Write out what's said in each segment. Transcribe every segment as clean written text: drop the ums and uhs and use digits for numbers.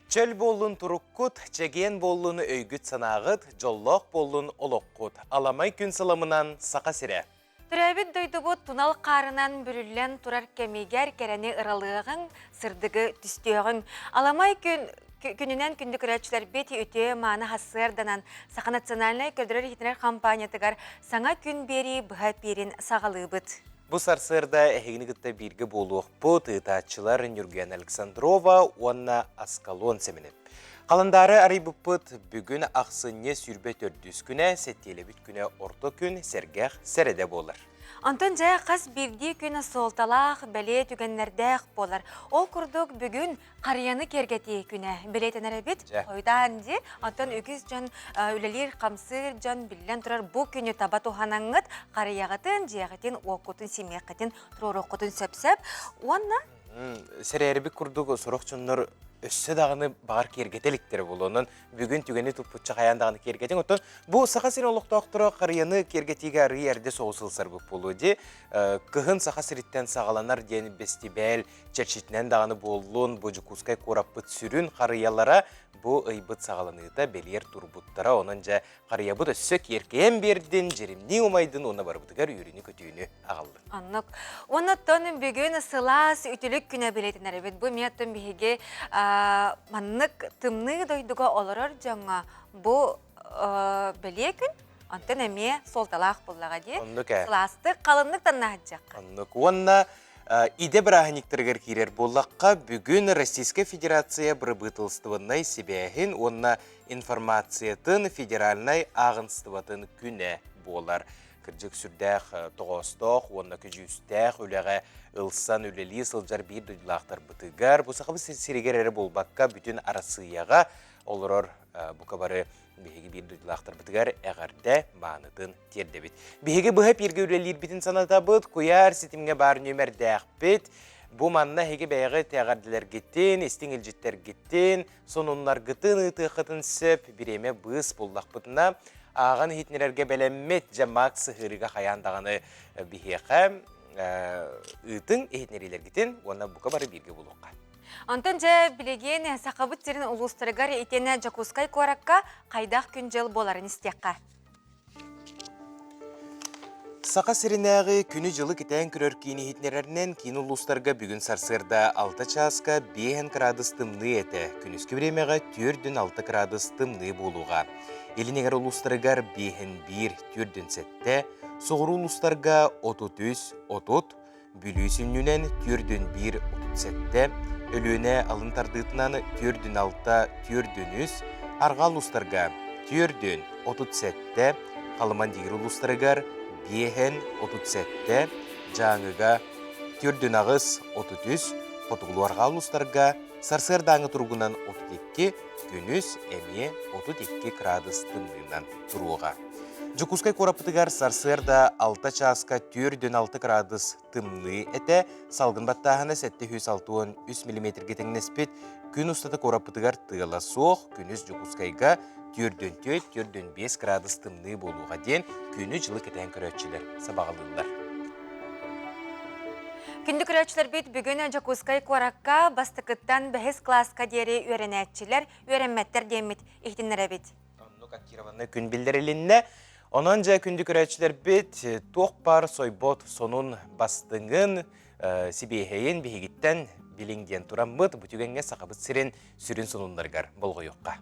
Чөл буоллун туруккут, чэгиэн буоллун өйгүт-санааҕыт, дьоллоох буоллун олоххут. Аламай күн сыламынан Саха сирэ! Төрөөбүт дойдубут тунал хаарынан бүрүллэн турар кэмигэр кэрэни ыралыаҕыҥ, сырдыгы түстүөҕүҥ. Аламай күн күнүнэн күндү көрөөччүлэрбит үтүө мааны сарсыарданан Саха национальнай көрдөрөр-иһитинэр хампаанньатыгар саҥа күн биэрии быһа эпиирин саҕалыыбыт. Бу сарсыарда эһигини кытта бииргэ буолуохпут ыытааччылар Ньургуяна Александрова уонна Аскалон Сэмэнэп. Халандаары арыйбыппыт бүгүн ахсынньы 24 күнэ, сэттиэлэбит күнэ орто күн, сэргэх сэрэдэ буолар. Онтон дьэ хас биирдии күн суолталаах, бэлиэ түгэннэрдээх буолар. Ол курдук бүгүн Харыйаны киэргэтии күнэ бэлиэтэнэр эбит. Хойутаан дии. Оттон үгүс дьон үлэлиир-хамсыыр дьон биллэн турар бу күнү таба туһанаҥҥыт харыйаҕытын, дьиэҕитин, уоккутун, симиэххитин туруоруоххутун сөп-сөп. Уонна Сэрээрбит курдук сорох дьоннор өссө даҕаны баҕар киэргэтэ иликтэрэ буолуо. Онон бүгүн түгэни туппучча хайаан даҕаны киэргэтиҥ. Оттон бу Саха сирин олохтоохторо харыйаны киэргэтиигэ арыый эрдэ соҕус ылсарбыт буолуо дии. Кыһын Саха сириттэн саҕаланар диэн бэстибээл чэрчитинэн даҕаны буоллун, бу Дьокуускай куораппыт сүрүн харыйалара бу ыйбыт саҕаланыыта бэлиэр турбуттара. Онон дьэ харыйабыт өссө киэркэйэн биэрдин, дьиримнии умайдын уонна барыбытыгар үөрүүнү-көтүүнү аҕаллын. Оннук. Оннуттан бүгүн сылаас үтүлүк күнэ бэлиэтэнэр эбит. Бу эмиэ биһиги маннык тымныы дойдуга олорор дьоҥҥо бу бэлиэ күн онтон эмиэ суолталаах буоллаҕа дии. Оннук ээ. Сылаастык, халыннык таннаһыдьахха. Оннук. Уонна идэ бырааһынньыктарыгар киирэр буоллахха, бүгүн Российскай Федерация бырабыыталыстыбаннай сибээһин уонна информациятын федеральнай ааҕыныстыбатын күнэ буолар. Кырдьык сүрдээх тоҕоостоох уонна көдьүүстээх үлэҕэ ылсан үлэлии сылдьар биир дойдулаахтарбытыгар, бу Сахабыт сиригэр эрэ буолбакка, бүтүн Арассыыйаҕа олорор бука бары биһиги биир дойдулаахтарбытыгар эҕэрдэ маанытын тиэрдэбит. Биһиги быһа эпииргэ үлэлиирбитин санатабыт, куйаар ситимҥэ баар нүөмэрдээхпит. Бу манна эһиги бэйэҕит эҕэрдэлэргитин, истиҥ илдьиттэргитин, сонуннаргытын ыытыаххытын сөп. Бириэмэ быыс буллахпытына, ааҕан иһитиннэрэргэ бэлэммит. Дьэ, Макс сыһыарыыга хайаан даҕаны биһиэхэ ыытыҥ иһитиннэриилэргитин уонна бука бары бииргэ булуохха. Онтон дьэ билигин Сахабыт сирин улуустарыгар итиэннэ Дьокуускай куоракка хайдах күн-дьыл буоларын истиэххэ. Саха сиринээҕи күнү-дьылы кэтээн көрөр киин иһитиннэрэринэн киин улуустарга бүгүн сарсыарда 6 чааска 5 кыраадыс тымныы этэ. Күнүскү бириэмэҕэ 4-6 кыраадыс тымныы буолуоҕа. Илин эҥэр улуустарыгар 5-1, 4-7, соҕуруу улуустарга 33, 30, Бүлүү сүнньүнэн түөрдүн биир 37, Өлүөнэ алын тардыытынан түөрдүн алта, түөрдүн үс, Арҕаа улуустарга түөрдүн 37, Халыман диир улуустарыгар биэһэн 37, Дьааҥыга түөрдүн аҕыс 33, Хотугулуу-Арҕаа улуустарга сарсыардааҥы туругунан 32, күнүс эмиэ 32 кыраадыс тымныынан туруоҕа. Дьокуускай куораппытыгар сарсыарда 6 чааска 4-6 кыраадыс тымныы этэ, салгын баттааһына 763 миллиметргэ тэҥнэспит. Күн устата куораппытыгар тыала суох, күнүс Дьокуускайга 4-4-4-5 кыраадыс тымныы буолуоҕа диэн күнү-дьылы кэтээн көрөөччүлэр сабаҕалыыллар. Күндү көрөөччүлэрбит бүгүн Дьокуускай куоракка бастакыттан бэһис кылааска диэри үөрэнээччилэр үөрэммэттэр диэммит иһитиннэрэбит. Оннук актированнай күн биллэрилиннэ. Онон дьэ күндү көрөөччүлэрбит туох баар сойбот сонун бастыҥын, сибиэһэйин биһигиттэн билиҥ диэн тураммыт бу түгэҥҥэ Сахабыт сирин сүрүн сонуннарыгар болҕойуохха.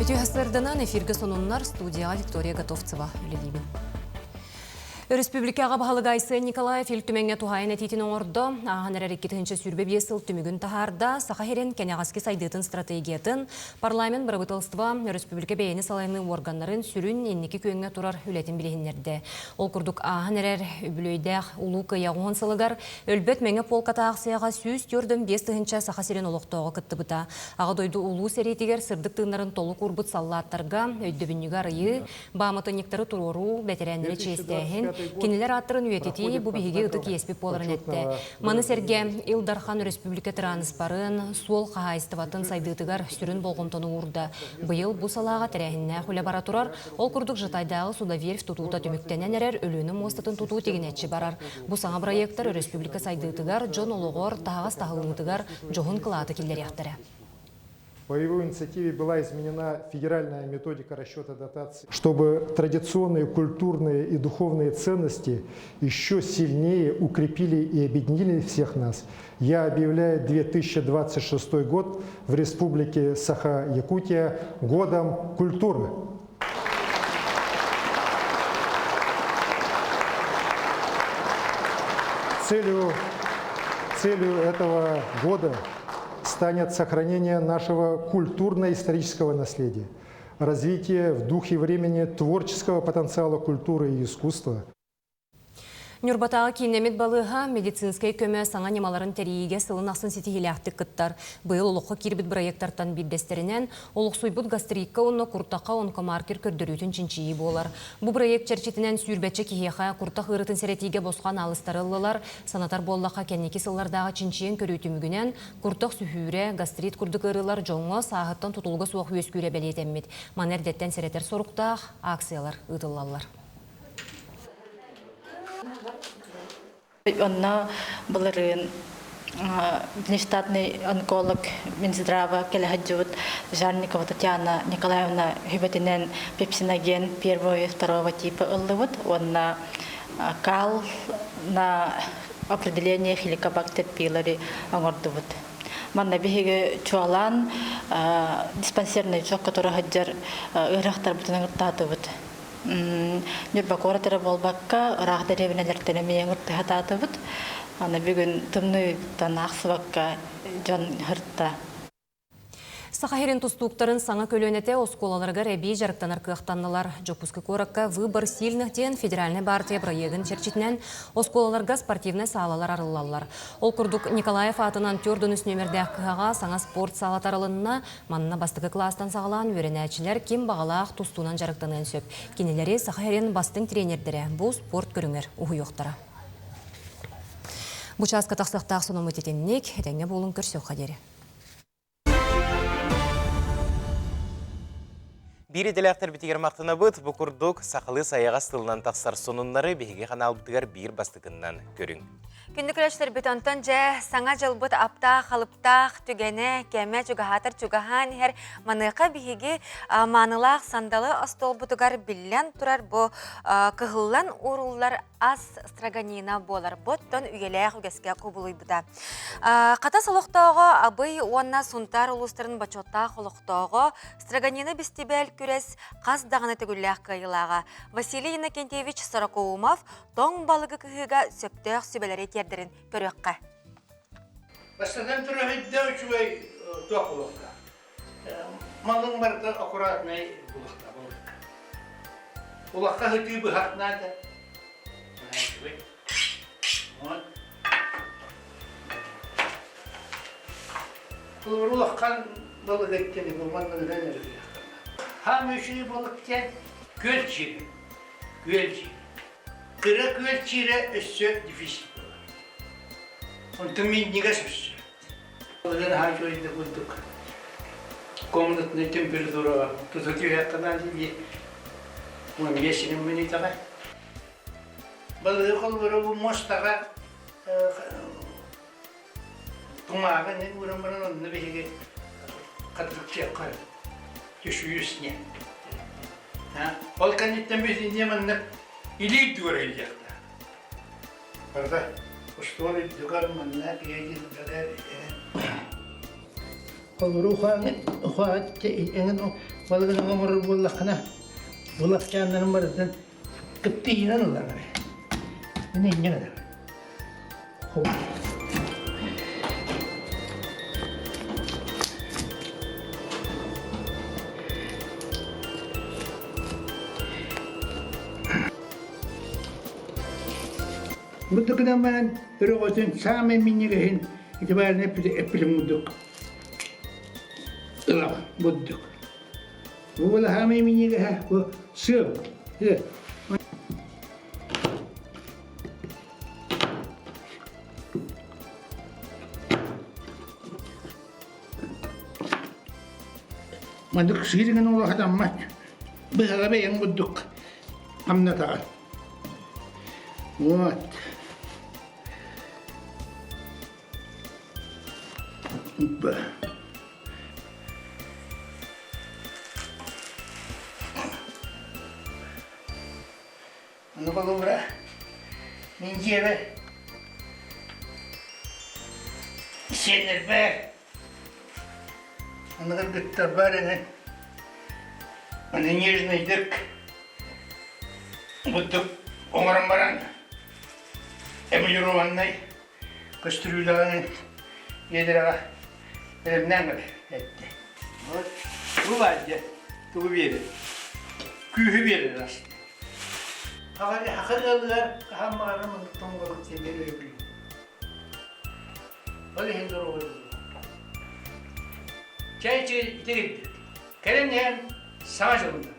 Үтүө сарданан эфиргэ сонуннар студияҕа Виктория Готовцева үлэлиибин. Өрөспүүбүлүкэҕэ баһылыга Айсен Николаев Ил Түмэҥҥэ туһаайан этиитин оҥордо. Ааһан эрэр 2025 сыл түмүгүн таһаарда. Саха сирин кэнэҕэски сайдыытын стратегиятын, парламент бырабыыталыстыба, өрөспүүбүлүкэ бэйэни салайыныы уорганнарын сүрүн инники күөҥҥэ турар үлэтин билиһиннэрдэ. Ол курдук ааһан эрэр үбүлүөйдээх Улуу Кыайыы 10 сылыгар Өлбөт мэҥэ полката аахсыйаҕа 145 тыһыынча Саха сирин олохтооҕо кыттыбыта. Аҕа дойду Улуу сэриитигэр сырдык тыыннарын толук уурбут саллааттарга өйдөбүнньүгү арыйыы, бааматынньыктары туруоруу, бэтэрээннэри чиэстээһин, Кинилэр ааттарын үйэтитии бу биһиги ытык иэспит буоларын эттэ. Маны сэргэ Ил Дархан өрөспүүбүлүкэ тырааныспарын, суол хаһаайыстыбатын сайдыытыгар сүрүн болҕомтону уурда. Быйыл бу салааҕа тэрээһиннээх үлэ бара турар. Ол курдук Жатайдааҕы судоверфь тутуута түмүктэнэн эрэр Өлүөнэ муостатын тутуу тигинэччи барар. Бу саҥа бырайыактар өрөспүүбүлүкэ сайдыытыгар, дьон олоҕор, таһаҕас таһыллыытыгар дьоһун кылааты киллэриэхтэрэ. По его инициативе была изменена федеральная методика расчета дотаций, чтобы традиционные культурные и духовные ценности еще сильнее укрепили и объединили всех нас. Я объявляю 2026 год в Республике Саха-Якутия годом культуры. Целью, целью этого года станет сохранение нашего культурно-исторического наследия, развитие в духе времени творческого потенциала культуры и искусства – Ньурбатааҕы кииннэммит балыыһа медицинскэй көмө саҥа ньымаларын тэрийиигэ сылын ахсын ситиһиилээхтик кыттар. Быйыл олоххо киирбит бырайыактартан биирдэстэринэн олохсуйбут гастрикка уонна куртахха онкомаркер көрдөрүүтүн чинчийии буолар. Бу бырайыак чэрчитинэн сүүрбэччэ киһиэхэ куртах ыарыытын сэрэтиигэ босхо анаалыстары ыллылар. Санатар буоллахха, кэнники сыллардааҕы чинчийэн көрүү түмүгүнэн куртах сүһүүрэ, гастрит курдук ыарыылар дьоҥҥо сааһыттан тутулуга суох үөскүүрэ бэлиэтэммит. Маны эрдэттэн сэрэтэр соруктаах акциялар ыытыллаллар. Онно былырыын внештатный онколог Минздрава кэлэ сылдьыбыт Жарникова Татьяна Николаевна сүбэтинэн пепсиноген первого и второго типа ыллыбыт уонна кал на определение хеликобактер пилори оҥордубут. Манна биһиги чуолаан диспансернай учуокка тура сылдьар ыарахтарбытын ыҥыртаатыбыт. Ньурба куорат эрэ буолбакка, ыраах дэриэбинэлэртэн эмиэ ыҥыртыһатаатыбыт. Аны бүгүн тымныыттан аахсыбакка дьон сырытта. Саха сирин тустууктарын саҥа көлүөнэтэ оскуолаларыгар эбии дьарыктанар кыахтаннылар. Дьокуускай куоракка «Выбор сильных» диэн федеральнай баартыйа бырайыагын чэрчитинэн оскуолаларга спортивнай саалалар арыллаллар. Ол курдук Николаев аатынан 4 нүөмэрдээх кыһаҕа саҥа спорт саала тарылынна. Манна бастакы кылаастан саҕалаан үөрэнээччилэр ким баҕалаах тустуунан дьарыктаныан сөп. Кинилэри Саха сирин бастыҥ тренердэрэ бу спорт көрүҥэр уһуйуохтара. Бу чааска тахсыахтаах сонуммут итинник, этэҥҥэ буолун көрсүөххэ диэри. Биир идэлээхтэрбитигэр махтанабыт. Бу курдук сахалыы сайаҕас тылынан тахсар сонуннары биһиги ханаалбытыгар биир бастакыннан көрүҥ. Күндү көрөөччүлэрбит онтон дьэ саҥа дьылбыт аптаах, алыптаах түгэнэ, кэмэ чугаһаатар чугаһаан иһэр. Маныаха биһиги маанылаах сандалы остуолбутугар биллэн турар бу кыһыллан ууруллар ас строганина буолар. Боттон үйэлээх үгэскэ кубулуйбута. Хатас олохтооҕо Абый уонна Сунтаар улуустарын бочуоттаах олохтооҕо Строганина бэстибээл күрэс хас даҕаны төгүллээх кыайыылааҕа Василий Иннокентьевич Сорокоумов тоҥ балыгы кыһыыга сөптөөх сүбэлэри тиэрдэрин көрүөххэ. Бастатан туран өйдөө үчүгэй туох булуохтаах. Малыҥ барыта аккуратнай булуохтаах балыкка. Улахха сытыы быһах наада. Үчүгэй. Улахан балык эттини бу манна ыран эрэ Хаам үчүгэй балык диэн күөл чиирэ. Күөл чиирэ. Кыра күөл чиирэ өссө дефицит буолар. Онтон минньигэс өссө. Балыгын аһаа үчүгэйдик курдук комнатный температураҕа тута түһүөххэ наада дии. 15 минутаҕа. Балыгы холборо бу муостаҕа Кумааҕы ини ууран баран онно биһиги хатырыктыахха түшүйүс не. Ол кэнниттэн биһиги маннык илии үрдүгэр илдьиэхтээх. Барыта остуол үрдүгэр манна киһи Холобур ухаат эҥин балыгын оҥорор буоллаххына, булахчааннарын барытын кыптыйынан ылар. Мин инньэ гынар. Бу гынан баран өрөҕөтүн саамай минньигэһин ити баарына эппитим курдук ылаҕын бурдук. Бу буола саамай минньигэһэ бу сыа. Маннык сыырыгын улахатаммат. Быһаҕа бэйэҥ бурдук хамнатаҕын. Вот. Ону холобура, мин дьиэбэр сиэннэрбэр, аны кыргыттарбар эҥин аны нежныйдык бурдук оҥорон баран эмалированнай көстүрүүлэҕин биэдэрэҕэ бэлэмнээн кэбиһ эттэ. Вот бу баар дьэ тугу биэрэр? Күүһү биэрэр ас. Хаха ыалыгар хаһан баҕарар маннык тоҥголук сэмээр өйбүн. Ол иһин доруобай Чэй чэй итигирдик. Кэлэн иһэн саҥа дьылына.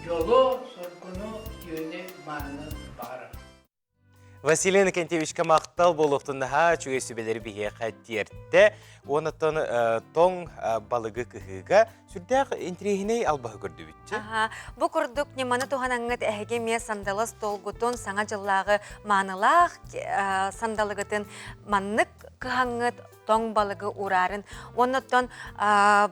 Дьолу, соргуну, үтүөнү, мааныны баҕарар. Василий Иннокентьевичка махтал буолуохтун наһаа үчүгэй сүбэлэри биһиэхэ тиэртэ. Уонна тоҥ балыгы кыһыыга сүрдээх интириэһинэй албаһы көрдүбүт. Аха, бу курдук ньыманы туһанаҥҥыт эһиги эмиэ сандалы остуолгутун саҥа дьыллааҕы маанылаах сандалыгытын маннык кыһаҥҥыт тоҥ балыгы уурарын. Уонна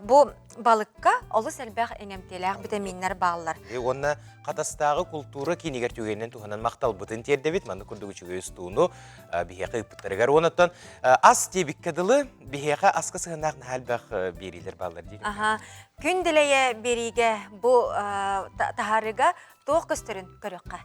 бу балыкка олус элбэх иҥэмтиэлээх битэмииннэр бааллар. Уонна Хатастааҕы култуура киинигэр түгэнинэн туһанан махталбытын тиэрдэбит. Маннык курдук үчүгэй устууну биһиэхэ ыыппыттарыгар. Уонаттан ас диэбиккэ дылы биһиэхэ аска сыһыаннаах наһаа элбэх биэриилэр бааллар дии. Аха. Күн дэлэйэ биэриигэ бу таһаарыыга туох көстөрүн көрүөххэ.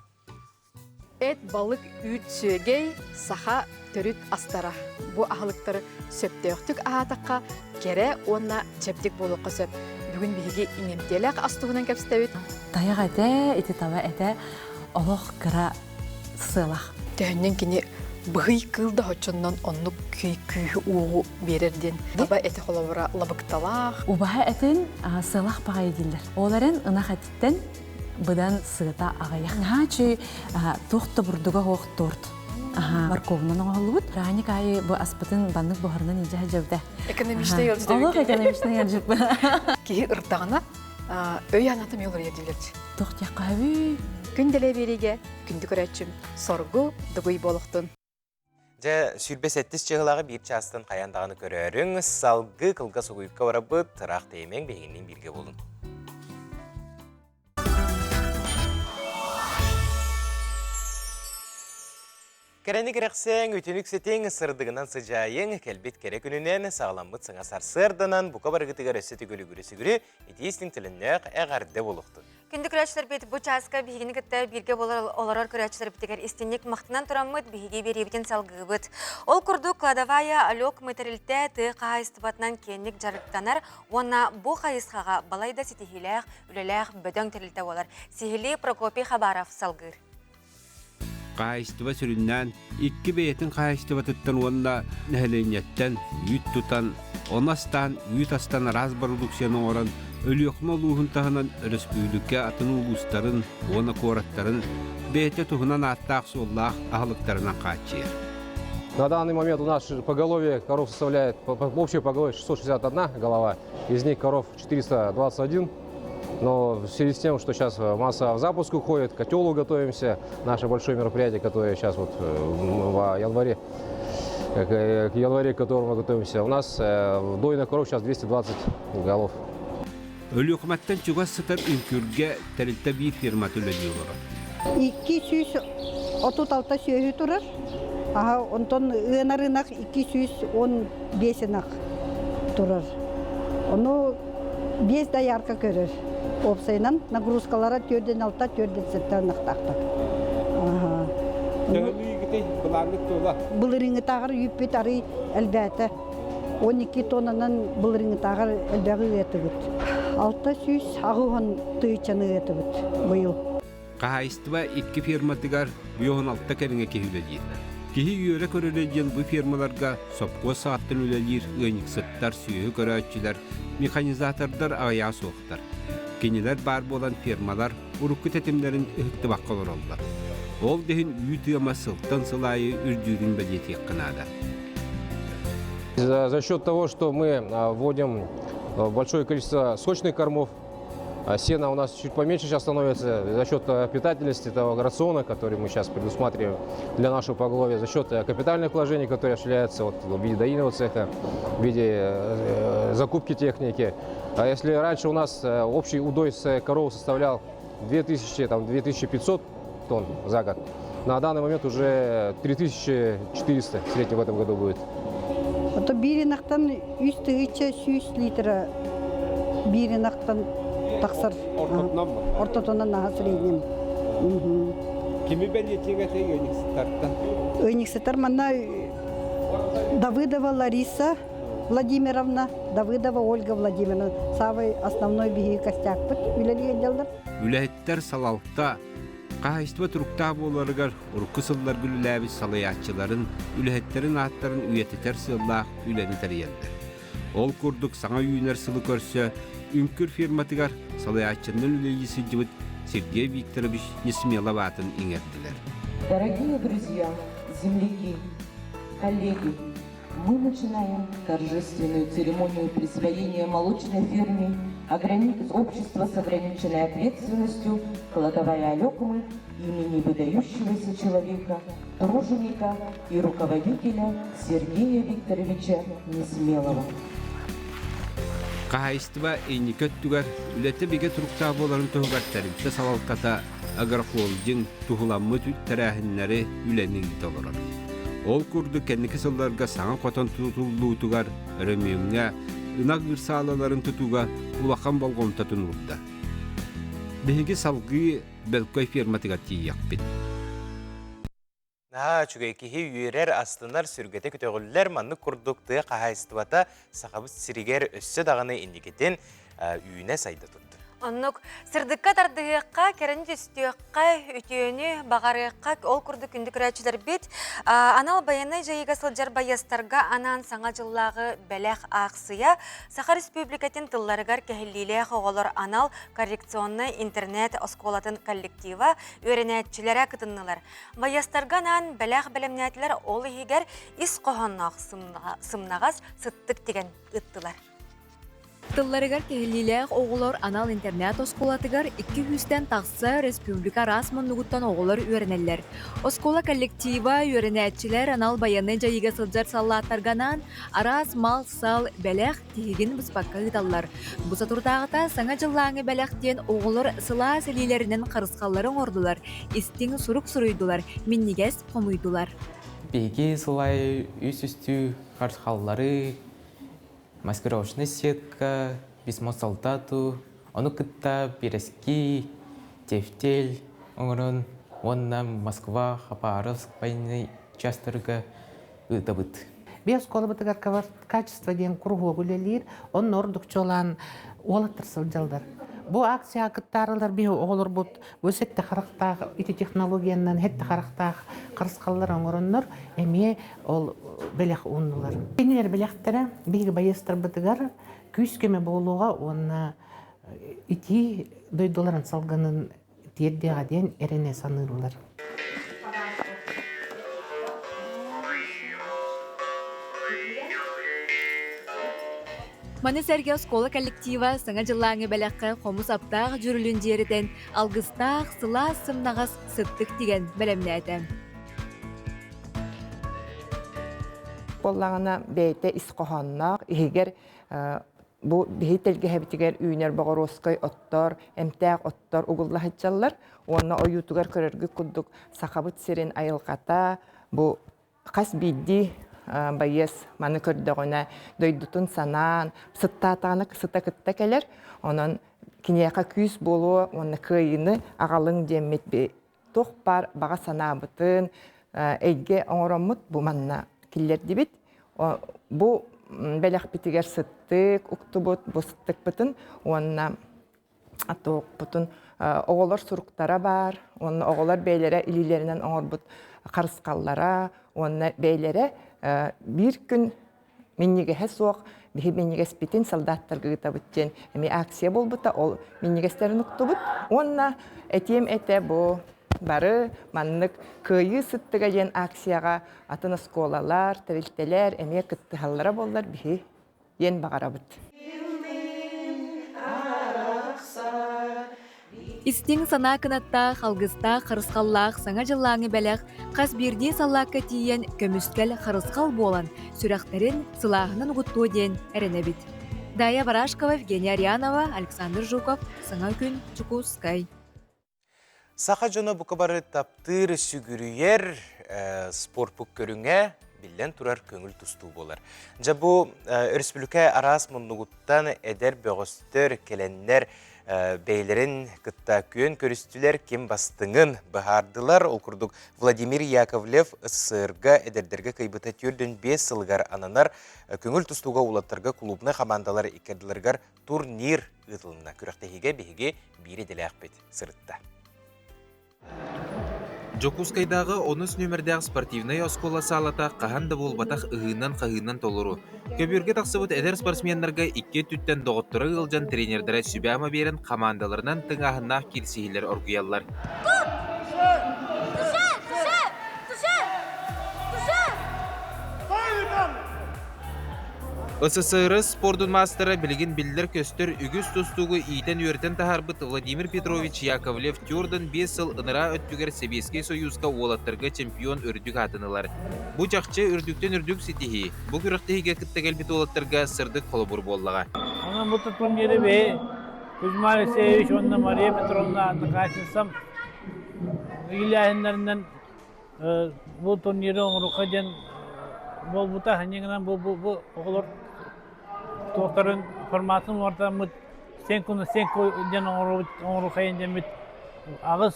Эт, балык, үүт, сүөгэй, саха төрүт астара. Бу аһылыктары сөптөөхтүк аһаатахха, кэрэ уонна чэбдик буолуохха сөп. Бүгүн биһиги иҥэмтиэлээх ас туһунан кэпсэтэбит. Тайах этэ, ити таба этэ олох кыра сыалах. Төһөннөн кини быһый кыыл да хоччоннон оннук күүһү-уоҕу биэрэр диэн. Таба этэ холобура лабыкталаах. Убаһа этин сыалах баҕайы дииллэр. Ол эрэн ынах этиттэн быдан сыата аҕыйах. Наһаа үчүгэй туох да бурдуга суох торт. Морковунан оҥоһуллубут. Ранник аайы бу аспытын баннык буһарынан илдьэ сылдьабыта. Экономичный ыалдьыт Олох экономичный ыалдьыт. Киһи ырдаҕына өй аната мелурия дииллэр. Туох диэххэ сөбүй? Күн дэлэ биэриигэ күндү көрөөччүм соргу дугуй буолуохтун. Дьэ, 27 чыһылаҕы биир чаастан хайаан даҕаны көрөөрүҥ, салгыы кылгас угуйукка барабыт, ыраах тэйимэҥ, биһигинниин бииргэ буолун. Кэрэни кэрэхсээҥ, үтүнүк ситиҥ, сырдыгынан сыдьаайыҥ, кэлбит кэрэ күнүнэн, саҕаламмыт саҥа сарсыарданан, бука барыгытыгар өссө төгүл үгүрү-сүгүрү, итии истиҥ төлөннөөх эҕэрдэ буолуохтун. Күндү көрөөччүлэрбит, бу чааска биһигини кытта бииргэ буолар олорор көрөөччүлэрбитигэр истинник махтанан тураммыт, биһиги биэриибитин салгыыбыт. Ол курдук, кладовая Алек мы тэрилтэ тыа хаһаайыстыбатынан киэҥник дьарыктанар уонна бу хайысхаҕа балайда ситиһиилээх, үлэлээх бөдөҥ тэрилтэ буолар. Сиһилии Прокопий Хабаров салгыыр. Хаһаайыстыба сүрүннээн икки бэйэтин хаһаайыстыбатыттан уонна нэһилиэнньэттэн үүт тутан, ону астаан үүт астан араас бородууксуйаны оҥорон Өлүөхүмэ улууһун таһынан өрөспүүбүлүкэ атын улуустарын уонна куораттарын бэйэтэ туһунан ааттаах-суоллаах аһылыктарынан хааччыйар. На данный момент у нас поголовье коров составляет, общее поголовье 661 голова, из них коров 421. Но в связи с тем, что сейчас масса в запуск уходит, к котелу готовимся, наше большое мероприятие, которое сейчас вот в январе, к январе, к которому мы готовимся, у нас дойных коров сейчас 220 голов. Өлүөхүмэттэн чугас сытар Үҥкүргэ тэрилтэ биир фирмата үлэлии олорор. 236 сүөһү турар. Аха, онтон ыанар ынах 215 ынах турар. Ону биэс доярка көрөр. Уопсайынан нагрузкалара төрдөн алта, төрдөн сэттэ ынахтаахтар. Төһөлүү былааннык туола? Былырыыҥҥытааҕар үүппүт арый элбээтэ. 12 тоннанан былырыыҥҥытааҕар элбэҕи ыатыбыт. 680 тыһыынчаны ыатыбыт быйыл. Хаһаайыстыба икки ферматыгар 56 кэриҥэ киһи үлэлиир. Киһи үөрэ көрөрө диэн бу фермаларга сопхуос саҕаттан үлэлиир ыанньыксыттар, сүөһү көрөөччүлэр, механизатордар аҕыйаҕа суохтар. Кинилэр баар буолан фермалар урукку тэтимнэрин ыһыктыбакка олороллор. Ол да иһин үүт ыама сылтан сыл аайы үрдүүрүн бэлиэтиэххэ наада. За, за счет того, что мы вводим Большое количество сочных кормов. Сена у нас чуть поменьше сейчас становится за счет питательности того рациона, который мы сейчас предусматриваем для нашего поголовья, за счет капитальных вложений, которые осуществляются вот, в виде доильного цеха, в виде закупки техники. А если раньше у нас общий удой с коров составлял 2000, там, 2500 тонн за год, на данный момент уже 3400 в среднем в этом году будет. Ото биир ынахтан үс тыһыынча сүүс литра биир ынахтан тахсар. Ортотунан Ортотунан наһаа среднем. Кими бэлиэтиэҥ этэй ыанньыксыттартан? Ыанньыксыттар манна Давыдова Лариса Владимировна, Давыдова Ольга Владимировна самый основной биһиги костякпыт үлэлиир дьаллар. Үлэһиттэр салалта Хаһайыстыба туруктаах буоларыгар урукку сылларга үлэлээбит салайааччыларын, үлэһиттэрин ааттарын үйэтитэр сыаллаах үлэни тэрийэллэр. Ол курдук саҥа үүнэр сылы көрсө Үҥкүр фирматыгар салайааччынан үлэлии сылдьыбыт Сергей Викторович Несмелов аатын иҥэрдилэр. Дорогие друзья, земляки, коллеги, мы начинаем торжественную церемонию присвоения молочной ферме общества с ограниченной ответственностью «Кладовая Алекмы» имени выдающегося человека, труженика и руководителя Сергея Викторовича Несмелова. Хаһайыстыба инники өттүгэр үлэтэ бигэ туруктаах буоларын туһугар тэрилтэ салалтата агрохолдинг туһуламмыт тэрээһиннэри үлэни ыыта олорор. Ол курдук кэнники сылларга саҥа хотон тутуллуутугар, өрөмүөҥҥэ, ынах ыыр саалаларын тутууга улахан болҕомтотун уурда. Биһиги салгыы Бөлкөй ферматыгар тиийиэхпит. Наһаа үчүгэй киһи үөрэр, астынар, сүргэтэ көтөҕүллэр маннык курдук тыа хаһаайыстыбата Сахабыт сиригэр өссө даҕаны инникитин үүнэ-сайда турдун. Оннук сырдыкка тардыһыахха, кэрэни түстүөххэ, үтүөнү баҕарыахха, ол курдук күндү көрөөччүлэрбит анал байыаннай дьайыыга сылдьар байыастарга анаан Саҥа дьыллааҕы бэлэх аахсыйа Саха Республикатын тылларыгар кэһиллиилээх оҕолор анал коррекционнай интернет оскуолатын коллектива үөрэнээччилэрэ кытыннылар. Байыастарга анаан бэлэх бэлэмнээтилэр, ол иһигэр ис хоһоонноох сымнаҕас сыттык тигэн ыттылар. Тылларыгар кэһиллиилээх оҕолор анал интернат-оскуолатыгар икки сүүстэн тахса республика араас муннугуттан оҕолор үөрэнэллэр. Оскуола коллектива, үөрэнээччилэр анал байыаннай дьайыыга сылдьар саллааттарга анаан араас мал-сал, бэлэх тиһигин быспакка ыыталлар. Бу соторутааҕыта Саҥа дьыллааҥы бэлэх диэн оҕолор сылаас илиилэринэн харысхаллары оҥордулар, истиҥ сурук суруйдулар, минньигэс хомуйдулар. Биһиги сыл аайы үс үстүү харысхаллары, маскировочная сетка, письмо солдату, ону кытта пирэски, тефтель оҥорон уонна Москва, Хабаровск военнай частарга ыытабыт. Биэс оскуолабытыгар качество диэн куруһуок үлэлиир, онно ордук чуолаан уолаттар сылдьаллар. Бу акцияҕа кыттаарылар биһи оҕолорбут бу сэттэ харахтаах ити технологиянан сэттэ харахтаах харысхаллар оҥороннор эмиэ ол бэлэх ууннулар. Кинилэр бэлэхтэрэ биһиги байыастарбытыгар күүс-көмө буолуоҕа уонна итии дойдуларын салгынын тиэрдиэҕэ диэн эрэнэ саныыллар. Маны сэргэ оскуола коллектива Саҥа дьыллааҥы бэлэххэ хомус аптаах дьүрүлүн дьиэритэн алгыстаах, сылаас сымнаҕас сыттык тигэн бэлэмнээтэ. Буоллаҕына бэйэтэ ис хоһоонноох, иһигэр бу биһи тэлгэһэбитигэр үүнэр боҕоруоскай оттор, эмтээх оттор угулла сылдьаллар уонна ойуутугар көрөргүт курдук Сахабыт сирин айылҕата бу хас биирдии байыас маны көрдөҕүнэ дойдутун санаан сыттаатаҕына сыта кытта кэлэр онон киниэхэ күүс буолуо уонна кыайыыны аҕалыҥ диэммит туох баар баҕа санаабытын эйгэ оҥороммут бу манна киллэрдибит. Бу бэлэхпитигэр сыттык уктубут, бу сыттыкпытын уонна туохпутун оҕолор суруктара баар, уонна оҕолор бэйэлэрэ илиилэринэн оҥорбут харысхаллара уонна бэйэлэрэ биир күн минньигэһэ суох биһи минньигэспитин солдаттарга ыытабыт диэн эмиэ акция буолбута ол минньигэстэрин уктубут уонна этиэм этэ бу бары маннык кыайыы сыттыга диэн акцияҕа атын оскуолалар тэрилтэлэр эмиэ кыттыһаллара буоллар биһи диэн баҕарабыт. Истиҥ санаа кынаттаах, алгыстаах, харысхаллаах Саҥа дьыллааҥы бэлэх хас биирдии саллаакка тиийэн көмүскэл харысхал буолан, сүрэхтэрин сылааһынан угуттуо диэн эрэнэбит. Дая Барашкова, Евгения Арианова, Александр Жуков, Саҥа күн, Чукускай. Саха дьоно бука бары таптыыр, сүгүрүйэр спорпут көрүҥэ биллэн турар көҥүл тустуу буолар. Дьэ бу өрөспүүбүлүкэ араас муннугуттан эдэр бөҕөстөр кэлэннэр бэйэлэрин кытта күөн көрүстүлэр, ким бастыҥын быһаардылар. Ол курдук Владимир Яковлев СССР-га эдэрдэргэ кыайбыта 45 сылыгар ананар көҥүл тустууга уолаттарга клубнай хамаандалар иккардыларыгар турнир ыытылынна. Күрэхтэһиигэ биһиги биир идэлээхпит сырытта. Дьокуускайдааҕы онус нүөмэрдээх спортивнай оскуола саалата хаһан да буолбатах ыһыынан-хаһыынан толору. Көбүөргэ тахсыбыт эдэр спортсменнарга икки өттүттэн доҕотторо ыалдьан тренердэрэ сүбэ-ама биэрэн хамаандаларынан тыҥааһыннаах киирсиһиилэр оргуйаллар. СССР спордун маастара билигин биллэр-көстөр үгүс тустуугу иитэн-үөрэтэн таһаарбыт Владимир Петрович Яковлев Тюрден биэс сыл ынараа өттүгэр Сэбиэскэй Сойууска уолаттарга чемпион үрдүк аатын ылар. Бу чахчы үрдүктэн үрдүк ситиһии, бу күрэхтэһиигэ кытта кэлбит уолаттарга сырдык холобур буоллаҕа. Онон бу турниры бэйэ Кузьма Алексеевич уонна Мария Петровна одноклассницам иилээһиннэринэн Бу турниры оҥоруохха диэн буолбута. Инньэ гынан бу бу бу оҕолор туохтарын форматын уларытаммыт стенку на стенку диэн оҥоробут оҥоруоххайын диэммит аҕыс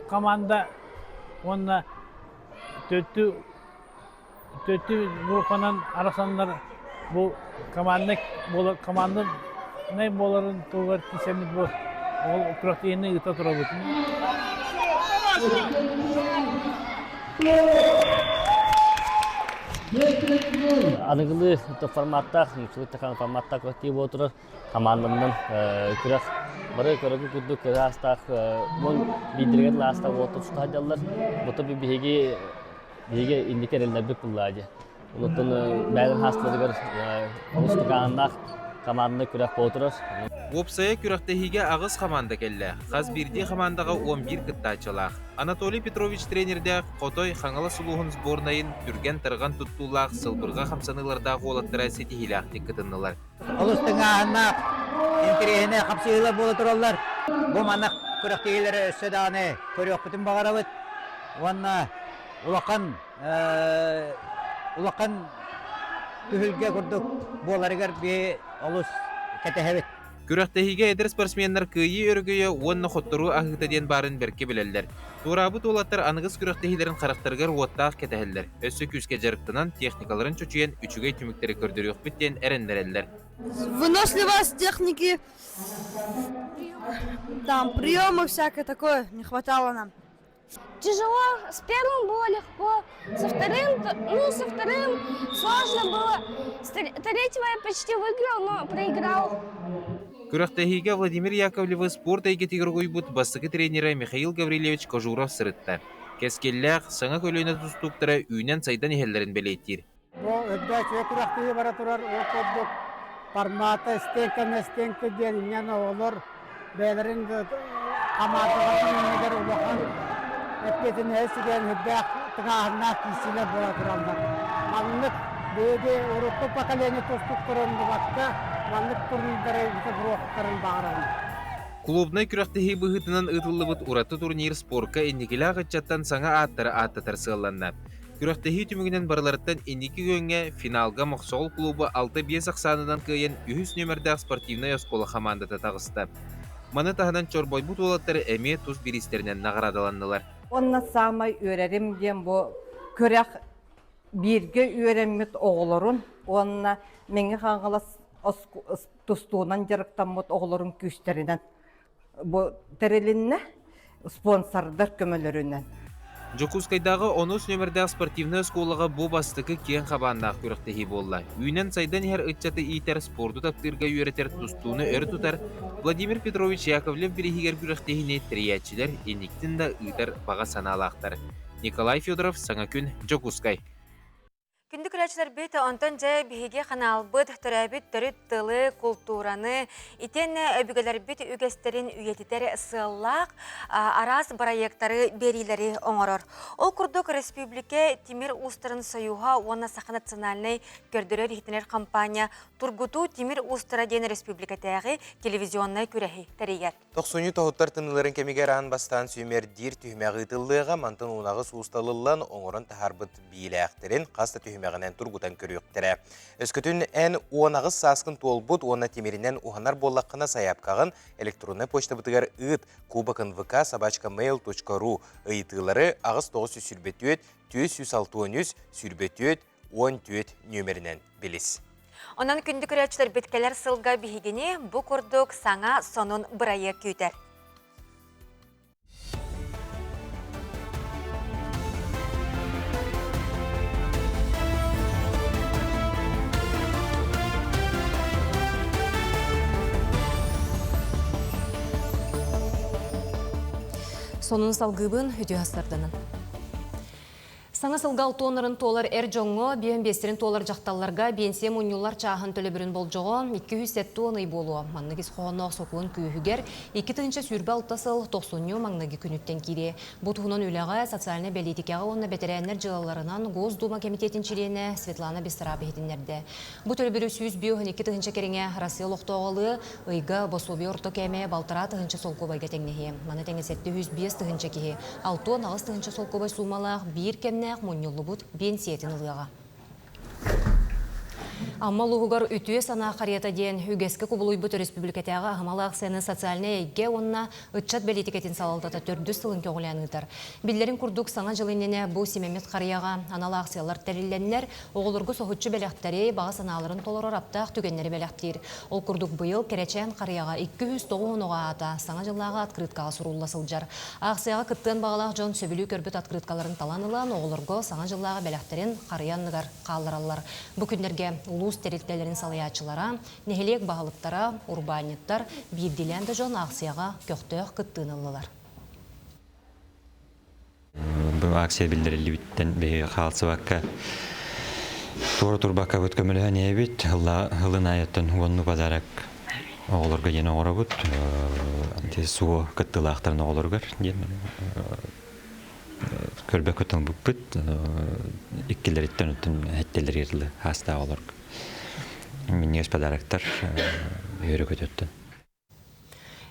команда уонна төттү төттү группанан арахсаннар бу команднай буолар команднай буоларын туһугар тиисэммит бу ол күрэхтэһиини ыыта турабыт. Аныгылыы форматтаах, форматтаах коллектив буола турар. Хамаанданан күрэх бары көрөгү курдук кыра аастаах биирдэригэр лаастаах уолаттар туста сылдьаллар. Бу биһиги Биһиги инники эрэллэрбит буллаа дии. Онуттан бэйэлэрин хаастарыгар олус тыгааннаах команданы күрэх буола турар. Уопсайа күрэхтэһиигэ аҕыс хамаанда кэллэ. Хас биирдии хамаандаҕа 11 кыттааччылаах. Анатолий Петрович тренердээх Хотой Хаҥалас улууһун сборнайын түргэн-тарҕан туттуулаах сылбырҕа хамсаныылардаах уолаттара ситиһиилээхтик кытыннылар. Олус тыҥааһыннаах, интэриэһинэй хапсыһыылар буола тураллар. Бу маннык күрэхтэһиилэри өссө даҕаны көрүөхпүтүн баҕарабыт. Уонна улахан улахан түһүлгэ курдук буоларыгар би олус кэтэһэбит. Күрэхтэһиигэ эдэр спортсменнар кыайыы өрөгөйө уонна хотторуу аһыыта диэн баарын бэркэ билэллэр. Туораабыт уолаттар аныгыс күрэхтэһиилэрин харахтарыгар уоттаах кэтэһэллэр. Өссө күүскэ дьарыктанан, техникаларын чочуйан үчүгэй түмүктэри көрдөрүөхпүт диэн эрэннэрэллэр. Выносливость техники, там приемы всякое такое не хватало нам. Тяжело. С первым было легко, со вторым, ну, со вторым сложно было. С третьего я почти выиграл, но проиграл. Күрэхтэһиигэ Владимир Яковлевы спорт эйгэтигэр угуйбут бастакы тренерэ Михаил Гаврильевич Кожуров сырытта. Кэскиллээх, саҥа көлүөнэ тустууктара үүнэн-сайдан иһэллэрин бэлиэтиир. Бу үрдээччигэ күрэхтэһии бара турар ол курдук формата стенка на стенка диэн инньэн оҕолор бэйэлэрин хамаандаларын иннигэр улахан эппиэтинэһи сүгэн үрдээх тыҥааһыннаах киирсиилэр буола тураллар. Маннык биһиги урукку поколение тустуктарын умнубакка маннык турнирдары ыыта туруохтарын баҕарабын. Клубнай күрэхтэһии быһыытынан ыытыллыбыт ураты турнир спорка инникилээх ыччаттан саҥа ааттары ааттатар сыалланна. Күрэхтэһии түмүгүнэн барыларыттан инники күөҥҥэ финалга Мохсоҕол клуба 6-5 ахсаанынан кыайан үһүс нүөмэрдээх спортивнай оскуола хамаандата таҕыста. Маны таһынан чорбойбут уолаттар эмиэ тус бириистэринэн наҕараадаланнылар. Уонна саамай үөрэрим диэн бу күрэх бииргэ үөрэммит оҕолорун уонна Мэҥэ Хаҥалас тустуунан дьарыктаммыт оҕолорун күүстэринэн Бу тэрилиннэ спонсордар көмөлөрүнэн. Дьокуускайдааҕы онус нүөмэрдээх спортивнай оскуолаҕа бу бастакы киэҥ хабааннаах күрэхтэһии буолла. Үүнэн-сайдан иһэр ыччаты иитэр, спорду таптыырга үөрэтэр, тустууну өр тутар Владимир Петрович Яковлев бирииһигэр күрэхтэһиини тэрийээччилэр инниктин да ыытар баҕа санаалаахтар. Николай Федоров, Саҥа күн, Дьокуускай. Күндү көрөөччүлэрбит, онтон дьэ биһиги ханаалбыт төрөөбүт төрүт тылы, култуураны, итиэннэ өбүгэлэрбит үгэстэрин үйэтитэр сыаллаах араас бырайыактары, биэриилэри оҥорор. Ол курдук республика тимир уустарын союһа уонна Саха национальнай көрдөрөр-иһитинэр компания Тургутуу тимир уустара диэн республикатааҕы телевизионнай күрэһи тэрийэр. Тохсунньу тоһуттар тымныыларын кэмигэр аан бастаан сүүмэрдиир түһүмэх ыытыллыаҕа, мантан унаҕы суусталыллан оҥорон таһаарбыт биилээхтэрин хас да түһүмэҕинэн тургутан көрүөхтэрэ. Өскөтүн эн 18 сааскын туолбут уонна тимиринэн уһанар буоллаххына сайаапкаҕын электроннай почтабытыгар ыыт кубок нвк собачка mail.ru ыйытыылары 8924 463 24 14 нүөмэринэн билис. Онон күндү көрөөччүлэрбит кэлэр сылга биһигини бу курдук саҥа сонун бырайыак күүтэр. Сонун салгыыбын үтүө астарданын. Саҥа сылга алтуоннарын туолар эр дьоҥҥо, биэһин биэстэрин туолар дьахталларга биэнсийэ мунньуллар чааһын төлөбүрүн болдьоҕо 270 ый буолуо. Маннык ис хоһоонноох сокуон күүһүгэр 2026 сыл тохсунньу маҥнайгы күнүттэн киириэ. Бу туһунан үлэҕэ, социальнай бэлиитикэҕэ уонна бэтэрээннэр дьыалаларынан Госдума кэмитиэтин чилиэнэ Светлана Бессараб иһитиннэрдэ. Бу төлөбүрү 152 тыһыынча кэриҥэ Россия олохтооҕо ылыа, ыйга босуобуйа орто кээмэйэ балтараа тыһыынча солкуобайга тэҥнэһиэ. Маны тэҥэ 705 тыһыынча киһи 68 тыһыынча солкуобай суумалаах биир кэмнээх мунньуллубут биэнсийэтин ылыаҕа. Амма улууһугар үтүө санаа харыйата диэн үгэскэ кубулуйбут өрөспүүбүлүкэтээҕи аһымал аахсыйаны социальнай эйгэ уонна ыччат бэлиитикэтин салалтата төрдүс сылын көҕүлээн ыытар. Биллэрин курдук, Саҥа дьыл иннинэ бу симэммит харыйаҕа анал аахсыйалар тэриллэннэр, оҕолорго соһуччу бэлэхтэри, баҕа санааларын толорор аптаах түгэннэри бэлэхтиир. Ол курдук быйыл Кэрэчээн харыйаҕа 209 оҕо аата Саҥа дьыллааҕы открыткаҕа сурулла сылдьар. Аахсыйаҕа кыттыан баҕалаах дьон сөбүлүү көрбүт открыткаларын талан ылан, оҕолорго Саҥа дьыллааҕы бэлэхтэрин харыйа анныгар хааллараллар. Бу күннэргэ улуус тэрилтэлэрин салайааччылара, нэһилиэк баһылыктара, урбаанньыттар, биирдиилээн да дьон аахсыйаҕа көхтөөх кыттыыны ыллылар. Бу акция биллэриллибиттэн биһиги хаалсыбакка туора турбаккабыт көмөлөһөн иһэбит. Ылын аайыттан уонну подарок оҕолорго диэн оҥоробут. Суо кыттыылаахтарын оҕолоругар диэн көрбөккө тылбыппыт. Иккилэриттэн оттон хэттэлэригэр дылы хаастаах оҕолорго. Минньигэс подароктар үөрэ көтөттөн.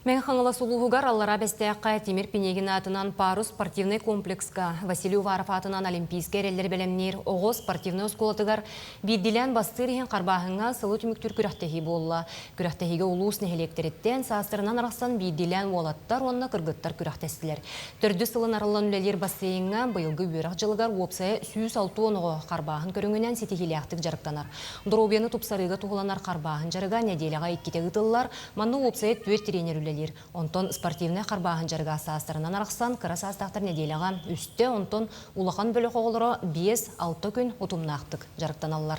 Мэҥэ Хаҥалас улууһугар Аллараа Бэстээххэ Тимир Пинегин аатынан Парус спортивнай комплекска Василий Уваров аатынан Олимпийскай эрэллэри бэлэмниир оҕо спортивнай оскуолатыгар биирдиилээн бастыыр иһин харбааһыҥҥа сылы түмүктүүр күрэхтэһии буолла. Күрэхтэһиигэ улуус нэһилиэктэриттэн саастарынан арахсан биирдиилээн уолаттар уонна кыргыттар күрэхтэстилэр. Төрдүс сылын арыллан үлэлиир бассейҥҥа быйылгы үөрэх дьылыгар уопсайа 160 оҕо харбааһын көрүҥүнэн ситиһиилээхтик дьарыктанар. Доруобуйаны тупсарыыга туһуланар харбааһын дьарыга нэдиэлэҕэ иккитэ ыытыллар. Манна уопсайа түөрт тренер үлэлиир. Онтон спортивнай харбааһын дьарыга саастарынан арахсан, кыра саастаахтар нэдиэлэҕэ үстэ, онтон улахан бөлөх оҕолоро биэс-алта күн утумнаахтык дьарыктаналлар.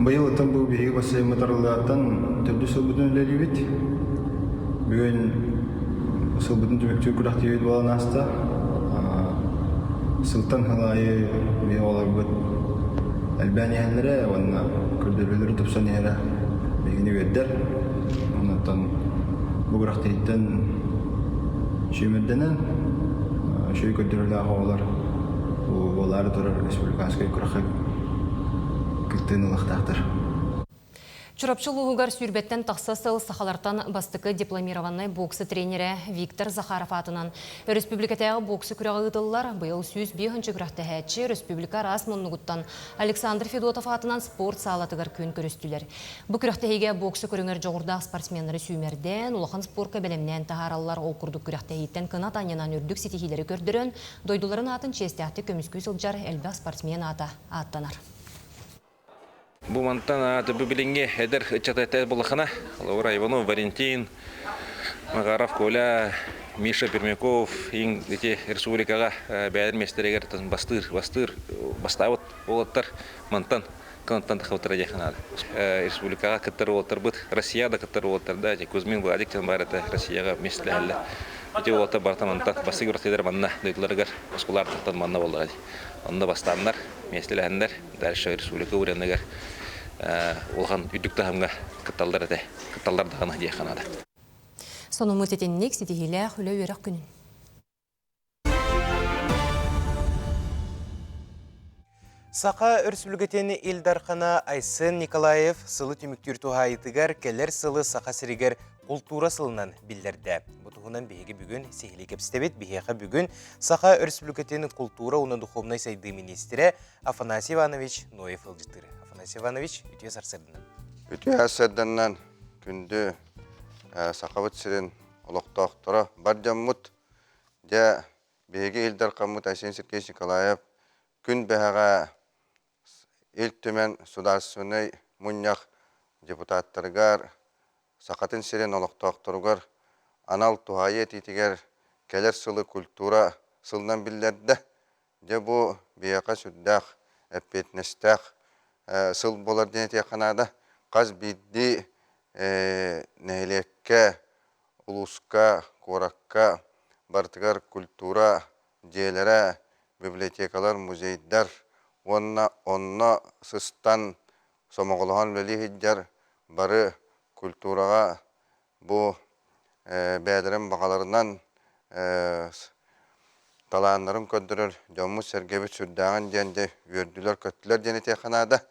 Быйыл оттон бу биһиги бассейммыт арыллыаттан төрдүс сылбытын үлэлиибит. Бүгүн сылбытын түмүктүүр күрэхтэһиибит буолан ааста. Сылтан сыл аайы биһиги оҕолорбут элбээн иһэллэрэ уонна көрдөрүүлэрэ тупсан иһэрэ биһигини үөрдэр. Онтон бу күрэхтэһииттэн сүүмэрдэнэн үчүгэй көрдөрүүлээх оҕолор буолаары турар республиканскай күрэххэ кыттыыны ылыахтаахтар. Чурапчы улууһугар сүүрбэттэн тахса сыл сахалартан бастакы дипломированнай бокса тренерэ Виктор Захаров аатынан өрөспүүбүлүкэтээҕи бокса күрэҕэ ыытыллар. Быйыл 105 күрэхтэһээччи республика араас муннугуттан Александр Федотов аатынан спорт саалатыгар күөн көрүстүлэр. Бу күрэхтэһиигэ бокса көрүҥэр дьоҕурдаах спортсменнары сүүмэрдээн, улахан спорка бэлэмнээн таһаараллар. Ол курдук күрэхтэһииттэн кынат анньынан үрдүк ситиһиилэри көрдөрөн, дойдуларын аатын чиэстээхтик көмүскүү сылдьар элбэх спортсмен аата ааттанар. Бу мантан ааты бу билиҥҥи эдэр ыччат этэ булахына. Лаура Иванов, Валентин, Макаров, Коля, Миша Пермяков иҥ ити республикаҕа бэйэлэр миэстэлэригэр бастыыр, бастыыр, бастаабыт уолаттар мантан кынаттан тахыбыттара диэххэ наада. Республикаҕа кыттар уолаттарбыт, Россияҕа да кыттар уолаттар да, Кузьмин Владик диэн баар этэ, Россияҕа миэстэлэһэллэр. Ити уолаттар барыта мантан бастакы күрэхтэһиилэр манна дойдуларыгар оскуолалартан манна буоллаҕа дии. Онно бастааннар, миэстэлэһэннэр, дальше республика уровеныгар улахан үрдүк таһымҥа кытталлар этэ. Кытталлар даҕаны диэххэ наада. Сонуммут итинник ситиһиилээх үлэ-үөрэх күнүн. Саха Өрөспүүбүлүкэтин Ил Дархана Айсен Николаев сылы түмүктүүр туһаайытыгар кэлэр сылы Саха сиригэр култуура сылынан биллэрдэ. Бу туһунан биһиги бүгүн сиһилии кэпсэтэбит. Биһиэхэ бүгүн Саха Өрөспүүбүлүкэтин култуура уонна духовнай сайдыы миниистирэ Афанасий Иванович Ноев ыалдьыттыыр. Афанасий Иванович, үтүө сарсыарданан. Үтүө сарсыарданан күндү Сахабыт сирин олохтоохторо бар дьоммут Дьэ, биһиги Ил Дархаммыт Айсен Сергеевич Николаев күн бэһэҕэ Ил Түмэн Судаарыстыбаннай Мунньах депутаттарыгар, Сахатын сирин олохтоохторугар анал туһаайыы этиитигэр кэлэр сылы культура сылынан биллэрдэ. Дьэ, бу биһиэхэ сүрдээх эппиэтинэстээх сыл буолар диэн этиэххэ наада. Хас биирдии нэһилиэккэ улууска, куоракка барытыгар культура дьиэлэрэ, библиотекалар, музейдар уонна онно сыстан сомоҕолоһон үлэлии сылдьар бары культураҕа бу бэйэлэрин баҕаларынан талааннарын көрдөрөр дьоммут-сэргэбит сүрдээҕин диэн дьэ үөрдүлэр-көттүлэр диэн этиэххэ наада.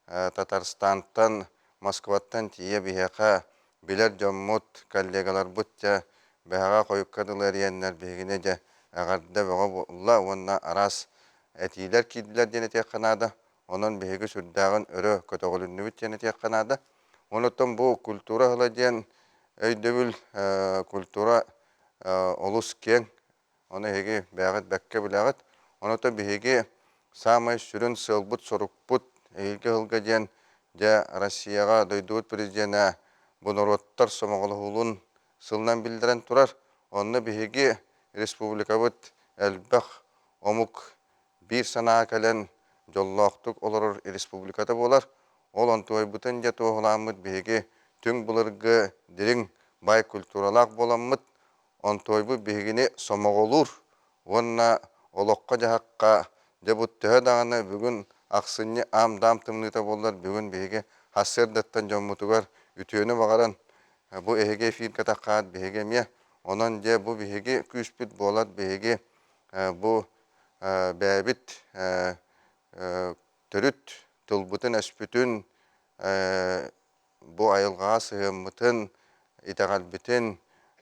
Татарстантан, Москваттан тиийэ биһиэхэ билэр дьоммут, коллегаларбыт дьэ бэһэҕэ хойукка дылы эрийэннэр биһигини дьэ эҕэрдэ бөҕө буолла уонна араас этиилэр киирдилэр диэн этиэххэ наада. Онон биһиги сүрдээҕин өрө көтөҕүлүннүбүт диэн этиэххэ наада. Онуттан бу культура ыһыла диэн өйдөбүл культура олус киэҥ Ону эһиги бэйэҕит бэккэ билэҕит. Онон биһиги саамай сүрүн сыалбыт-сорукпут эһиилги ыһылга диэн дьэ Россияҕа дойдубут президенэ бу норуоттар сомоҕолоһуулун сылынан биллэрэн турар. Онно биһиги республикабыт элбэх омук биир санаа кэлэн дьоллоохтук олорор республиката буолар. Ол онтуойбутун дьэ туоһулааммыт биһиги түҥ былыргы дириҥ баай культуралаах буоламмыт Онтуойбут биһигини сомоҕолуур уонна олоххо-дьаһахха дьэ бу төһө даҕаны бүгүн ахсынньы аам-даам тымныыта буоллар бүгүн биһиги сарсыардаттан дьоммутугар үтүөнү баҕаран бу эһиги эфиргэ таххаат биһиги эмиэ онон дьэ бу биһиги күүспүт буолар биһиги бу бэйэбит төрүт тылбытын-өспүтүн бу айылҕаҕа сыһыаммытын, итэҕэлбитин,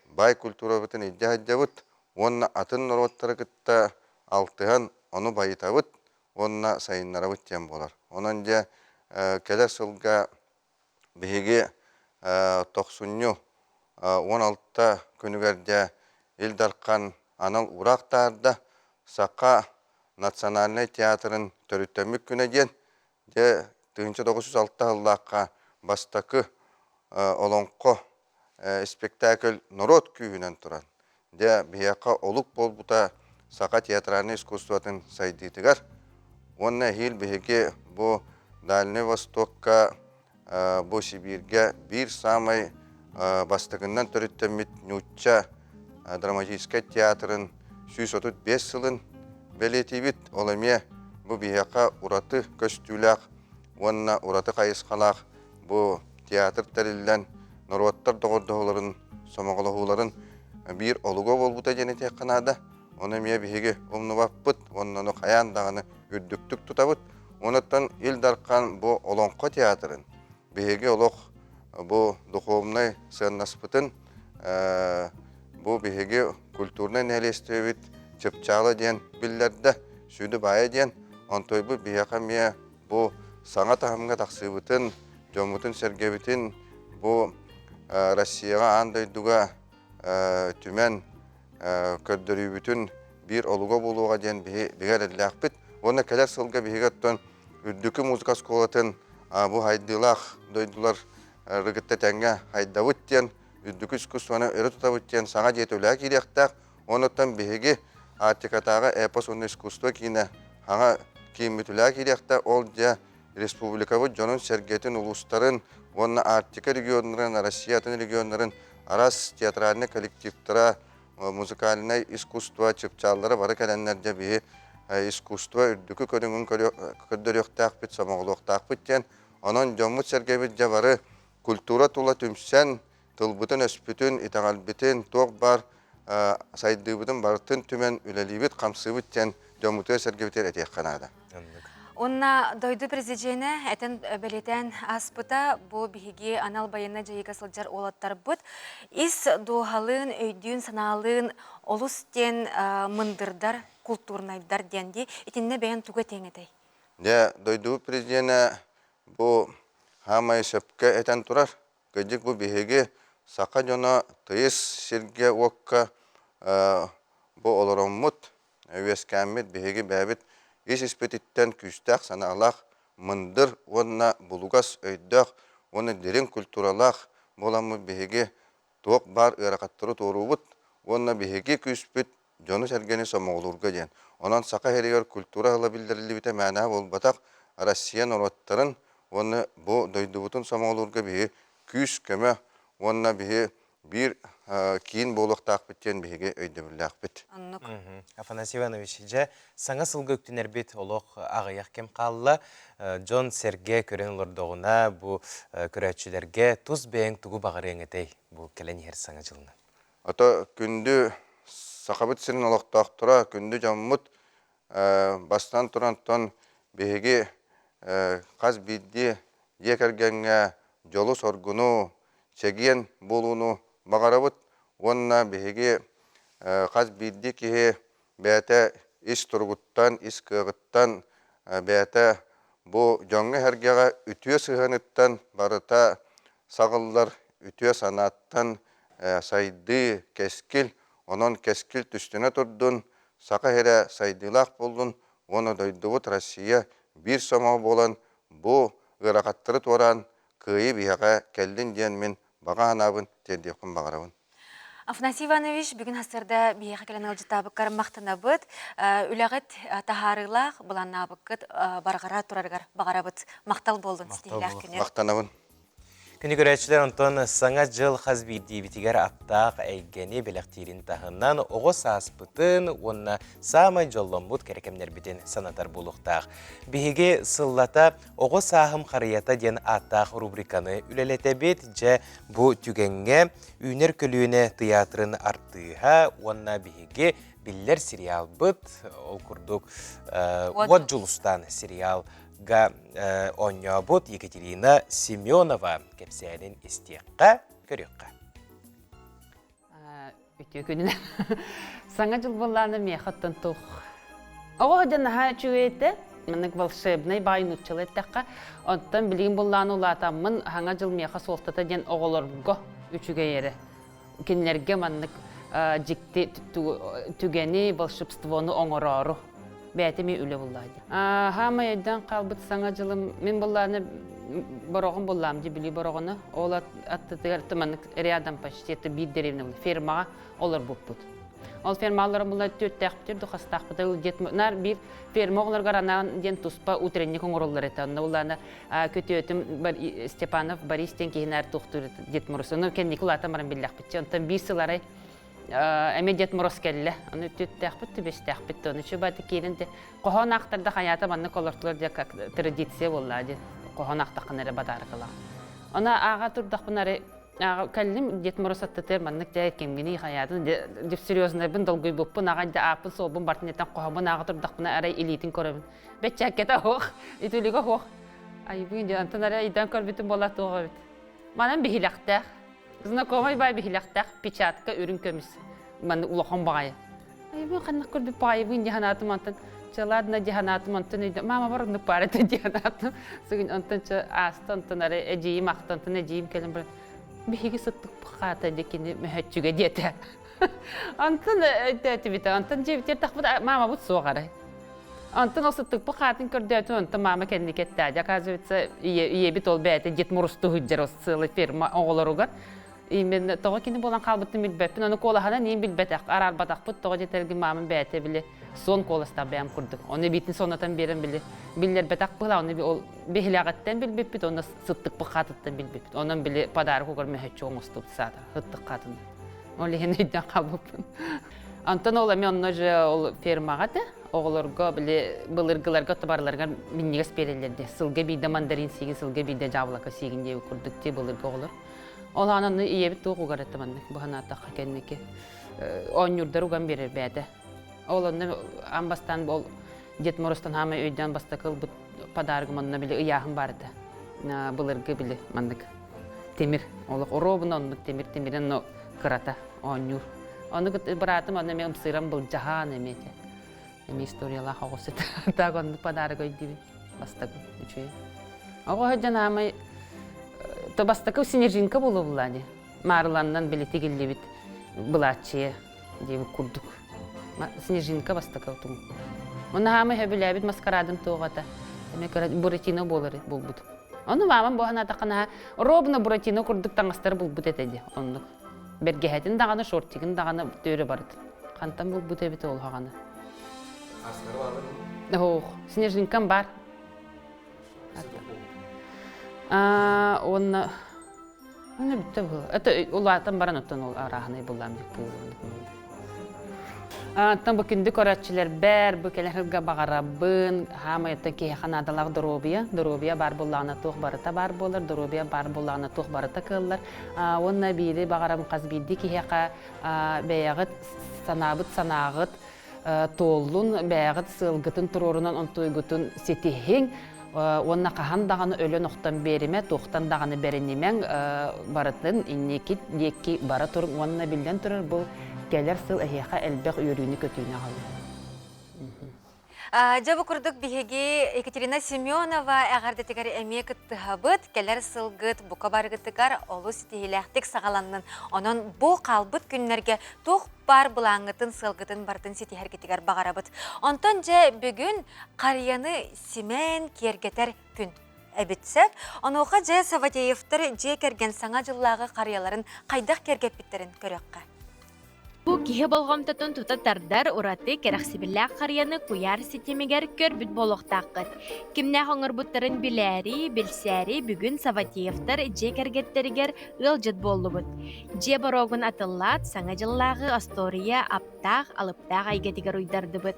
баай культурабытын илдьэ сылдьабыт уонна атын норуоттары кытта алтыһан ону байытабыт уонна сайыннарабыт диэн буолар. Онон дьэ кэлэр сылга биһиги тохсунньу 16 күнүгэр дьэ Ил Дархан анал уураах таһаарда Саха национальнай театрын төрүттэммит күнэ диэн Дьэ, 1906 сыллаахха бастакы олоҥхо испэктээкил норуот күүһүнэн туран, дьэ, биһиэхэ олук буолбута саха театральнай искусствотын сайдыытыгар. Уонна эһиил биһиги бу Дальнай Востокка, бу Сибииргэ биир саамай бастакыннан төрүттэммит нуучча драматическай театрын 135 сылын бэлиэтиибит. Ол эмиэ бу биһиэхэ ураты көстүүлээх уонна ураты хайысхалаах бу театр тэриллэн норуоттар доҕордоһууларын, сомоҕолоһууларын биир олуга буолбута диэн этиэххэ наада. Ону эмиэ биһиги умнубаппыт уонна ону хайаан даҕаны үрдүктүк тутабыт. Онуттан Ил Дархан бу Олоҥхо театрын биһиги олох бу духовнай сыаннаспытын бу биһиги культурнай нэһилиэстибэбит чыпчаала диэн биллэрдэ, сүдү баайа диэн. Онтуойбут биһиэхэ эмиэ бу саҥа таһымҥа тахсыыбытын, дьоммутун-сэргэбитин бу Россияҕа, аан дойдуга түмэн көрдөрүүбүтүн биир олуга буолуоҕа диэн биһи бигэ эрэллээхпит. Уонна кэлэр сылга биһиги оттон Үрдүкү музыка оскуолатын бу хайдыылаах дойдулар кытта тэҥҥэ хайдабыт диэн, үрдүкү искусствоны өрө тутабыт диэн саҥа дьиэтэ үлэҕэ киириэхтээх. Онуттан биһиги Арктикатааҕы эпос уонна искусство киинэ саҥа кииммит үлэҕэ киириэхтээх. Ол дьэ республикабыт дьонун-сэргэтин, улуустарын уонна Арктика регионнарын, Россия атын регионнарын араас театральнай коллективтара. музыкальнай искусство чыпчааллара бары кэлэннэр дьэ биһи искусство үрдүкү көрүҥүн көрдөрүөхтээхпит, сомоҕолуохтаахпыт диэн. Онон дьоммут-сэргэбит дьэ бары культура тула түмсэн, тылбытын-өспүтүн, итэҕэлбитин, туох баар сайдыыбытын барытын түмэн үлэлиибит, хамсыыбыт диэн дьоммутугар-сэргэбитигэр этиэххэ наада. Уонна дойду президенэ этэн бэлиэтээн ааспыта бу биһиги анал байыаннай дьайыыга сылдьар уолаттарбыт ис дууһалыын, өйдүүн-санаалыын олус диэн мындырдар, култуурнайдар диэн дии. Итиннэ бэйэн тугу этиэҥ этэй? Дьэ, дойдубут президенэ бу хаамай сөпкө этэн турар. Кырдьык бу биһиги саха дьоно тыйыс сиргэ-уокка бу олороммут, үөскээммит биһиги бэйэбит ис-испититтэн күүстээх санаалаах, мындыр уонна булугас өйдөөх уонна дириҥ культуралаах буоламмыт биһиги туох баар ыарахаттары туоруубут уонна биһиги күүспүт дьону-сэргэни сомоҕолуурга диэн. Онон Саха сиригэр культура ыла биллэриллибитэ мээнэ буолбатах, Россия норуоттарын уонна бу дойдубутун сомоҕолуурга биһи күүс-көмө уонна биһи биир киин буолуохтаахпыт диэн биһиги өйдөбүллээхпит. Оннук. Афанасий Иванович, дьэ, саҥа сылга үктэнэрбит олох аҕыйах кэм хаалла. Дьон-сэргэ көрөн олордоҕуна, бу көрөөччүлэргэ тус бэйэҥ тугу баҕарыаҥ этэй бу кэлэн иһэр саҥа дьылынан? Ото күндү Сахабыт сирин олохтоохторо, күндү дьоммут бастан турантан биһиги хас биирдии дьиэ кэргэҥҥэ дьолу-соргуну, чэгиэн буолууну баҕарабыт уонна биһиги хас биирдии киһи бэйэтэ ис туругуттан, ис кыаҕыттан, бэйэтэ бу дьоҥҥо-сэргэҕэ үтүө сыһыаныттан барыта саҕыллар үтүө санааттан сайдыы, кэскил, онон кэскил түстэнэ турдун, Саха сирэ сайдыылаах буоллун уонна дойдубут Россия биир сомоҕо буолан бу ыарахаттары туораан кыайыы биһиэхэ кэллин диэн мин баҕа санаабын тиэрдиэхпин баҕарабын. Афанасий Иванович, бүгүн сарсыарда биһиэхэ кэлэн ыалдьыттаабыккар махтанабыт. Үлэҕит таһаарыылаах, былааннаабыккыт барҕара турарыгар баҕарабыт. Махтал буоллун ситиһиилээх күнү. Махтанабын. Күнү көрөөччүлэр онтон Саҥа дьыл хас биирдиибитигэр аптаах эйгэни бэлэхтиирин таһынан оҕо сааспытын уонна саамай дьолломмут кэрэ кэмнэрбитин санатар буолуохтаах. Биһиги сыллата Оҕо сааһым харыйата диэн ааттаах рубриканы үлэлэтэбит. Дьэ, бу түгэҥҥэ Үүнэр көлүөнэ тыйаатырын артыыһа уонна биһиги биллэр сериалбыт, ол курдук Уот Дьулустаан сериалга оонньообут Екатерина Семенова кэпсээнин истиэххэ, көрүөххэ. Үтүө күнүнэн. Саҥа дьыл буоллаана миэхэ оттон туох Оҕо дьэ наһаа үчүгэй этэ. Маннык волшебнай баай нууччалыы эттэххэ. Оттон билигин буллаан улаатаммын саҥа дьыл миэхэ суолтата диэн оҕолорго үчүгэй эрэ. Кинилэргэ маннык дьикти түгэни, волшебствону оҥороору. Бэйэтэ эмиэ үлэ буллаа дии. Хаамай өйдөөн хаалбыт саҥа дьылым мин буллааны бороҕон буллаам дии Бүлүү бороҕоно. Ол аттытыгар маннык рядом почти это биир деревня фермаҕа олорбуппут. Ол фермалара була түөртээхпит духастаахпыт ыл диэт наар биир ферма оҕолоругар анаан диэн туспа утренник оҥороллор этэ. Онно улаана күтүөтүм Степанов Борис диэн киһи наар туохтуур Дед Мороз. Ону кэнники улаатан баран биллэхпитчэ. Онтон биир сыл арай эмиэ Дед Мороз кэллэ. Ону түөртээхпит, түбэстээхпит. Ону чубаты киирэн хоһоон аахтарда хайаата маннык олортулар диэ как традиция буолла диэн хоһоон аахтаххына эрэ бадаарыкалаах. Ону ааҕа турдахпына арай кэллим Дед Мороз аттытыгар маннык дьэ кимҥиний хайаатын дьэ серьезнайбын долгуйбуппун аҕай дьэ ааппын суолбун бартын этэн хоһооммун ааҕа турдахпына арай илиитин көрөбүн бэччээккэтэ оһох итилигэ оһох айбыын дьэ онтон арай ыйдан көрбүтүм буола туох эбит манан биһилэхтээх знакомый бай биһилэхтээх печатка үрүҥ көмүс маннык улахан баҕайы Айыбын ханнык көрбүт баайыбын дии санаатым онтон чэ ладно дии санаатым онтон өйдө мама бар оннук баар этэ дии санаатым сыгын онтон чэ ааста онтон ары эдьиийим ахта онтон эдьиийим кэлэн баран биһиги сыттык хаата дии кини мөһөччүгэ диэтэ онтон өйдөөтүбүтэ онтон дьиэбитигэр тахпыт мамабыт суох арай онтон ол сыттыкпыт хаатын көрдөөтүм онтон мама кэнники эттээди оказывается ийэбит ол бэйэтэ Дед Мороз туһуйдьар ол целый ферма оҕолоругар Именно тоҕо кини буолан хаалбытын билбэппин, ону куолаһынан иин билбэтэх, араарбатахпыт тоҕо диэтэргин маамам бэйэтэ били суон куоластаах бэйэм курдук. Ону эбиитин сонотон биэрэн били биллэрбэтэх быһыылаах, ону ол биһилэҕиттэн билбиппит, уонна сыттыкпыт хаатыттан билбиппит. Онон били подарок угар мөһөччү оҥостубут саата, сыттык хаатын. Ол иһин өйдөөн хаалбыппын. Онтон ол эмиэ онно же ол фермаҕа этэ. Оҕолорго били былыргыларга барыларыгар минньигэс биэрэллэр дии. Сылга биирдэ мандарин сиигин, сылга биирдэ дьаабылака сиигин диэбит курдук дии былыргы оҕолор. Ол аан онно ийэбит туох угар этэ маннык бу санаатахха кэнники оонньуурдар уган биэрэр бэйэтэ. Ол онно аан бастаан ол Дед Морозтан хаамай өйдөөн бастакы ылбыт подарогым онно били ыйааһын баар этэ. Былыргы били маннык тимир олох оруобуна оннук тимир тимирин но кырата оонньуур. Ону быраатым онно эмиэ ымсыыран былдьаһаан эмиэ этэ. Эмиэ историялаах оҕус этэ. Так оннук подарок өйдүүбүн. Бастакы үчүгэй. Оҕо сылдьан аамай то бастакы снежинка буолуо дии. Маарыланнан били тигиллибит былааччыйа диэбит курдук. Снежинка бастакы утум. Уонна хаамай сөбүлээбит маскарадым туоҕата. Эмиэ кыра Буратино буолар булбут. Ону маамам буоһан атаххына ровно Буратино курдук таҥастары булбут этэ дии оннук. Бэргэһэтин даҕаны, шортигын даҕаны төөрө барыт. Хантан булбут эбит ол хаҕаны. Ох, снежинкам бар. А, уонна Оны бүттэ бу. Это улаатан баран оттон ол арааһынай буллаам дик Оттон бу күндү көрөөччүлэрбэр бу кэлэр сылга баҕарабын хаамайыттан киһиэхэ наадалаах доруобуйа. Доруобуйа баар буоллаҕына туох барыта баар буолар, доруобуйа баар буоллаҕына туох барыта кыаллар. Уонна биири баҕарабын хас биирдии киһиэхэ бэйэҕит санаабыт санааҕыт туоллун, бэйэҕит сыалгытын туруорунан онтуйгутун ситиһиҥ уонна хаһан даҕаны өлөн-охтон биэримэ, туохтан даҕаны бэринимэҥ, барытын инники диэки бара туруҥ уонна биллэн турар бу кэлэр сыл эһиэхэ элбэх үөрүүнү-көтүүнү аҕалыа. Дьэ бу курдук биһиги Екатерина Семенова эҕэрдэтигэр эмиэ кыттыһабыт. Кэлэр сылгыт бука барыгытыгар олус ситиһиилээхтик саҕаланнын. Онон бу хаалбыт күннэргэ туох баар былааҥҥытын, сыалгытын барытын ситиһэргитигэр баҕарабыт. Онтон дьэ бүгүн харыйаны симээн киэргэтэр күн эбит сөп. Онуоха дьэ Саватеевтар дьиэ кэргэн саҥа дьыллааҕы харыйаларын хайдах киэргэппиттэрин көрүөххэ. Бу киһи болҕомтотун тута тардар ураты кэрэхсэбиллээх харыйаны куйаар ситимигэр көрбүт буолуохтааххыт. Кимнээх оҥорбуттарын билээри, билсээри бүгүн Саватеевтар дьиэ кэргэттэригэр ыалдьыт буоллубут. Дьиэ боруогун атыллаат, Саҥа дьыллааҕы остуоруйа аптаах, алыптаах эйгэтигэр уйдардыбыт.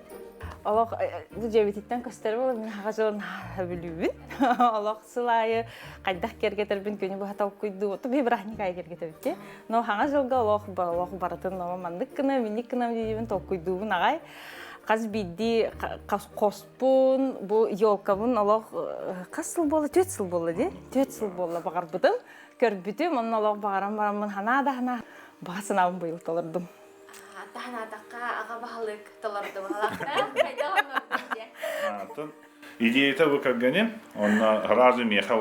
Олох бу дьиэбититтэн көстөр буолан мин аҕа дьылын сөбүлүүбүн. Олох сыл аайы хайдах киэргэтэрбин күнү быһа толкуйдуу, тугу бырааһынньык аайы киэргэтэбит Но хаҥа дьылга олох олох барытын маннык гына, минник гына диибин толкуйдуубун аҕай. Хас биирдии хоспун, бу елкабын олох хас сыл буолла? Түөрт сыл буолла дии. Түөрт сыл буолла баҕарбытым. Көрбүтүм, онно олох баҕаран бараммын ханаа да ханаа баҕа санаабын быйыл толордум. Таһанаатахха аҕа баһылык толорду Идеята бу кэргэним, онно сразу миэхэ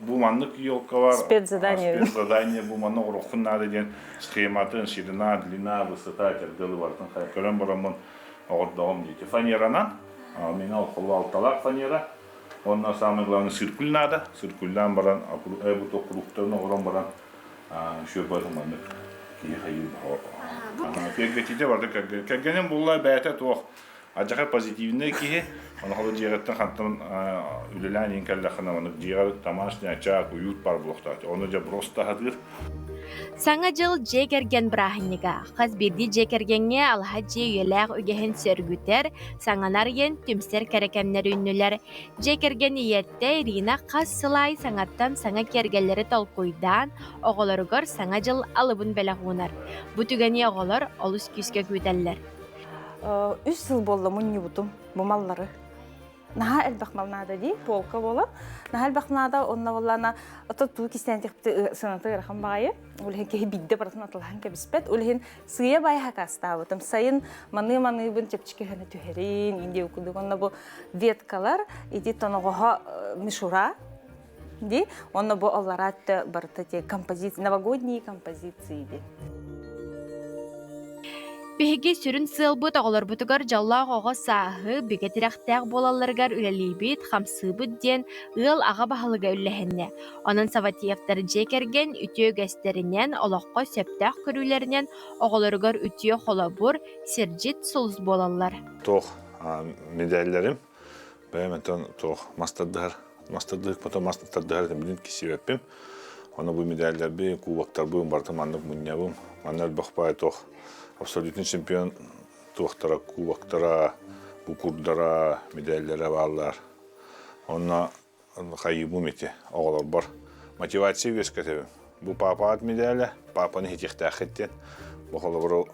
бу маннык елкалар, спецзадание, спецзадание бу маннык оҥоруоххун наада диэн схематын, ширина, длина, высота кэргэли барытын көрөн бараммын оҕордоҕум диэки фанеранан, мин ол алталаах фанера, Уонна самое главное циркуль надо. Циркульдаан баран бу кругтарын оҥорон баран шөбөтүн маннык киһи хайыы Кэргэтитэ барда кэргэним булла бэйэтэ туох адьаха позитивный киһи онохоло дьиэҕиттэн хантан үлэлээн иин кэллэххинэ маннык дьиэҕэр домашний очаг уют бар буолуохтаах ону дьэ просто хатыыр Саҥа дьыл дьиэ кэргэн бырааһынньыга. Хас биирдии дьиэ кэргэҥҥэ алаһа дьиэ үйэлээх үгэһин сөргүтэр, саҥаны арыйан түмсэр кэрэ кэмнэр үүннүлэр. Дьиэ кэргэн ийэтэ Ирина хас сыл аайы саҥаттан саҥа киэргэллэри толкуйдаан, оҕолоругар Саҥа дьыл алыбын бэлэх уунар. Бу түгэни оҕолор олус күүскэ күүтэллэр. Үс сыл буолла мунньубутум бу маллары. Наһаа элбэх мал наада дии, полка буолан. Наһаа элбэх наада, онно буоллаана ото туу кистээн тихпити сыаната ыарахан баҕайы. Ол иһин киһи биирдэ барытын атылаһан кэбиспэт. Ол иһин сыыйа баайа хакаастаабытым. Сайын маныы-маныыбын чэпчэки гына түһэрин, индия курдук. Онно бу веткалар, ити тоноҕоһо мишура ди. Онно бу аллараат барыта те композиции, новогодние композиции ди. Биһиги сүрүн сыалбыт оҕолорбутугар дьоллоох оҕо сааһы, бигэ тирэхтээх буолалларыгар үлэлиибит, хамсыыбыт диэн ыал аҕа баһылыга үллэһиннэ. Онон Савватеевтар дьиэ кэргэн үтүө үгэстэринэн, олоххо сөптөөх көрүүлэринэн оҕолоругар үтүө холобур, сирдьит сулус буолаллар. Туох медалларым бэйэм онтон туох мас тардыһар мас тардыһык потом мас тардыһар этим билин кисиэппим. Ону бу медальларбын, кубоктарбын барытын маннык мунньабым. Манна элбэх баай туох абсолютный чемпион туохтара, кубоктара, букурдара, медальлэрэ бааллар. Онно хайыыбым ити оҕолорбор мотивация үөскэтэбин. Бу паапаат медалэ, паапаны иһитиэхтээххит диэн. Бу холобуру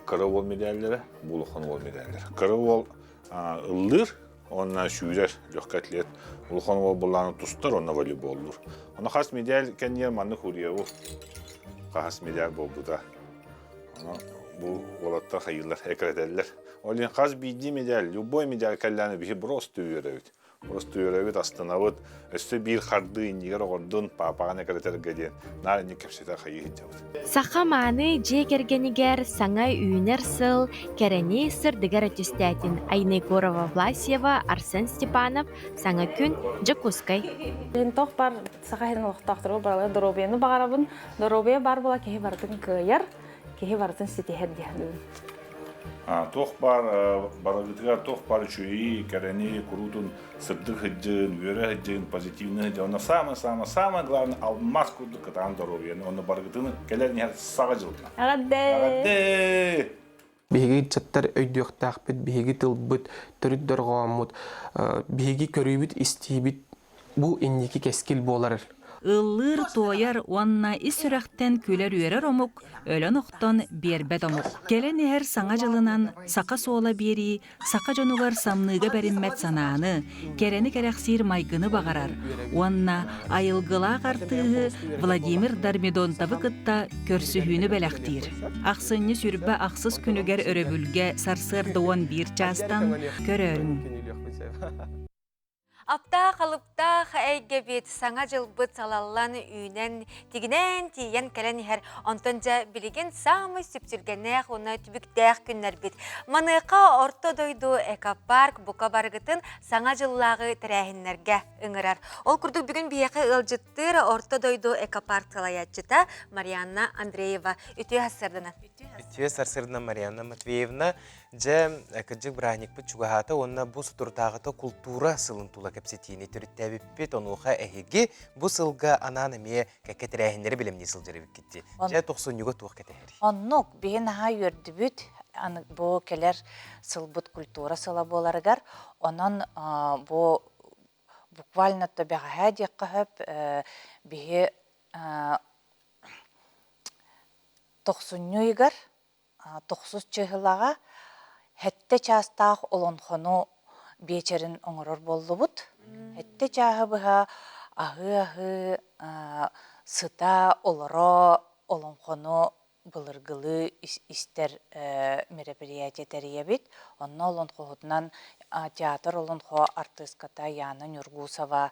кыра уол медаллэрэ, бу улахан уол медаллэрэ. Кыра уол ыллыыр, уонна сүүрэр легкий атлет. Улахан уол былааны тустар, онно волейболлуур. Ону хас медаль кэнниэр маннык уруйабыл. Хас медаль буолбута. Ону бу уолаттар хайыылар, экирэтэллэр. Ол иһин хас биирдии медаль, любой медаль кэллэҕинэ биһи просто үөрэбит. Просто үөрэбит, астынабыт. Өссө биир хардыы иннигэр оҕордун, паапаҕын экирэтэргэ диэн наар инник кэпсэтэ хайыы сылдьабыт. Саха мааны дьиэ кэргэнигэр саҥа үүнэр сыл кэрэни сырдыгар түстээтин Айна Егорова-Власьева, Арсен Степанов, Саҥа күн, Дьокуускай. Туох бар саха сирин олохтоохторугар баралар доруобуйаны баҕарабын. Доруобуйа баар буола киһи барытын кыайар, киһи барытын ситиһэр диэн. Туох баар барыгытыгар туох баар үчүгэйи, кэрэни, куруутун сырдык сыдьын, үөрэ сыдьын, позитивный сыдьын, онно самое-самое, самое главное алмаз курдук кытаан доруобуйаны, онно барыгытын кэлэр иһэр саҕа дьылына. Эҕэрдэ! Эҕэрдэ! Биһиги ыччаттар өйдүөхтээхпит, биһиги тылбыт, төрүт дорҕооммут, биһиги көрүүбүт, истиибит бу инники кэскил буолар. Ыллыыр-туойар уонна ис сүрэхтэн күлэр-үөрэр омук өлөн-охтон биэрбэт омук. Кэлэн иһэр Саҥа дьылынан саха суола биэрии саха дьонугар самныыга бэриммэт санааны, кэрэни кэрэхсиир майгыны баҕарар уонна айылгылаах артыыһы Владимир Дормидонтовы кытта көрсүһүүнү бэлэхтиир. Ахсынньы сүрбэ ахсыс күнүгэр өрөбүлгэ сарсыарда 11 чаастан көрөөрүҥ. Аптаах алыптаах эйгэбит саҥа дьылбыт салаллан үүнэн, тигинээн тиийэн кэлэн иһэр. Онтон дьэ билигин саамай сүпсүлгэннээх уонна түбүктээх күннэрбит. Маныаха Орто дойду экопарк бука барыгытын саҥа дьыллааҕы тэрээһиннэргэ ыҥырар. Ол курдук бүгүн биһиэхэ ыалдьыттыыр Орто дойду экопарк салайааччыта Марианна Андреева. Үтүө сарсыарданан. Үтүө сарсыарданан Марианна Матвеевна. Дьэ, кырдьык бырааһынньыкпыт чугаһаата уонна бу соторутааҕыта култуура сылын тула кэпсэтиини төрүттээбиппит. Онуоха эһиги бу сылга анаан эмиэ кэккэ тэрээһиннэри бэлэмнии сылдьар эбиккит дии. Дьэ, тохсунньуга туох кэтэһэрий? Оннук, биһи наһаа үөрдүбүт. Аны бу кэлэр сылбыт культура сыла буоларыгар. Онон бу буквально то бэҕэһээ диэххэ сөп, биһи тохсунньу ыйыгар Тохсус чыыһылаҕа сэттэ чаастаах олоҥхону биэчэрин оҥорор буоллубут. Сэттэ чааһы быһа аһыы-аһыы сыта олоро олоҥхону былыргылыы истэр мероприятие тэрийэбит. Онно олоҥхоһутунан театр олоҥхо артыыската Яна Нюргусова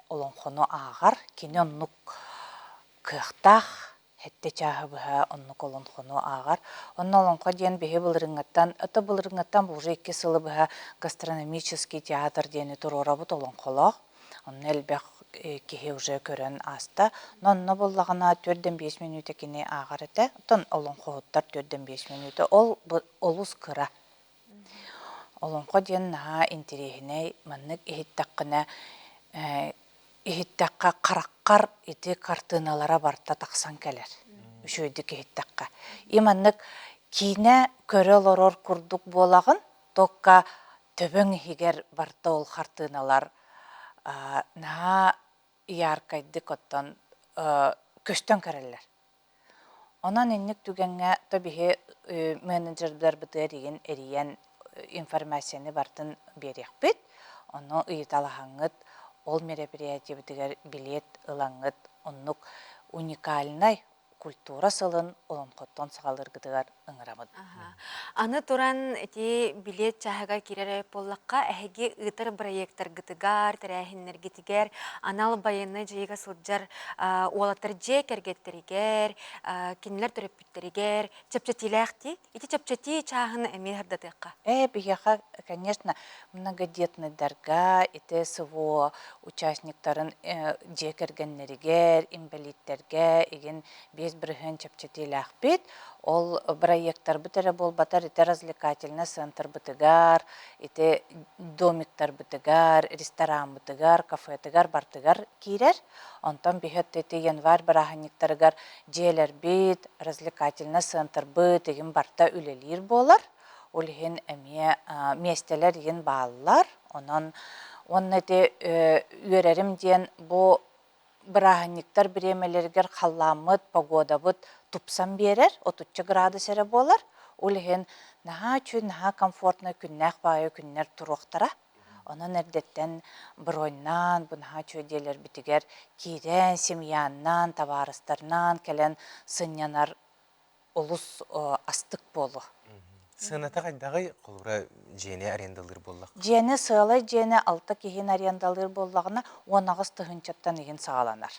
олоҥхону ааҕар. Кини оннук кыахтаах Сэттэ чааһы быһа оннук олоҥхону ааҕар. Онно олоҥхо диэн биһи былырыҥҥыттан, это былырыҥҥыттан уже икки сылы быһа гастрономический театр диэни туруорабыт олоҥхолоох. Онно элбэх киһи уже көрөн ааста. Но онно буоллаҕына төрдөн биэс мүнүүтэ кини ааҕар этэ. Оттон олоҥхоһуттар төрдөн биэс мүнүүтэ. Ол олус кыра. Олоҥхо диэн наһаа интэриэһинэй, маннык иһиттэххинэ иһиттэххэ хараххар ити хартыыналара барыта тахсан кэлэр үчүгэйдик иһиттэххэ и маннык киинэ көрө олорор курдук буолаҕын только төбөҥ иһигэр барыта ол хартыыналар наһаа яркайдык оттон көстөн кэлэллэр Онон инник түгэҥҥэ то биһи менеджердарбытыгар игин эрийэн информацияны барытын биэриэхпит. Ону ыйыталаһаҥҥыт, ол мероприятиебытыгар билиэт ылаҥҥыт оннук уникальнай культура сылын олоҥхоттон саҕалыыргытыгар ыҥырабын. Аны туран ити билиэт чааһыгар киирэр буоллахха, эһиги ыытар бырайыактаргытыгар, тэрээһиннэргитигэр анал байыаннай дьайыыга сылдьар уолаттар дьиэ кэргэттэригэр, кинилэр төрөппүттэригэр чэпчэтиилээх дии. Ити чэпчэтии чааһын эмиэ сырдатыахха. Ээ, биһиэхэ, конечно, многодетныйдарга, ити СВО участниктарын дьиэ кэргэннэригэр, инбэлииттэргэ игин 5 5% чэпчэтиилээхпит. Ол бырайыактарбыт эрэ буолбатар, ити развлекательнай центрбытыгар, ити домиктарбытыгар, рестораммытыгар, кафетыгар бартыгар киирэр. Онтон биһи ити январь бырааһынньыктарыгар дьиэлэрбит, развлекательнай центрбыт игин барта үлэлиир буолар. Ол иһин эмиэ миэстэлэр игин бааллар. Онон уонна ити үөрэрим диэн бу бырааһынньыктар бириэмэлэригэр халлааммыт, погодабыт тупсан биэрэр, отучча градус эрэ буолар. Ол иһин наһаа үчүгэй, наһаа комфортнай күннээх баайы күннэр туруохтара. Онон эрдэттэн броньнаан, бу наһаа үчүгэй дьиэлэрбитигэр киирэн, семьяннаан, табаарыстарнаан кэлэн сынньанар олус астык буолуо. Сыаната хайдаҕый? Холобура, дьиэни арендалыыр буоллахха? Дьиэни сыалай дьиэни алта киһини арендалыыр буоллаҕына, 18 тыһыынчаттан иһин саҕаланар.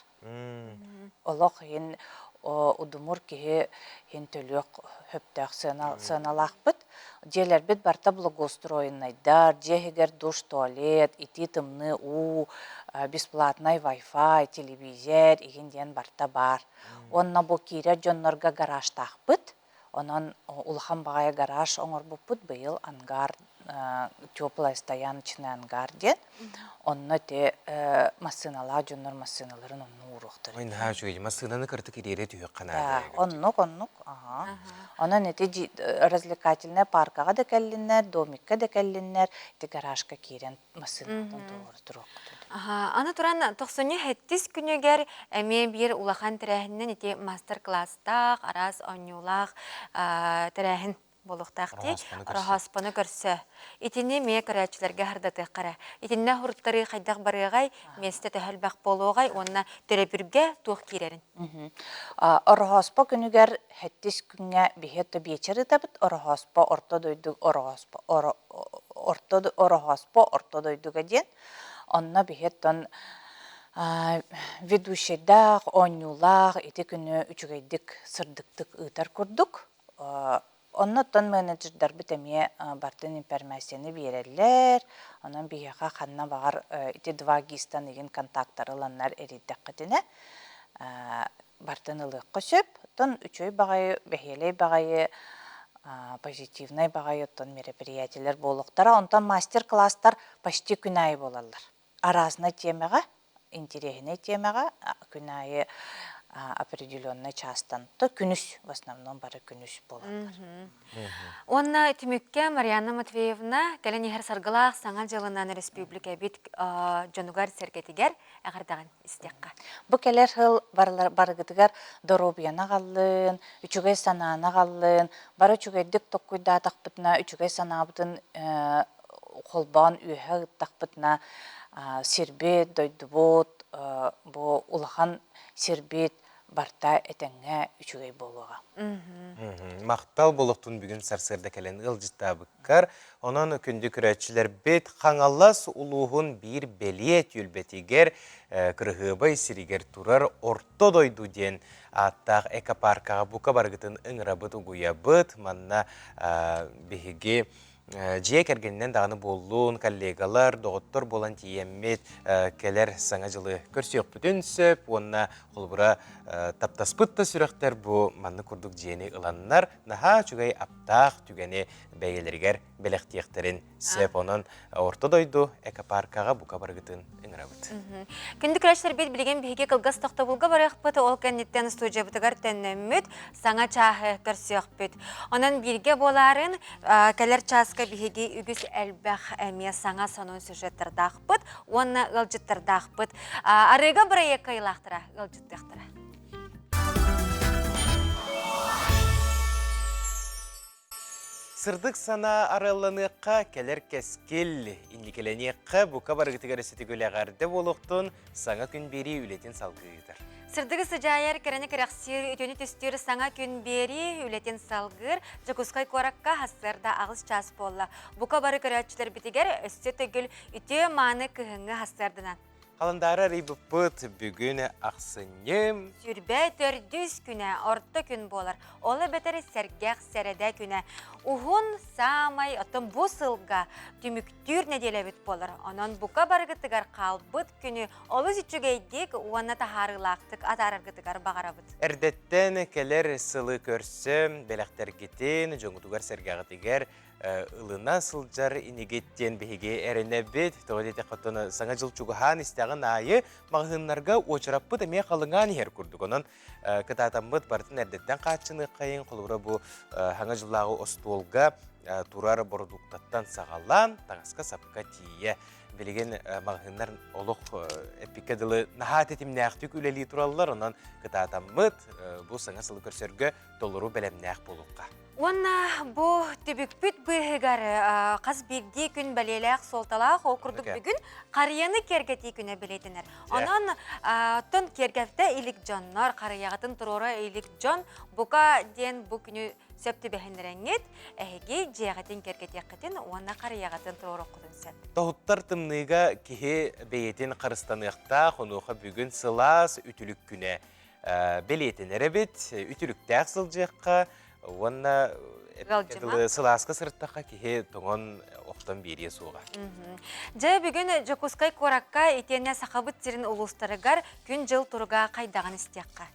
Олох иһин удумур киһи иһин төлүөх сөптөөх сыаналаахпыт. Дьиэлэрбит барыта благоустроеннайдар, дьиэ иһигэр душ, туалет, итии-тымныы уу, бесплатнай Wi-Fi, телевизор иһин диэн барыта баар. Уонна бу киирэр дьоннорго гаражтаахпыт. Онон улахан баҕайы гараж оҥорбуппут быйыл ангар теплая стояночный ангар диэн. Онно ити массыыналаах дьоннор массыыналарын онно ууруохтара. Ой, наһаа үчүгэй. Массыынаны кырдык ириэрэ түһүөххэ наада. Оннук, оннук. Онон ити развлекательнай паркаҕа да кэллиннэр, домикка да кэллиннэр, ити гаражка киирэн массыынаттан туруору туруоххутун. Аны туран тохсунньу сэттис күнүгэр эмиэ биир улахан тэрээһининэн ити мастер-класстаах, араас оонньуулаах тэрээһин буолуохтаах дии. Ороһооспону көрсө. Итини эмиэ көрөөччүлэргэ хардатыахха эрэ. Итиннэ хуруттарыы хайдах барыаҕай, миэстэ төһө элбэх буолуоҕай уонна төлөбүргэ туох киирэрин. Ороһооспо күнүгэр сэттис күҥҥэ биһи биэчэр ыытабыт. Ороһооспо орто дойду ороһооспо орто Ороһооспо орто дойдуга диэн. Онно биһи оттон ведущайдаах, оонньуулаах ити күнү үчүгэйдик, сырдыктык ыытар курдук. Онно оттон менеджердарбыт эмиэ бартын информацияны биэрэллэр. Онон биһиэхэ ханна баҕар ити два гистан игин контактары ыланнар эрийдэххитинэ бартын ылыахха сөп. Оттон үчүгэй баҕайы, бэһиэлэй баҕайы, позитивнай баҕайы оттон мероприятиелэр буолуохтара. Онтон мастер-класстар почти күн аайы буолаллар. Аразнай тиэмэҕэ, интириэһинэй тиэмэҕэ күн аайы определенный чаастан то күнүс в основном бары күнүс буолаллар. Уонна түмүккэ Марианна Матвеевна кэлэн иһэр саргылаах Саҥа дьылынан республикабыт дьонугар-сэргэтигэр эҕэрдэҕин истиэххэ. Бу кэлэр сыл барыгытыгар доруобуйаны аҕаллын, үчүгэй санааны аҕаллын, бары үчүгэйдик толкуйдаатахпытына, үчүгэй санаабытын холбоон үөһэ ыыттахпытына сирбит, дойдубут, бу улахан сирбит барта этэҥҥэ үчүгэй буолуоҕа. Махтал болохтун бүгүн сарсыарда кэлэн ыалдьыттаабыккар. Онон күндү көрөөччүлэрбит Хаҥалас улууһун биир бэлиэ түөлбэтигэр Кырыһыабай сиригэр турар Орто дойду диэн ааттаах экопаркаҕа бука барыгытын ыҥырабыт угуйабыт. Манна биһиги дьиэ кэргэнинэн даҕаны буоллун, коллегалар, доҕоттор буолан тиийэммит кэлэр Саҥа дьылы көрсүөхпүтүн сөп уонна холобура таптаспыт да сүрэхтэр бу маннык курдук дьиэни ыланнар наһаа үчүгэй аптаах түгэни бэйэлэригэр бэлэхтиэхтэрин сөп. Онон Орто дойду экопаркаҕа бука барыгытын ыҥырабыт. Күндү көрөөччүлэрбит билигин биһиги кылгас тохтобулга барыахпыт, ол кэнниттэн студиябытыгар төннөммүт, саҥа чааһы көрсүөхпүт. Онон бииргэ буолаарын кэлэр чааска биһиги үгүс элбэх эмиэ саҥа сонун сюжеттардаахпыт уонна ыалдьыттардаахпыт. Арыыга бырайыак кыайыылаахтара ыалдьыттыахтара. Сырдык санаа арыалланыахха, кэлэр кэскил, инникилэниэххэ, бука барыгытыгар өссө эҕэрдэ буолуохтун, саҥа күн биэрии үлэтин салгыы ыытар. Сырдыгы сыдьаайар, кэрэни кэрэхсиир, үтүөнү түстүүр саҥа күн биэрии үлэтин салгыыр Дьокуускай куоракка сарсыарда 8 чаас буолла. Бука бары көрөөччүлэрбитигэр өссө төгүл үтүө мааны кыһыҥҥы сарсыарданан. Халандаары арыйбыппыт бүгүн ахсынньы. Сүрбэ төрдүс күнэ орто күн буолар. Ол эбэтэр сэргэх сэрэдэ күнэ. Уһун саамай оттон бу сылга түмүктүүр нэдиэлэбит буолар. Онон бука барыгытыгар хаалбыт күнү олус үчүгэйдик уонна таһаарыылаахтык атаараргытыгар баҕарабыт. Эрдэттэн кэлэр сылы көрсө бэлэхтэргитин дьоҥҥутугар-сэргэҕитигэр ылына сылдьар инигит диэн биһиги эрэнэбит. Тоҕо диэтэххэ, оттон саҥа дьыл чугаһаан истэҕин аайы маҕаһыыннарга уочараппыт эмиэ халыҥаан иһэр курдук. Онон кытаатаммыт барытын эрдэттэн хааччыныаххайын, холобура бу саҥа дьыллааҕы остуолга турар бородууктаттан саҕалаан таҥаска-сапка тиийэ билигин маҕаһыыннар олох эппиккэ дылы наһаа тэтимнээхтик үлэлии тураллар. Онон кытаатаммыт бу саҥа сылы көрсөргө толору бэлэмнээх буолуохха. Уонна бу түбүкпүт быыһыгар хас биирдии күн бэлиэлээх суолталаах, ол курдук бүгүн харыйаны киэргэтии күнэ бэлиэтэнэр. Онон оттон киэргэттэ илик дьоннор, харыйаҕытын туруора илик дьон бука диэн бу күнү сөп түбэһиннэрэҥҥит, эһиги дьиэҕитин киэргэтиэххитин уонна харыйаҕытын туруоруоххутун сөп. Тоһуттар тымныыга киһи бэйэтин харыстаныахтаах, онуоха бүгүн сылаас үтүлүк күнэ бэлиэтэнэр эбит. Үтүлүктээх сылдьыахха уонна дылы сылааска сырыттахха киһи тоҥон охтон биэриэ суоҕа. Дьэ бүгүн Дьокуускай куоракка итиэннэ Сахабыт сирин улуустарыгар күн-дьыл туруга хайдаҕын истиэххэ.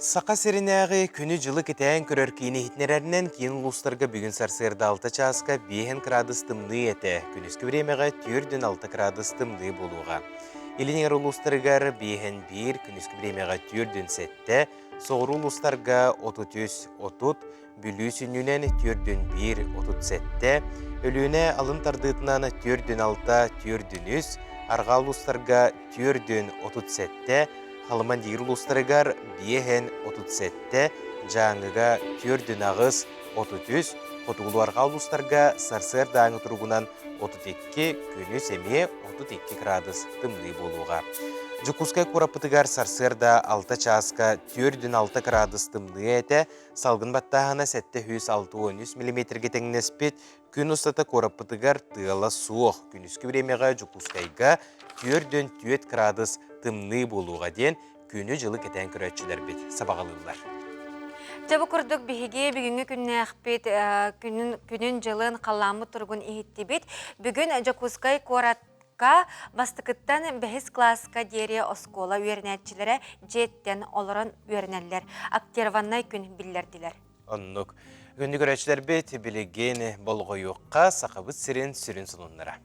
Саха сиринээҕи күнү-дьылы кэтээн көрөр киин иһитиннэрэринэн киин улуустарга бүгүн сарсыарда 6 чааска 5 кыраадыс тымныы этэ. Күнүскү бириэмэҕэ 4-6 кыраадыс тымныы буолуоҕа. Илин эҥэр улуустарыгар 5-1, күнүскү бириэмэҕэ 4-7, соҕуруу улуустарга 33, 30, Бүлүү сүнньүнэн 4-1, 37, Өлүөнэ алын тардыытынан 4-6, 4-3, арҕаа улуустарга 4-37, Халыман диир улуустарыгар 5-37, Дьааҥыга 4-8, 33, хотугулуу-арҕаа улуустарга сарсыардааҥы туругунан 32, күнүс эмиэ 32 кыраадыс тымныы буолуоҕа. Дьокуускай куораппытыгар сарсыарда 6 чааска 4-6 кыраадыс тымныы этэ, салгын баттааһына 763 миллиметргэ тэҥнэспит, күн устата куораппытыгар тыала суох, күнүскү бириэмэҕэ Дьокуускайга 4-4 кыраадыс тымныы буолуоҕа диэн күнү-дьылы кэтээн көрөөччүлэрбит сабаҕалыыллар. Дьэ бу курдук биһиги бүгүҥҥү күннээхпит күнүн, күнүн-дьылын, халлааммыт туругун иһиттибит. Бүгүн Дьокуускай куоратка бастакыттан бэһис кылааска диэри оскуола үөрэнээччилэрэ дьиэттэн олорон үөрэнэллэр. Актированнай күн биллэрдилэр. Оннук. Күндү көрөөччүлэрбит билигин болҕойуохха Сахабыт сирин сүрүн сонуннара.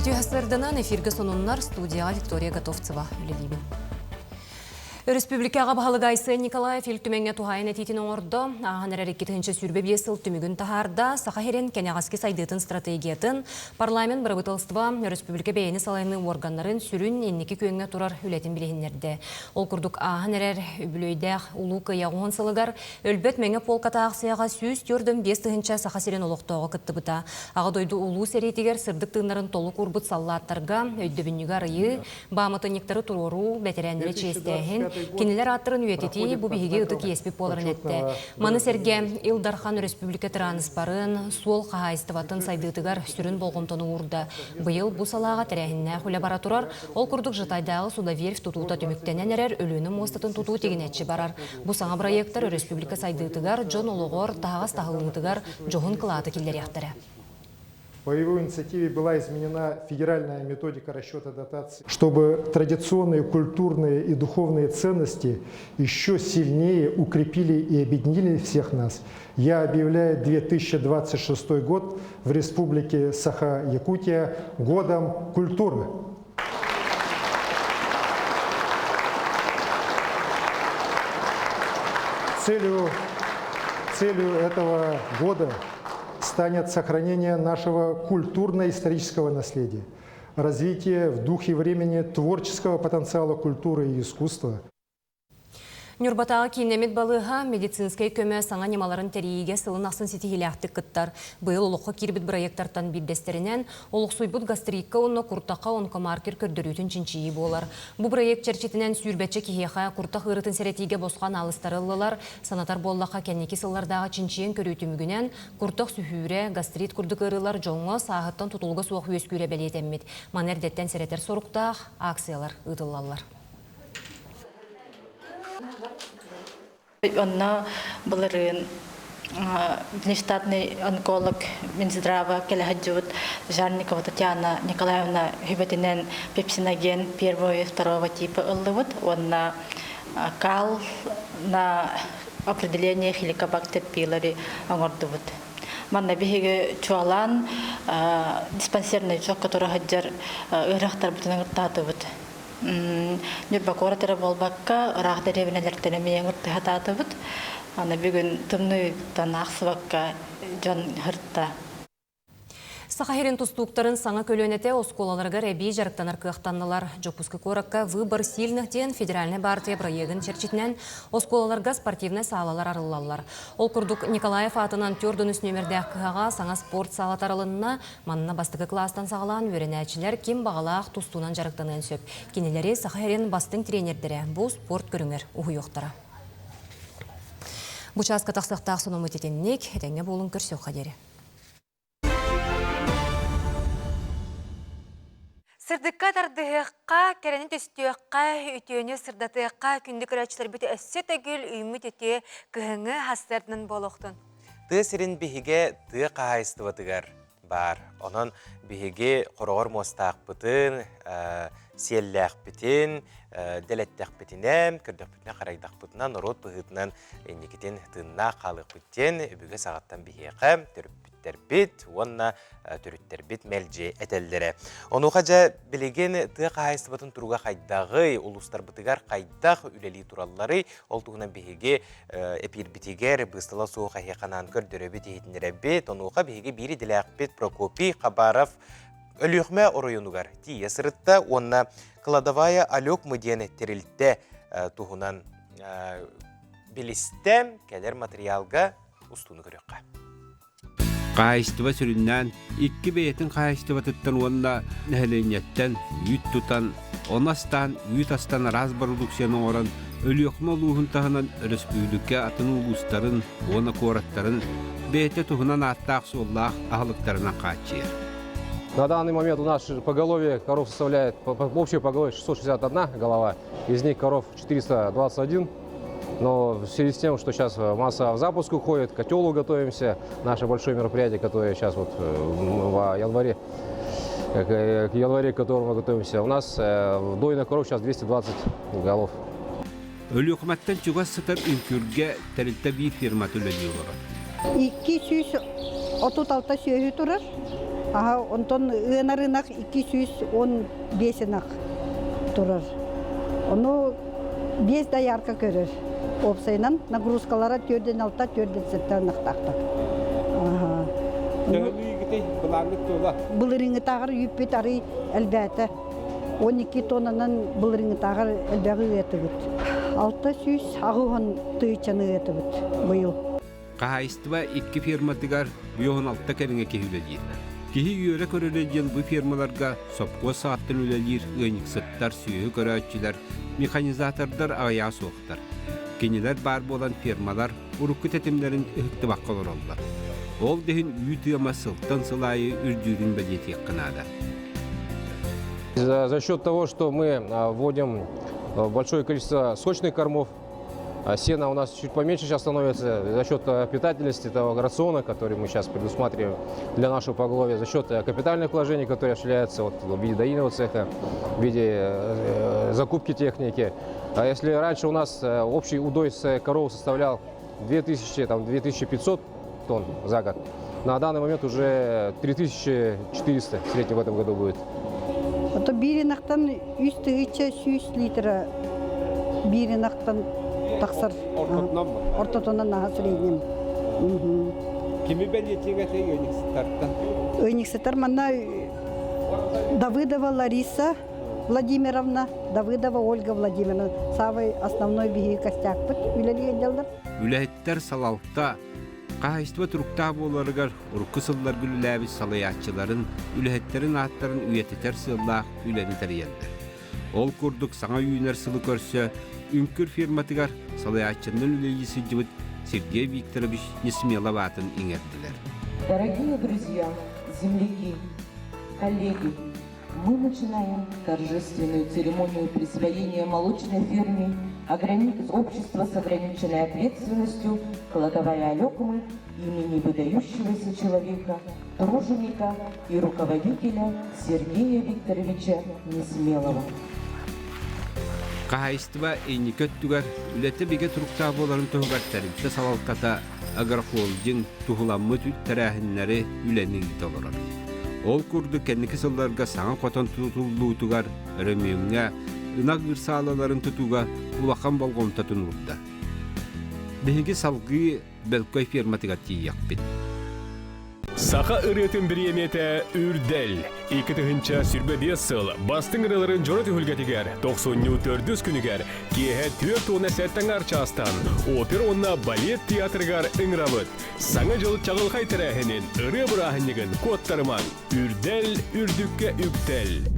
Үтүө сарданан эфиргэ сонуннар студияҕа Виктория Готовцева үлэлиибин. Өрөспүүбүлүкэҕэ баһылыга Айсен Николаев Ил Түмэҥҥэ туһаайан этиитин оҥордо. Ааһан эрэр 2025 сыл түмүгүн таһаарда. Саха сирин кэнэҕэски сайдыытын стратегиятын, парламент бырабыыталыстыба, өрөспүүбүлүкэ бэйэни салайыныы уорганнарын сүрүн инники күөҥҥэ турар үлэтин билиһиннэрдэ. Ол курдук ааһан эрэр үбүлүөйдээх Улуу Кыайыы 10 сылыгар Өлбөт мэҥэ полката аахсыйаҕа 145 тыһыынча Саха сирин олохтооҕо кыттыбыта. Аҕа дойду улуу сэриитигэр сырдык тыыннарын толук уурбут саллааттарга өйдөбүнньүгү арыйыы, Бааматынньыктары туруоруу, бэтэрээннэри чиэстээһин, кинилэр ааттарын үйэтитии бу биһиги ытык иэспит буоларын эттэ. Маны сэргэ Ил Дархан өрөспүүбүлүкэ тырааныспарын, суол хаһаайыстыбатын сайдыытыгар сүрүн болҕомтону уурда. Быйыл бу салааҕа тэрээһиннээх үлэ бара турар. Ол курдук Жатайдааҕы судоверфь тутуута түмүктэнэн эрэр Өлүөнэ муостатын тутуу тигинэччи барар. Бу саҥа бырайыактар өрөспүүбүлүкэ сайдыытыгар, дьон олоҕор, таһаҕас таһыллыытыгар дьоһун кылааты киллэриэхтэрэ. По его инициативе была изменена федеральная методика расчета дотаций, чтобы традиционные культурные и духовные ценности еще сильнее укрепили и объединили всех нас. Я объявляю 2026 год в Республике Саха-Якутия годом культуры. Целью, целью этого года станет сохранение нашего культурно-исторического наследия, развитие в духе времени творческого потенциала культуры и искусства. Ньурбатааҕы кииннэммит балыыһа медицинскэй көмө саҥа ньымаларын тэрийиигэ сылын ахсын ситиһиилээхтик кыттар. Быйыл олоххо киирбит бырайыактартан биирдэстэринэн олохсуйбут гастрикка уонна куртахха онкомаркер көрдөрүүтүн чинчийии буолар. Бу бырайыак чэрчитинэн сүүрбэччэ киһиэхэ куртах ыарыытын сэрэтиигэ босхо анаалыстары ыллылар. Санатар буоллахха, кэнники сыллардааҕы чинчийэн көрүү түмүгүнэн куртах сүһүүрэ, гастрит курдук ыарыылар дьоҥҥо сааһыттан тутулуга суох үөскүүрэ бэлиэтэммит. Маны эрдэттэн сэрэтэр соруктаах акциялар ыытыллаллар. Онно былырыын внештатный онколог Минздрава кэлэ сылдьыбыт Жарникова Татьяна Николаевна сүбэтинэн пепсиноген первого и второго типа ыллыбыт уонна кал на определение хеликобактер пилори оҥордубут. Манна биһиги чуолаан диспансернай учуокка тура сылдьар ыарахтарбытын ыҥыртаатыбыт. Ньурба куорат эрэ буолбакка, ыраах дэриэбинэлэртэн эмиэ ыҥыртыһатаатыбыт. Аны бүгүн тымныыттан аахсыбакка дьон сырта. Саха сирин тустууктарын саҥа көлүөнэтэ оскуолаларыгар эбии дьарыктанар кыахтаннылар. Дьокуускай куоракка «Выбор сильных» диэн федеральнай баартыйа бырайыагын чэрчитинэн оскуолаларга спортивнай саалалар арыллаллар. Ол курдук Николаев аатынан төрдүнүс нүөмэрдээх кыһаҕа саҥа спорт саала тарылынна. Манна бастакы кылаастан саҕалаан үөрэнээччилэр ким баҕалаах тустуунан дьарыктаныан сөп. Кинилэри Саха сирин бастыҥ тренердэрэ бу спорт көрүҥэр уһуйуохтара. Бу чааска тахсыахтаах сонуммут итинник, этэҥҥэ буолуҥ көрсүөххэ диэри. Сырдыкка тардыһыахха, кэрэни түстүөххэ, үтүөнү сырдатыахха күндү көрөөччүлэрбит өссө төгүл үүммүт үтүө кыһыҥҥы хастыардынан буолуохтун. Тыа сирин биһигэ тыа хаһаайыстыбатыгар баар. Онон биһиги хороҕор муостаахпытын, сиэллээхпитин, дэлэттэхпитинэ, көрдөхпүтүнэ-харайдахпытына норуот быһыытынан инникитин тыыннаах хаалыахпыт диэн өбүгэ саҕаттан биһиэхэ төрөппүттэрбит уонна төрүттэрбит мэлдьи этэллэрэ. Онуоха дьэ билигин тыа хаһаайыстыбатын туруга хайдаҕый, улуустарбытыгар хайдах үлэлии туралларый, ол туһунан биһиги эпиирбитигэр быыстала суох эһиэхэ анаан көрдөрөбүт, иһитиннэрэбит. Онуоха биһиги биир идэлээхпит Прокопий Хабаров Өлүөхүмэ оройуонугар тиийэ сырытта уонна кладовая Алекмы диэн тэрилтэ туһунан билистэ, кэлэр материалга устууну көрүөххэ. Хаһаайыстыба сүрүннээн икки бэйэтин хаһаайыстыбатыттан уонна нэһилиэнньэттэн үүт тутан, ону астаан, үүт астан араас бородууксуйаны оҥорон Өлүөхүмэ улууһун таһынан өрөспүүбүлүкэ атын улуустарын уонна куораттарын бэйэтэ туһунан ааттаах-суоллаах аһылыктарынан хааччыйар. На данный момент у нас поголовье коров составляет, общее поголовье 661 голова, из них коров 421. Но в связи с тем, что сейчас масса в запуск уходит, к котелу готовимся, наше большое мероприятие, которое сейчас вот в январе, к январе, к которому мы готовимся, у нас дойных коров сейчас 220 голов. Өлүөхүмэттэн чугас сытар Үҥкүргэ тэрилтэ биир фирмата үлэлии олорор. 236 сүөһү турар. Аха, онтон ыанар ынах 215 ынах турар. Ону биэс доярка көрөр. Уопсайынан нагрузкалара төрдөн алта, төрдөн сэттэ ынахтаахтар. Төһөлүү былааннык туола? Былырыыҥҥытааҕар үүппүт арый элбээтэ. 12 тоннанан былырыыҥҥытааҕар элбэҕи ыатыбыт. 680 тыһыынчаны ыатыбыт быйыл. Хаһаайыстыба икки ферматыгар биоһун алта кэриҥэ киһи үлэлиир. Киһи үөрэ көрөрө диэн бу фермаларга сопхуос саҕаттан үлэлиир ыанньыксыттар, сүөһү көрөөччүлэр, механизатордар аҕыйаҕа суохтар. Кинилэр баар буолан фермалар урукку тэтимнэрин ыһыктыбакка олороллор. Ол да иһин үүт ыама сылтан сыл аайы үрдүүрүн бэлиэтиэххэ наада. За, за счет того, что мы вводим большое количество сочных кормов, сена у нас чуть поменьше сейчас становится за счет питательности того рациона, который мы сейчас предусматриваем для нашего поголовья, за счет капитальных вложений, которые осуществляются вот в виде доильного цеха, в виде закупки техники. А если раньше у нас общий удой с коров составлял 2000, там, 2500 тонн за год, на данный момент уже 3400 в среднем в этом году будет. Ото биир ынахтан үс тыһыынча сүүс литра биир ынахтан тахсар. Ортотунан Ортотунан наһаа среднем. Кими бэлиэтиэҥ этэй ыанньыксыттартан? Ыанньыксыттар манна Давыдова Лариса. Владимировна, Давыдова Ольга Владимировна саамай основной биһиги костякпыт үлэлиир дьаллар. Үлэһиттэр салалта хаһайыстыба туруктаах буоларыгар урукку сылларга үлэлээбит салайааччыларын, үлэһиттэрин ааттарын үйэтитэр сыаллаах үлэни тэрийэллэр. Ол курдук саҥа үүнэр сылы көрсө Үҥкүр фирматыгар салайааччынан үлэлии сылдьыбыт Сергей Викторович Несмелов аатын иҥэрдилэр. Дорогие друзья, земляки, коллеги, мы начинаем торжественную церемонию присвоения молочной ферме общества с ограниченной ответственностью «Кладовая Алекмы» имени выдающегося человека, труженика и руководителя Сергея Викторовича Несмелова. Хаһаайыстыба инники өттүгэр үлэтэ бигэ туруктаах буоларын туһугар тэрилтэ салалтата агрохолдинг туһуламмыт тэрээһиннэри үлэни ыыта олорор. Ол курдук кэнники сылларга саҥа хотон тутуллуутугар, өрөмүөҥҥэ, ынах ыыр саалаларын тутууга улахан болҕомтотун уурда. Биһиги салгыы Бөлкөй ферматыгар тиийиэхпит. Саха ырыатын бириэмийэтэ Үрдэл. 2025 сыл бастыҥ ырыаларын дьоро түһүлгэтигэр тохсунньу төрдүс күнүгэр киэһэ 47 аҥаар чаастан опера уонна балет театрыгар ыҥырабыт. Саҥа дьыл чаҕылхай тэрээһинин, ырыа бырааһынньыгын куоттарымаҥ. Үрдэл, үрдүккэ үктэл!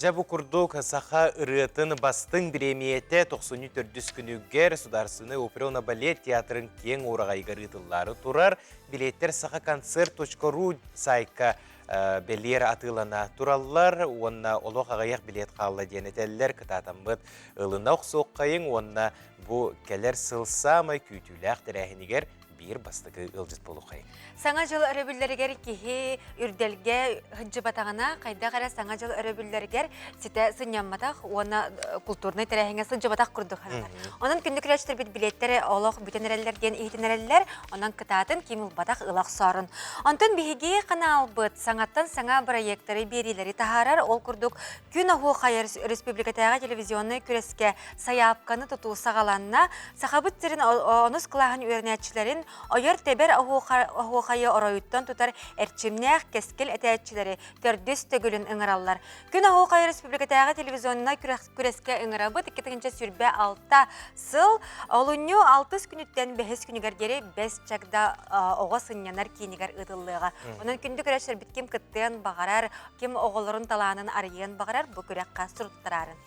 Дьэ бу курдук саха ырыатын бастыҥ бириэмийэтэ тохсунньу төрдүс күнүгэр Судаарыстыбаннай опера уонна балет театрын киэҥ уураҕайыгар ыытыллаары турар. Билиэттэр сахаконцерт.ру сайтка бэлиэр атыылана тураллар уонна олох аҕыйах билиэт хаалла диэн этэллэр. Кытаатаммыт ылына охсуоххайыҥ уонна бу кэлэр сыл саамай күүтүүлээх тэрээһинигэр биир бастакы ыалдьыт буолуоххайыҥ. Саҥа дьыл өрөбүллэригэр киһи үрдэлгэ сылдьыбатаҕына, хайдах эрэ Саҥа дьыл өрөбүллэригэр ситэ сынньамматах уонна култуурнай тэрээһиҥҥэ сылдьыбатах курдук сананар. Онон күндү көрөөччүлэрбит билиэттэрэ олох бүтэн эрэллэр диэн иһитиннэрэллэр. Онон кытаатын ким ылбатах ыла охсоорун. Онтон биһиги ханаалбыт саҥаттан саҥа бырайыактары биэриилэри таһаарар. Ол курдук Күн оһуохайа республикатааҕы телевизионнай күрэскэ сайаапканы тутуу саҕаланна. Сахабыт сирин онус кылааһын үөрэнээччилэрин ойор-тэбэр оһуохайы оройуттан тутар эрчимнээх кэскил этээччилэри төрдүс төгүлүн ыҥыраллар. Күн оһуохайы республикатааҕы телевизионнай күрэскэ ыҥырабыт 2026 сыл олунньу алтыс күнүттэн бэһис күнүгэр диэри Бэс Чагда оҕо сынньанар киинигэр ыытыллыаҕа. Онон күндү көрөөччүлэрбит ким кыттыан баҕарар, ким оҕолорун талаанын арыйыан баҕарар бу күрэххэ суруттараарын.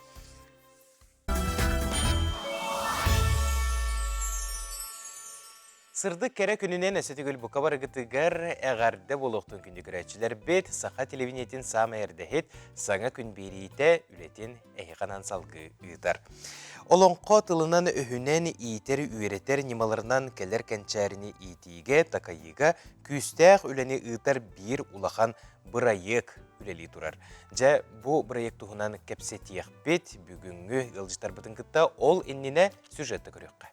Сырдык кэрэ күнүнэн өссө төгүл бука барыгытыгар эҕэрдэ буолуохтун күндү көрөөччүлэрбит, саха телевидениетин саамай эрдэһит саҥа күн биэриитэ үлэтин эһиэхэ салгыы ыытар. Олоҥхо тылынан өһүнэн иитэр үөрэтэр ньымаларынан кэлэр кэнчээрини иитиигэ, такайыыга күүстээх үлэни ыытар биир улахан бырайыак үлэлии турар. Дьэ, бу бырайыак туһунан кэпсэтиэхпит бүгүҥҥү ыалдьыттарбытын кытта ол иннинэ сюжетта көрүөххэ.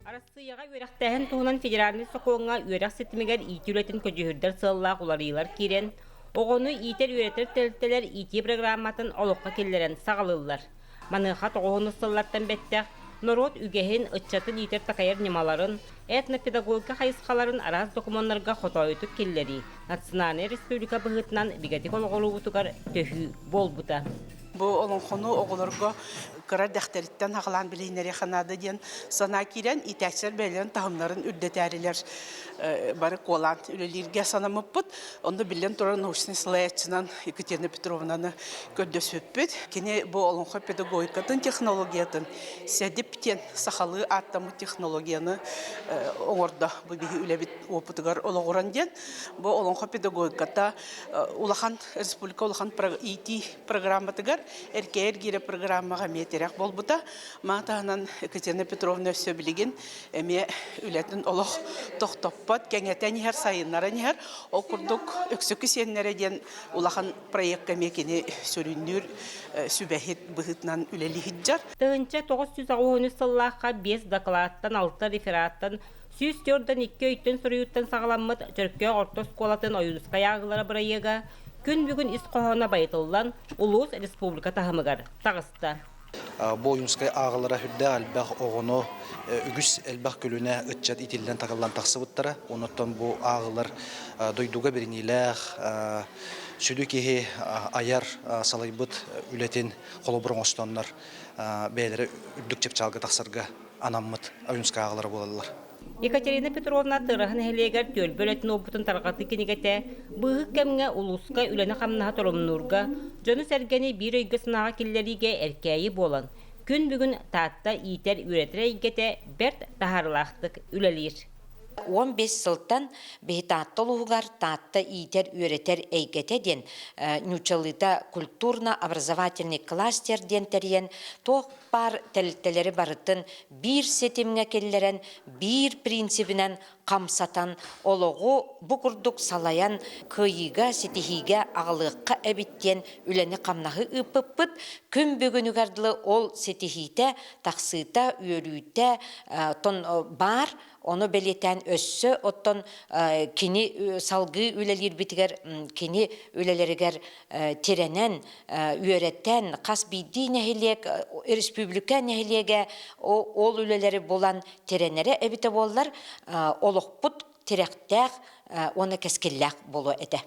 Арассыыйаҕа үөрэхтээһин туһунан федеральнай сокуоҥҥа үөрэх ситимигэр иитии үлэтин көдьүүһүрдэр сыаллаах уларыйыылар киирэн, оҕону иитэр-үөрэтэр тэрилтэлэр иитии программатын олоххо киллэрэн саҕалыыллар. Маныаха тоҕуһунус сыллартан бэттэх норуот үгэһин, ыччатын иитэр-такайар ньымаларын, этнопедагогика хайысхаларын араас докумуоннарга хотоойутук киллэрии национальнай республика быһыытынан бигэтик олоҕуруубутугар төһүү буолбута. Бу олоҥхону оҕолорго кыра эрдэхтэриттэн аҕалаан билиһиннэриэххэ наада диэн санаа киирэн, иитээччилэр бэйэлэрин таһымнарын үрдэтээрилэр бары куолаан үлэлииргэ санаммыппыт. Онно биллэн турар научнай салайааччынан Екатерина Петровнаны көрдөспүппүт. Кини бу олоҥхо педагогикатын технологиятын СЭДИП диэн сахалыы ааттаммыт технологияны оҥордо. Бу биһи үлэбит уопутугар олоҕуран диэн. Бу олоҥхо педагогиката улахан республика улахан иитии программатыгар эркээйэр гиирэ программаҕа эмиэ тирэх буолбута. Маны таһынан Екатерина Петровна өссө билигин эмиэ үлэтин олох тохтоппот, кэҥэтэн иһэр, сайыннаран иһэр. Ол курдук Өксөкү сиэннэрэ диэн улахан проекка эмиэ кини сүрүннүүр сүбэһит быһыытынан үлэлии сылдьар. 1993 сыллаахха биэс дакылааттан, алта рефераттан, 142 өйтөн суруйууттан саҕаламмыт Чөркөөх орто оскуолатын Ойуунускай ааҕыылара бырайыага күн бүгүн ис хоһооно байытыллан улуус республика таһымыгар таҕыста. Бу Ойуунскай ааҕылара сүрдээх элбэх оҕону үгүс элбэх көлүөнэ ыччат итиллэн такыллан тахсыбыттара. Онуттан бу ааҕылар дойдуга бэриниилээх сүдү киһи айар салайбыт үлэтин холобур оҥостоннор бэйэлэрэ үрдүк чыпчаалга тахсарга анаммыт Ойуунскай ааҕылара буолаллар. Екатерина Петровна Тыараһа нэһилиэгэр түөлбэ үлэтин уопутун тарҕатыы кинигэтэ быыһык кэмҥэ улууска үлэни-хамнаһы торумнуурга, дьону-сэргэни биир өйгө-санааҕа киллэриигэ эркээйи буолан, күн бүгүн Таатта иитэр-үөрэтэр эйгэтэ бэрт таһаарыылаахтык үлэлиир. 15 сылтан биһи Таатта улууһугар Таатта иитэр-үөрэтэр эйгэтэ диэн нууччалыыта культурно-образовательный кластер диэн тэрийэн туох баар тэрилтэлэри барытын биир ситимҥэ киллэрэн, биир принцибинэн хамсатан, олоҕу бу курдук салайан кыайыыга, ситиһиигэ аҕалыахха эбит диэн үлэни-хамнаһы ыыппыппыт. Күн бүгүнүгэр дылы ол ситиһиитэ, тахсыыта, үөрүүтэ тон баар. Ону бэлиэтээн өссө оттон кини салгыы үлэлиирбитигэр кини үлэлэригэр тирэнэн, үөрэтэн, хас биирдии нэһилиэк, республика нэһилиэгэ ол үлэлэри булан тирэнэрэ эбитэ буоллар, олохпут тирэхтээх уонна кэскиллээх буолуо этэ.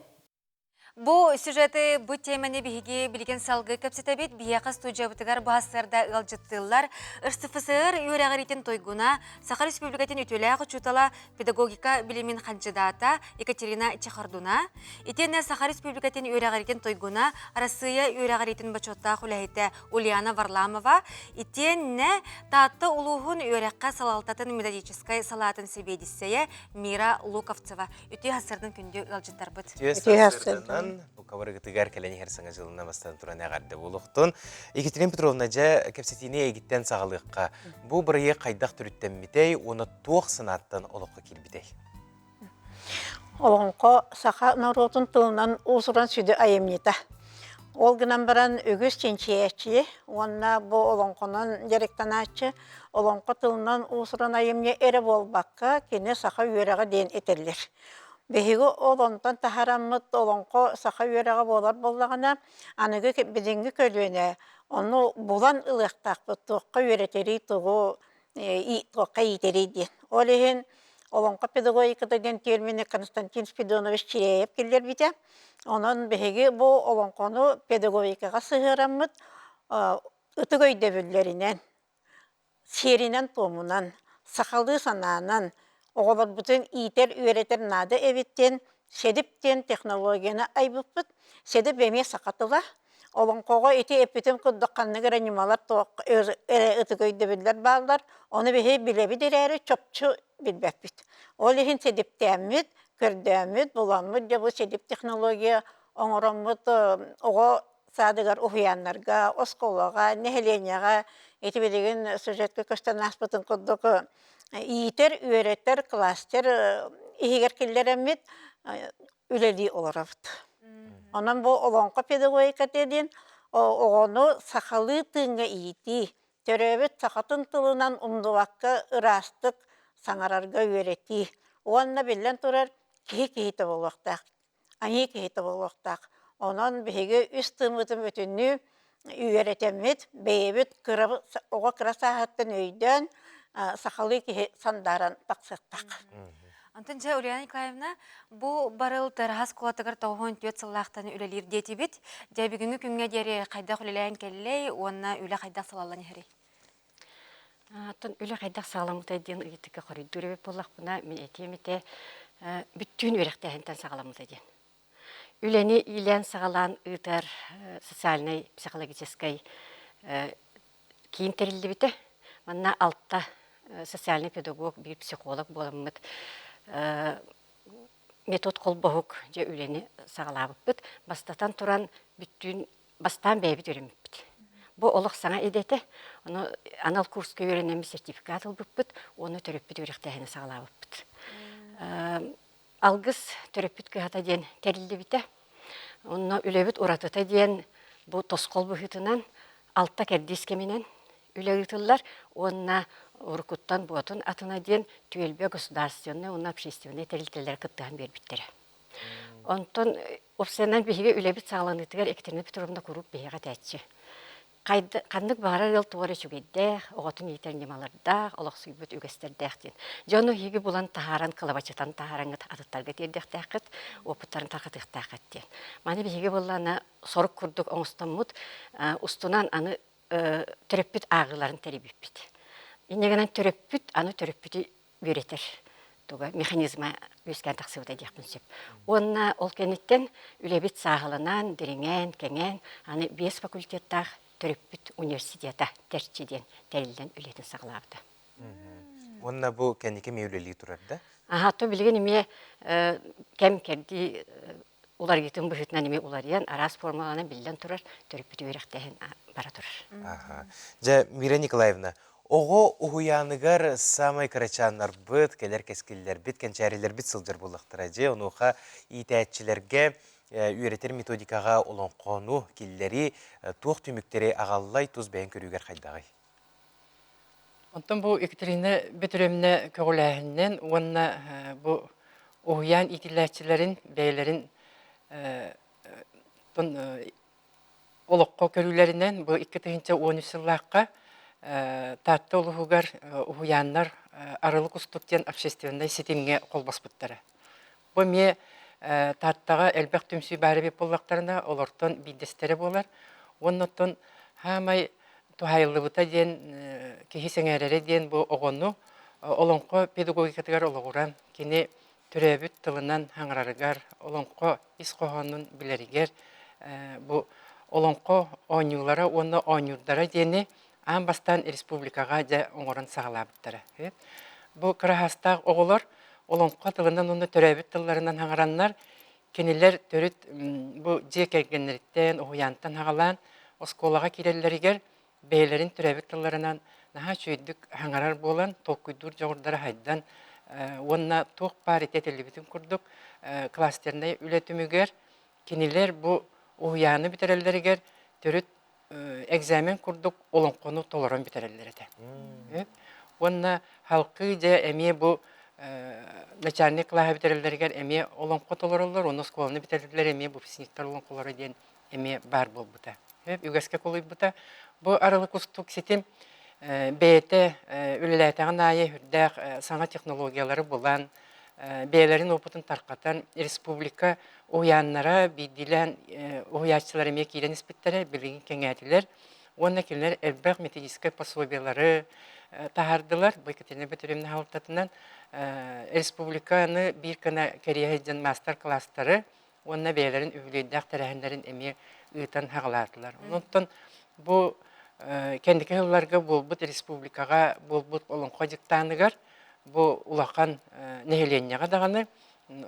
Бу сюжеты, бу теманы биһиги билигин салгыы кэпсэтэбит. Биһиэхэ студиябытыгар бу сарсыарда ыалдьыттыыллар. РСФСР үөрэҕириитин туйгуна, Саха Республикатын үтүөлээх учуутала, педагогика билимин хандьыдаата Екатерина Чехордуна, итиэннэ Саха Республикатын үөрэҕириитин туйгуна, Арассыыйа үөрэҕириитин бочуоттаах үлэһитэ Ульяна Варламова, итиэннэ Таатта улууһун үөрэххэ салалтатын методическай салаатын сэбиэдиссэйэ Мира Луковцева. Үтүө сарсыардан күндү ыалдьыттарбыт. Үтүө сарсыарданан бука барыгытыгар кэлэн иһэр саҥа дьылынан бастан туран эҕэрдэ буолуохтун. Екатерина Петровна, дьэ, кэпсэтиини эйигиттэн саҕалыахха. Бу бырайыак хайдах төрүттэммитэй уонна туох санааттан олоххо киирбитэй? Олоҥхо саха норуотун тылынан уус-уран сүдү айымньыта. Ол гынан баран үгүс чинчийээччи уонна бу олоҥхонон дьарыктанааччы олоҥхо тылынан уус-уран айымньы эрэ буолбакка, кини саха үөрэҕэ диэн этэллэр. Биһиги ол онтон таһараммыт олоҥхо саха үөрэҕэ буолар буоллаҕына, аныгы билиҥҥи көлүөнэ ону булан ылыахтаахпыт, туохха үөрэтэрий, тугу туохха иитэрий диэн. Ол иһин олоҥхо педагогиката диэн термини Константин Спиридонович Чиряев киллэрбитэ. Онон биһиги бу олоҥхону педагогикаҕа сыһыараммыт ытык өйдөбүллэринэн, сиэринэн-туомунан, сахалыы санаанан оҕолорбутун иитэр-үөрэтэр наада эбит диэн СЭДИП диэн технологияны айбыппыт. СЭДИП эмиэ саха тыла. Олоҥхоҕо ити эппитим курдук ханнык эрэ ньымалар туох эрэ ытык өйдөбүллэр бааллар. Ону биһи билэбит эрээри чопчу билбэппит. Ол иһин СЭДИПтээммит, көрдөөммүт, буламмыт дьэ бу СЭДИП технология оҥороммут оҕо саадыгар уһуйааннарга, оскуолаҕа, нэһилиэнньэҕэ ити билигин сюжетка көстөн ааспытын курдук иитэр, үөрэтэр кластер иһигэр киллэрэммит үлэлии олоробут. Онон бу олоҥхо педагогиката диэн оҕону сахалыы тыыҥҥа иитии, төрөөбүт сахатын тылынан умнубакка ыраастык саҥарарга үөрэтии уонна биллэн турар киһи киһитэ буолуохтаах айыы киһитэ буолуохтаах. Онон биһиги үс тыыммытын бүтүннүү үөрэтэммит, бэйэбит кыра оҕо кыра сааһыттан өйдөөн сахалыы киһи сандааран тахсыахтаах. Онтон дьэ, Ульяна Николаевна, бу барыл Тыараһа оскуолатыгар 94 сыллаахтан үлэлиир диэтибит. Дьэ, бүгүҥҥү күҥҥэ диэри хайдах үлэлээн кэллэй уонна үлэ хайдах салаллан иһэрий? Оттон үлэ хайдах саҕаламмытай диэн ыйытыкка хоруйдуур эбит буоллахпына, мин этиэм этэ, бүттүүн үөрэхтээһинтэн саҕаламмыта диэн. Үлэни иилээн-саҕалаан ыытар социальнай психологическай киин тэриллибитэ. Манна алта социальный педагог, биир психолог буоламмыт метод холбоһук дьэ үлэни саҕалаабыппыт. Бастатан туран бүттүүн бастаан бэйэбит үөрэммиппит. Бу олох саҥа идэтэ. Ону анал курска үөрэнэммит сертификат ылбыппыт уонна төрөппүт үөрэхтээһини саҕалаабыппыт. Алгыс төрөппүт кыһата диэн тэриллибитэ. Онно үлэбит уратыта диэн бу тосхол быһыытынан алта кэрдиис кэминэн үлэ ыытыллар уонна уруккуттан буотун атына диэн түөлбэ государственнай уонна общественнай тэрилтэлэр кыттыһан биэрбиттэрэ. Онтон уопсайынан биһиги үлэбит саҕаланыытыгар Екатерина Петровна куруук биһиэхэ этээччи. Ханнык баҕарар ыал тугу эрэ үчүгэйдээх, оҕотун иитэр ньымалардаах, олохсуйбут үгэстэрдээх диэн. Дьону эһиги булан таһааран, кылабачытан таһаараҥҥыт атыттарга тиэрдиэхтээххит, уопуттарын тарҕатыахтааххыт диэн. Маны биһиги буоллаҕына сорук курдук оҥостоммут, устунан аны төрөппүт ааҕыыларын тэрийбиппит. Инньэ гынан төрөппүт аны төрөппүтү үөрэтэр туга механизма үөскээн тахсыбыта диэхпин сөп. Уонна ол кэнниттэн үлэбит сааһыланан, дириҥээн, кэҥээн, аны биэс факультеттаах төрөппүт университета Тэрчи диэн тэриллэн үлэтин саҕалаабыта. Уонна бу кэнники эмиэ үлэлии турар да? Аха, то билигин эмиэ кэм-кэрдии уларыйыытын быһыытынан эмиэ уларыйан, араас формаланан биллэн турар, төрөппүт үөрэхтээһин бара турар. Аха. Дьэ, Мира Николаевна, оҕо уһуйааныгар саамай кырачааннарбыт, кэлэр кэскиллэрбит, кэнчээрилэрбит сылдьар буоллахтара. Дьэ, онуоха иитээччилэргэ үөрэтэр методикаҕа олоҥхону киллэрии туох түмүктэри аҕаллай, тус бэйэҥ көрүүгэр хайдаҕый? Онтон бу Екатерина Бөтүрүөмнэ көҕүлээһининэн уонна бу уһуйаан иитиллээччилэрин бэйэлэрин олоххо көрүүлэринэн бу 2013 сыллаахха Таатта улууһугар уһуйааннар Арылы кустук диэн общественнай ситимҥэ холбоспуттара. Бу эмиэ Тааттаҕа элбэх түмсүү баар эбит буоллахтарына, олортон биирдэстэрэ буолар. Уонна оттон хаамай туһаайыллыбыта диэн киһи сэҥээрэрэ диэн бу оҕону олоҥхо педагогикатыгар олоҕуран кини төрөөбүт тылынан хаҥарарыгар, олоҥхо ис хоһоонун билэригэр бу олоҥхо оонньуулара уонна оонньуурдара диэни аан бастаан республикаҕа дьэ оҥорон саҕалаабыттара. Бу кыраһаастаах оҕолор олоҥхо тылынан уонна төрөөбүт тылларынан хаҥараннар, кинилэр төрүт бу дьиэ кэргэннэриттэн, уһуйаантан аҕалаан оскуолаҕа киирэллэригэр бэйэлэрин төрөөбүт тылларынан наһаа үчүгэйдик хаҥарар буолан, толкуйдуур дьоҕурдара хайдан уонна туох баар ити этиллибитин курдук кластернай үлэ түмүгэр кинилэр бу уһуйааны бүтэрэллэригэр төрүт экзамен курдук олоҥхону толорон бүтэрэллэр этэ. Уонна халкыы дьэ эмиэ бу начальник кылааһы бүтэрэллэригэр эмиэ олоҥхо толороллор, уонна оскуоланы бүтэрэллэр эмиэ выпускниктар олоҥхолоро диэн эмиэ баар буолбута. Үгэскэ кулуйбута. Бу арылы кустук ситим бэйэтэ үлэлээтэҕин аайы үрдээх саҥа технологиялары булан, бэйэлэрин опытын тарҕатан республика уһуйааннара биирдиилээн уһуйааччылар эмиэ киирэн испиттэрэ, билигин кэҥээтилэр уонна кинилэр элбэх методическай пособиелары таһаардылар. Бу Екатерина Петровна салалтатынан республиканы биир гына кэрийэ сылдьан маастар-кылаастары уонна бэйэлэрин үбүлүөйдээх тэрээһиннэрин эмиэ ыытан хаҕалаатылар. Онтон бу кэнники сылларга буолбут республикаҕа буолбут олоҥхо дьыктааныгар бу улахан нэһилиэнньэҕэ даҕаны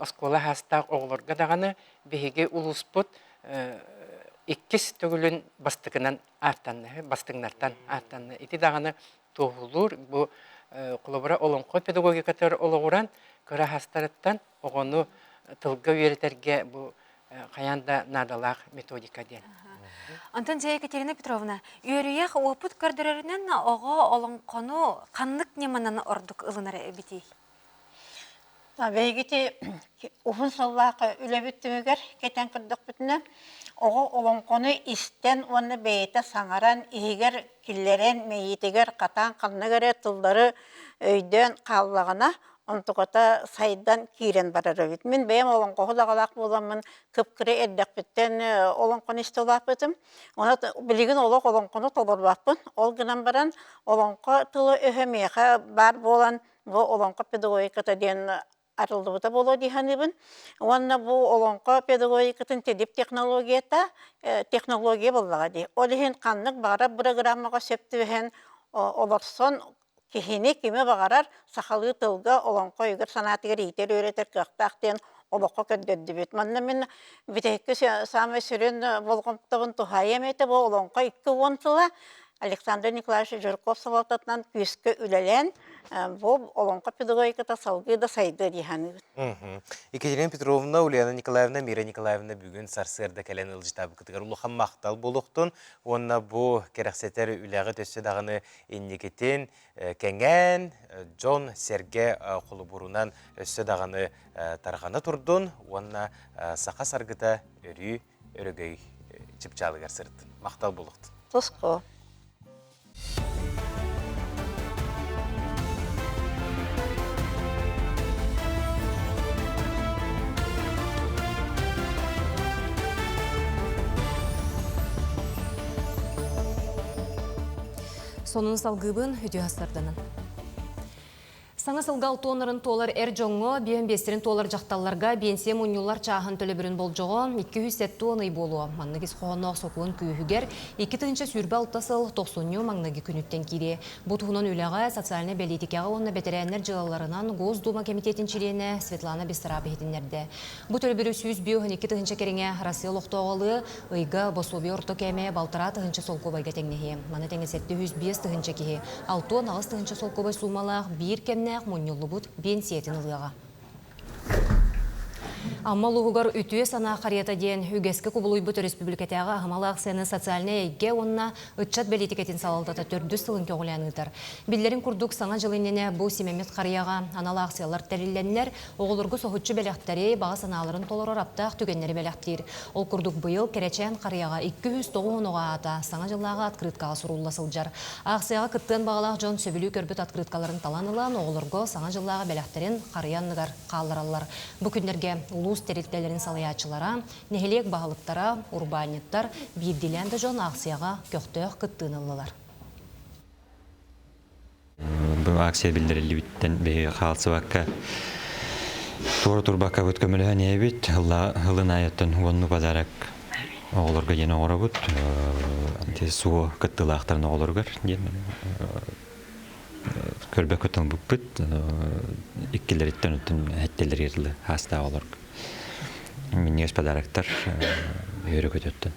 оскуола саастаах оҕолорго даҕаны биһиги улууспут иккис төгүлүн бастакынан ааттанна, бастыҥнартан ааттанна. Ити даҕаны туоһулуур бу холобура олоҥхо педагогикатыгар олоҕуран кыра саастарыттан оҕону тылга үөрэтэргэ бу хайаан да наадалаах методика диэн. Онтон дьэ Екатерина Петровна, үөрүйэх уопут көрдөрөрүнэн оҕо олоҥхону ханнык ньыманан ордук ылынар эбитий? Биһигити уһун сыллаах үлэбит түмүгэр кэтэн көрдөхпүтүнэ, оҕо олоҥхону истэн уонна бэйэтэ саҥаран, иһигэр киллэрэн, мэйиитигэр хатаан ханнык эрэ тыллары өйдөөн хааллаҕына, онтуката сайдан киирэн барар эбит. Мин бэйэм олоҥхоһут аҕалаах буоламмын, кып-кыра эрдэхпиттэн олоҥхону истэ улааппытым. Онон билигин олох олоҥхону толорбаппын. Ол гынан баран, олоҥхо тыла-өһө миэхэ баар буолан, Бу олоҥхо педагогиката диэн арыллыбыта буолуо дии саныыбын. Уонна бу олоҥхо педагогикатын тедип технологията технология буоллаҕа дии. Ол иһин ханнык баҕарар бырагыраамаҕа сөп түбэһэн олорсон киһини кими баҕарар сахалыы тылга олоҥхо өйүгэр санаатыгар иитэр-үөрэтэр кыахтаах диэн олоххо көрдөрдүбүт. Манна мин бүтэһиккэ саамай сүрүн болҕомтобун туһаайыам этэ бу олоҥхо 20 сыла Александр Николаевич Жирков салалтатынан күүскэ үлэлээн, бу олоҥхо педагогиката салгыы да сайдыа дии саныыбын. Екатерина Петровна, Ульяна Николаевна, Мира Николаевна бүгүн сарсыарда кэлэн ыалдьытаабыккытыгар улахан махтал буолуохтун уонна бу кэрэхсэтэр үлэҕит өссө даҕаны инникитин кэҥээн, дьон-сэргэ холобурунан өссө даҕаны тарҕана турдун уонна саха саргыта өрүү өрөгөй чыпчаалыгар сырыттын. Махтал буолуохтун. Туску. Сонун салгыыбын үтүө астарданын. Саҥа сылга алтуоннарын туолар эр дьоҥҥо, биэһин биэстэрин туолар дьахталларга биэнсийэ мунньуллар чааһын төлөбүрүн болдьоҕо 270 ый буолуо. Маннык ис хоһоонноох сокуон күүһүгэр 2026 сыл тохсунньу маҥнайгы күнүттэн киириэ. Бу туһунан үлэҕэ, социальнай бэлиитикэҕэ уонна бэтэрээннэр дьыалаларынан Госдума кэмитиэтин чилиэнэ Светлана Бессараб иһитиннэрдэ. Бу төлөбүрү 152 тыһыынча кэриҥэ Россия олохтооҕо ылыа, ыйга босуобуйа орто кээмэйэ балтараа тыһыынча солкуобайга тэҥнэһиэ. Маны тэҥэ 705 тыһыынча киһи 68 тыһыынча солкуобай суумалаах биир кэмнээх мунньуллубут биэнсийэтин ылыаҕа. Амма улууһугар үтүө санаа харыйата диэн үгэскэ кубулуйбут өрөспүүбүлүкэтээҕи аһымал аахсыйаны социальнай эйгэ уонна ыччат бэлиитикэтин салалтата төрдүс сылын көҕүлээн ыытар. Биллэрин курдук, Саҥа дьыл иннинэ бу симэммит харыйаҕа анал аахсыйалар тэриллэннэр, Оҕолорго соһуччу бэлэхтэри, баҕа санааларын толорор аптаах түгэннэри бэлэхтиир. Ол курдук быйыл Кэрэчээн харыйаҕа 209 оҕо аата Саҥа дьыллааҕы открыткаҕа сурулла сылдьар. Аахсыйаҕа кыттыан баҕалаах дьон сөбүлүү көрбүт открыткаларын талан ылан, оҕолорго Саҥа дьыллааҕы бэлэхтэрин харыйа анныгар хааллараллар. Бу күннэргэ улуус тэрилтэлэрин салайааччылара, нэһилиэк баһылыктара, урбаанньыттар, биирдиилээн да дьон аахсыйаҕа көхтөөх кыттыыны ыллылар. Бу акция биллэриллибиттэн биһиги хаалсыбакка туора турбаккабыт көмөлөһөн иһэбит. Ылын аайыттан уонну подарок оҕолорго диэн оҥоробут. Суо кыттыылаахтарын оҕолоругар диэн көрбөккө тылбыппыт. Иккилэриттэн өттүн эттэлэригэр дылы хаастаах оҕолорго. Минньигэс подароктар үөрэ көтөттөн.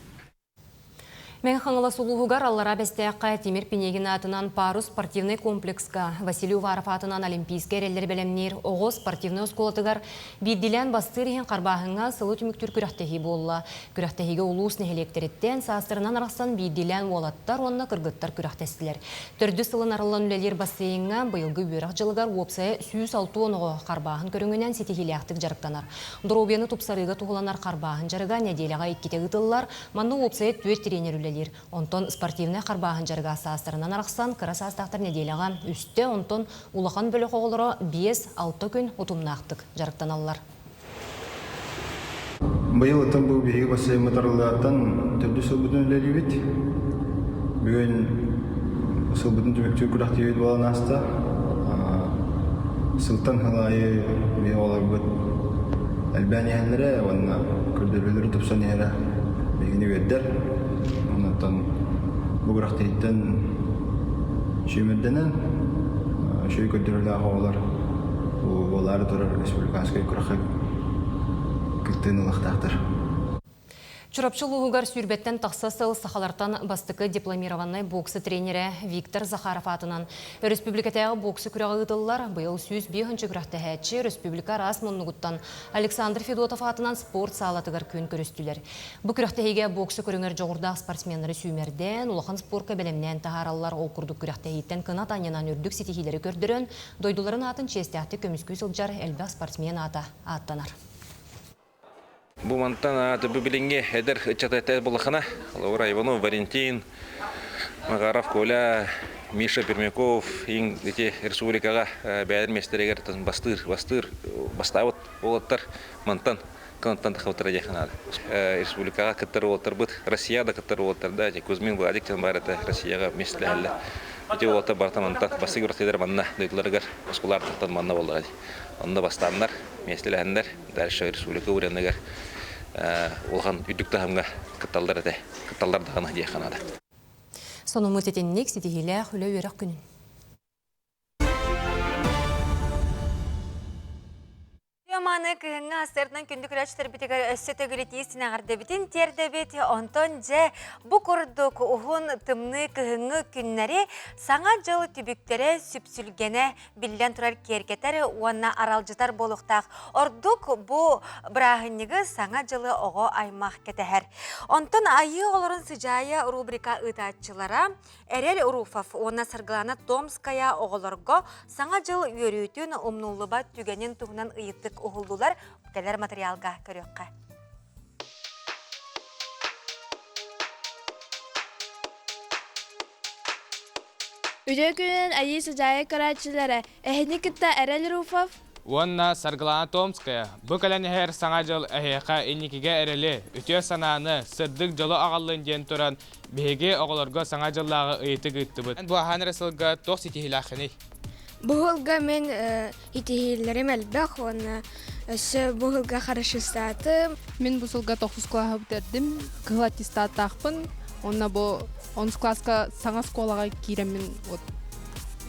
Мэҥэ Хаҥалас улууһугар Аллараа Бэстээххэ Тимир Пинегин аатынан Парус спортивнай комплекска Василий Уваров аатынан Олимпийскай эрэллэри бэлэмниир оҕо спортивнай оскуолатыгар биирдиилээн бастыыр иһин харбааһыҥҥа сылы түмүктүүр күрэхтэһии буолла. Күрэхтэһиигэ улуус нэһилиэктэриттэн саастарынан арахсан биирдиилээн уолаттар уонна кыргыттар күрэхтэстилэр. Төрдүс сылын арыллан үлэлиир бассейҥҥа быйылгы үөрэх дьылыгар уопсайа 160 оҕо харбааһын көрүҥүнэн ситиһиилээхтик дьарыктанар. Доруобуйаны тупсарыыга туһуланар харбааһын дьарыга нэдиэлэҕэ иккитэ ыытыллар. Манна уопсайа түөрт тренер үлэлиир. Онтон спортивнай харбааһын дьарыга саастарынан арахсан, кыра саастаахтар нэдиэлэҕэ үстэ, онтон улахан бөлөх оҕолоро биэс-алта күн утумнаахтык дьарыктаналлар. Быйыл оттон бу биһиги бассейммыт арыллыаттан төрдүс сылбытын үлэлиибит. Бүгүн сылбытын түмүктүүр күрэхтэһиибит буолан ааста. Сылтан сыл аайы биһи оҕолорбут элбээн иһэллэрэ уонна көрдөрүүлэрэ тупсан иһэрэ биһигини үөрдэр. Онтон бу күрэхтэһииттэн сүүмэрдэнэн үчүгэй көрдөрүүлээх оҕолор буолаары турар республиканскай күрэххэ кыттыыны ылыахтаахтар. Чурапчы улууһугар сүүрбэттэн тахса сыл сахалартан бастакы дипломированнай бокса тренерэ Виктор Захаров аатынан өрөспүүбүлүкэтээҕи бокса күрэҕэ ыытыллар. Быйыл 105 күрэхтэһээччи республика араас муннугуттан Александр Федотов аатынан спорт саалатыгар күөн көрүстүлэр. Бу күрэхтэһиигэ бокса көрүҥэр дьоҕурдаах спортсменнары сүүмэрдээн, улахан спорка бэлэмнээн таһаараллар. Ол курдук күрэхтэһииттэн кынат анньынан үрдүк ситиһиилэри көрдөрөн, дойдуларын аатын чиэстээхтик көмүскүү сылдьар элбэх спортсмен аата ааттанар. Бу мантан ааты бу билиҥҥи эдэр ыччат этэ булахына. Лаура Иванов, Валентин, Макаров Коля, Миша Пермяков иҥ ити республикаҕа бэйэлэр миэстэлэригэр бастыыр, бастыыр, бастаабыт уолаттар мантан кынаттан тахабыттара диэххэ наада. Республикаҕа кыттар уолаттарбыт, Россияҕа да кыттар уолаттар да, Кузьмин Владик диэн баар этэ, Россияҕа миэстэлэһэллэр. Ити уолаттар барыта мантан бастакы күрэхтэһиилэр манна дойдуларыгар оскуолаартан манна буоллаҕа дии. Онно бастааннар, миэстэлэһэннэр, дальше республика уровеныгар улахан үрдүк таһымҥа кытталлар этэ, кытталлар даҕаны диэххэ наада. Сонуммут итинник ситиһиилээх үлэ-үөрэх күнүн. Маны кыһыҥҥы астарынан күндү көрөөччүлэрбитигэр өссө төгүл итии синэҕэрдэбитин тиэрдэбит. Онтон дьэ бу курдук уһун тымныы кыһыҥҥы күннэри Саҥа дьыл түбүктэрэ сүпсүлгэнэ биллэн турар киэргэтэр уонна аралдьытар буолуохтаах. Ордук бу бырааһынньыгы Саҥа дьылы оҕо аймах кэтэһэр. Онтон Айыы оҕолорун сыдьаайа рубрика ыытааччылара Эрэл Руфов уонна Саргылана Томская оҕолорго Саҥа дьыл үөрүүтүн, умнуллубат түгэнин туһунан ыйытык уһуллулар. Кэлэр материалга көрүөххэ. Үтүө күнүнэн Айыы Сыдьаайа көрөөччүлэрэ, эһини кытта Эрэл Руфов уонна Саргылана Томская бу кэлэн иһэр Саҥа дьыл эһиэхэ инникигэ эрэли, үтүө санааны, сырдык дьолу аҕаллын диэн туран, биһиги оҕолорго Саҥа дьыллааҕы ыйытык ыыттыбыт. Эн бу аһаан эрэ сылга туох ситиһиилээххиний? Бу сылга мин итиһиилэрим элбэх уонна өссө бу сылга хорошистаатым. Мин бу сылга тохсус кылааһы бүтэрдим, кыһыл аттестаттаахпын. Уонна бу онус кылааска саҥа оскуолаҕа киирэммин вот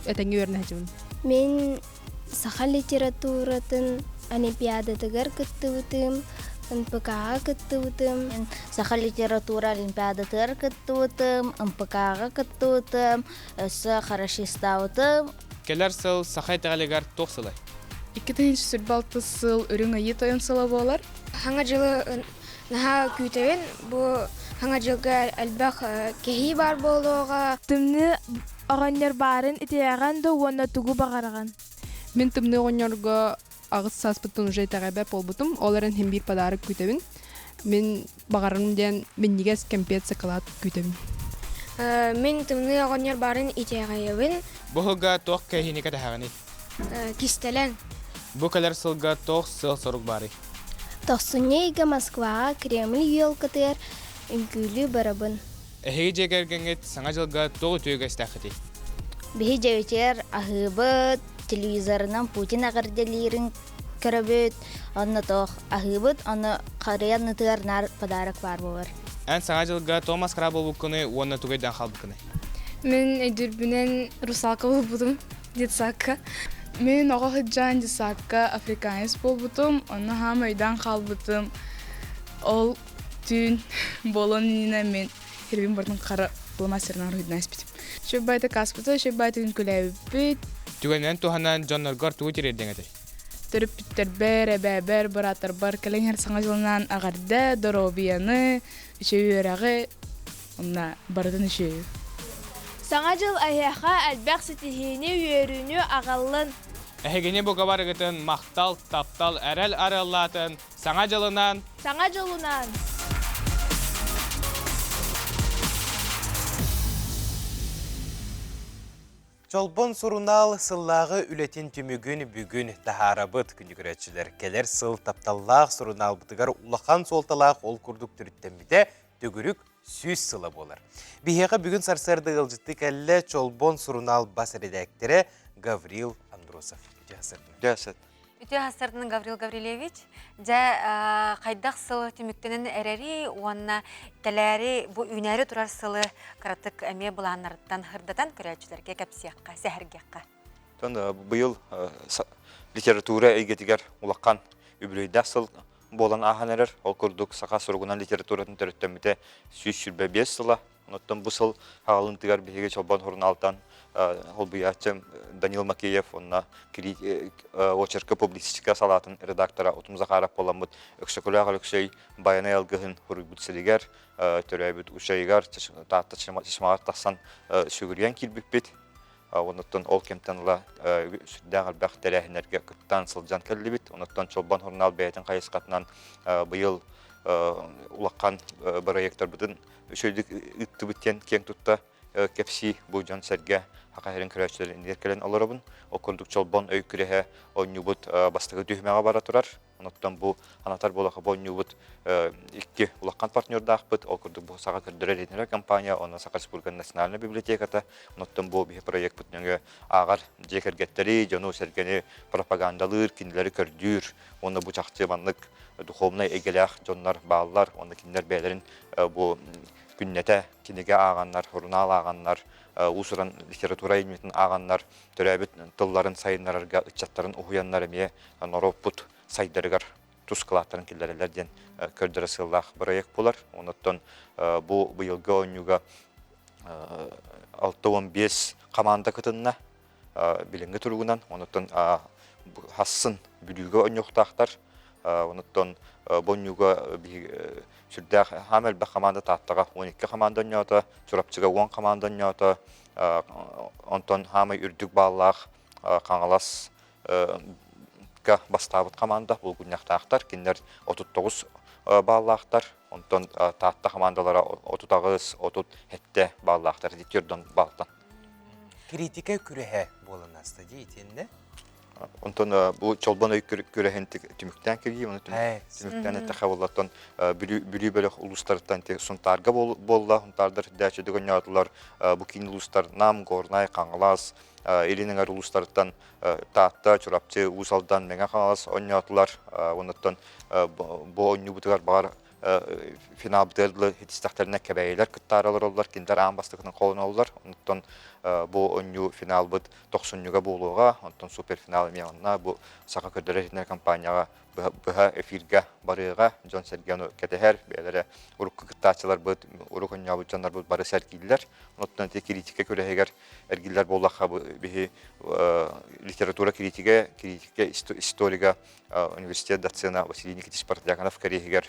этэҥҥэ үөрэнэ сылдьабын. Мин саха литературатын олимпиадатыгар кыттыбытым, НПК-ҕа кыттыбытым. Саха литература олимпиадатыгар кыттыбытым, НПК-ҕа кыттыбытым, өссө хорошистаабытым. Кэлэр сыл саха итэҕэлигэр туох сылай? 2026 сыл Үрүҥ Айыы Тойон сыла буолар. Саҥа дьылы наһаа күүтэбин. Бу саҥа дьылга элбэх кэһии баар буолуоҕа. Тымныы оҕонньор баарын итирэҕин да уонна тугу баҕараҕын? Мин тымныы оҕонньорго аҕыс сааспыттан уже итэҕэйбэт буолбутум. Ол эрэн иһин биир подарок күүтэбин. Мин баҕарарым диэн минньигэс кэмпиэт сакалаат күүтэбин. Мин тымныы оҕонньор баарын итэҕэйэбин. Бу сылга туох кэһиини кэтэһэҕиний? Кистэлэҥ. Бу кэлэр сылга туох сыал-сорук баарый? Тохсунньу ыйга Москваҕа Кремль елкатыгар үҥкүүлүү барабын. Эһиги дьиэ кэргэҥҥит Саҥа дьылга туох үтүө үгэстээххитий? Биһи дьиэбитигэр аһыыбыт, телевизорынан Путин эҕэрдэлиирин көрөбүт, онно туох аһыыбыт, ону харыйа аннытыгар наар подарок баар буолар. Эн Саҥа дьылга тоҕо маскара буолбуккунуй уонна тугу өйдөөн хаалбыккыный? Мин өйдүүрбүнэн русалка буолбутум детсадка. Мин оҕо сылдьан детсадка африканец буолбутум, онно хаам өйдөөн хаалбытым. Ол түүн буолуон иннинэ мин хэрбин бардын хара фломастерынан уруһуйдан испитим. Шөббайты каспыта, шөббайтын күлээбиппит. Түгэнинэн туһанан дьонноргор тугу тириэрдиҥ этэй? Төрөппүттэрбэр, эбээбэр, бырааттарбар кэлэн иһэр саҥа дьылынан эҕэрдэ, доруобуйаны, үчүгэй үөрэҕи, онно барытын үчүгэйи. Саҥа дьыл эһиэхэ элбэх ситиһиини, үөрүүнү аҕаллын. Эһигини бука барыгытын махтал, таптал, эрэл арыаллаатын, Саҥа дьылынан! Саҥа дьылынан! Чолбон сурунаал сыллааҕы үлэтин түмүгүн бүгүн таһаарабыт күндү көрөөччүлэр. Кэлэр сыл тапталлаах сурунаалбытыгар улахан суолталаах ол курдук төрүттэммитэ төгүрүк 100 сыла буолар. Биһиэхэ бүгүн сарсыарда ыалдьыттыы кэллэ Чолбон сурунаал бас эрэдээктэрэ Гаврил Андросов. Үтүө Үтүө сарсыардан Гаврил Гаврильевич, дьэ хайдах сыл түмүктэнэн эрэри уонна кэлээри бу үүнээри турар сылы кыратык эмиэ былааннарыттан сырдатан көрөөччүлэргэ кэпсиэххэ, сэһэргиэххэ. Тон быйыл литература эйгэтигэр улахан үбүлүөйдээх сыл буолан ааһан эрэр. Ол курдук саха суругунан литературатын төрүттэммитэ 125 сыла. Оттон бу сыл хаалынтыгар биһиги Чолбон сурунаалтан холбуйааччы Данил Макеев уонна очерка публицистика салаатын редактора Утум Захаров буоламмыт Өксөкүлээх Өлөксөй Байанай алгыһын суруйбут сиригэр, төрөөбүт Учайыгар, Таатта Чычымаҕар тахсан сүгүрүйэн киирбиппит. Онуттан ол кэмтэн ыла сүрдээх элбэх тэрээһиннэргэ кыттан сылдьан кэллибит. Онуттан Чолбон сурунаал бэйэтин хайысхатынан быйыл улахан бырайыактарбытын үчүгэйдик ыыттыбыт диэн киэҥ тутта кэпсии бу дьон-сэргэ Саха сирин көрөөччүлэрин иннигэр кэлэн олоробун. Ол курдук Чолбон өй күрэһэ оонньуубут бастакы түһүмэҕэ бара турар. Онуттан бу анатар буолаха бу оонньуубут икки улахан партнердаахпыт. Ол курдук бу Саха көрдөрөр иһитиннэрэр компания, онно Саха Республикатын национальнай библиотеката. Онуттан бу биһи проекпыт нөҥүө ааҕар дьиэ кэргэттэри, дьону-сэргэни пропагандалыыр, кинилэри көрдүүр. Уонна бу чахчы маннык духовнай эйгэлээх дьоннор бааллар. Уонна кинилэр бэйэлэрин бу күннэтэ кинигэ ааҕаннар, сурунаал ааҕаннар, уус-уран литература айымньытын ааҕаннар, төрөөбүт тылларын сайыннарарга ыччаттарын уһуйаннар эмиэ норуоппут сайдарыгар тус кылааттарын киллэрэллэр диэн көрдөрө сыаллаах бырайыак буолар. Онуттан бу быйылгы оонньууга 65 хамаанда кытынна билиҥҥи туругунан. Онуттан хассын Бүлүүгэ оонньуохтаахтар. Онуттан бу оонньууга сүрдээх хаам элбэх хамаанда Тааттаҕа 12 хамаанда оонньоото, Чурапчыга 10 хамаанда оонньоото. Онтон хаамай үрдүк бааллаах Хаҥалас бастаабыт хамаанда булгунньахтаахтар. Кинилэр 39 бааллаахтар. Онтон Таатта хамаандалара 38, 37 бааллаахтар. Ити төрдөн баалтан. Критика күрэһэ буолан ааста дии итиэннэ. Онтон бу Чолбон өй күрэһин түмүктээн кэлии, оны түмүктээн эттэхэ буоллаттан Бүлүү бөлөх улуустарыттан Сунтаарга буолла, Сунтаардар үрдээччи дөгөнньоотулар, бу киин улуустар Нам, Горнай, Хаҥалас, Илин эҥэр улуустарыттан Таатта, Чурапчы, Уус Алдан, Мэҥэ Хаҥалас онньоотулар. Оннуттан бу оонньуубутугар баҕар финалбытыгар дылы итистэхтэринэ кэбээйилэр кыттаары олороллор, кинилэр аан бастакытын холоноллор. Онтон бу оонньуу финалбыт тохсунньуга буолуоҕа, онтон суперфинал эмиэ онно бу Саха көрдөрөр иһитиннэрэр компанияҕа быһа эфиргэ барыаҕа, дьон-сэргэ ону кэтэһэр, бэйэлэрэ урукку кыттааччыларбыт, урук оонньообут дьоннорбут бары сэргииллэр. Оттон ити критика күрэһигэр эргиллэр буоллахха, биһи литература критигэ, критика историга университет доцена Василий Никитич Протодьяконов кэриэһигэр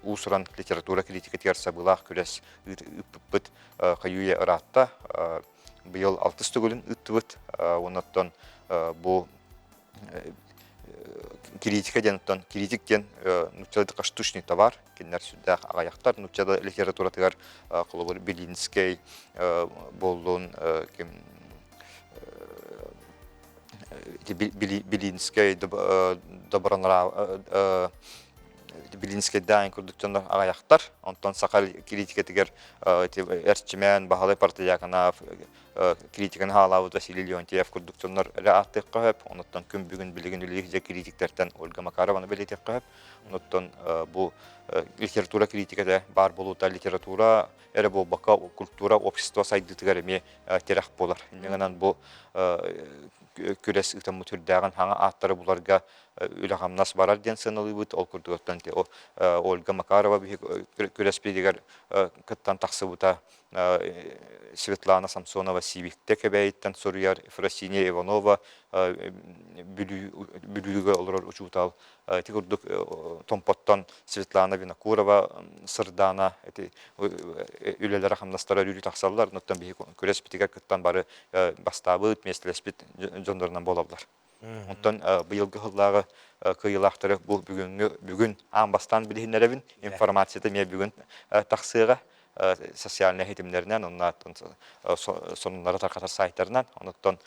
уус-уран литература критикатыгар сабыылаах күрэс ыыппыппыт хайыы ыраатта. Быйыл алтыс төгүлүн ыыттыбыт. Оннуттан бу критика диэн оттон критик диэн нууччалыы штучный товар кинилэр сүрдээх аҕыйахтар нуучча литературатыгар холобур Белинскэй буоллун ким Белинскэй Добронрав Белинскэйдээн курдук дьоннор аҕыйахтар. Онтон саха критикатыгар Эрчимэн, Баһылай Протодьяконов, критиканы хаалаабыт Василий Леонтьев курдук дьоннор эрэ ааттыахха сөп. Онуттан күн бүгүн билигин үлэлиир дьэ критиктэртэн Ольга Макарованы бэлиэтиэххэ сөп. Онуттан бу литература критиката баар буолуута литература эрэ буолбакка культура общество сайдыытыгар эмиэ тирэх буолар. Инньэ гынан бу күрэс ыытаммыт үрдээҕин хаҥа ааттары буларга үлэ-хамнас барар диэн сыаналыыбыт. Ол курдук Ольга Макарова күрэспитигэр кыттан тахсыбыта Светлана Самсонова Сибиктэ Кэбээйиттэн суруйар, Ефросинья Иванова Бүлүүгэ олорор учуутал, ити курдук Томпоттон Светлана Винокурова Сырдаана ити үлэлэрэ-хамнастара өрүү тахсаллар. Онтон биһи күрэспитигэр кыттан бары бастаабыт, миэстэлэспит дьоннорунан буолаллар. Онтон быйылгы сыллааҕы кыайыылаахтары бу бүгүҥҥү бүгүн аан бастаан билиһиннэрэбин. Информацията эмиэ бүгүн тахсыаҕа социальнай ситимнэринэн, онно сонуннары тарҕатар сайтарынан. Онуттан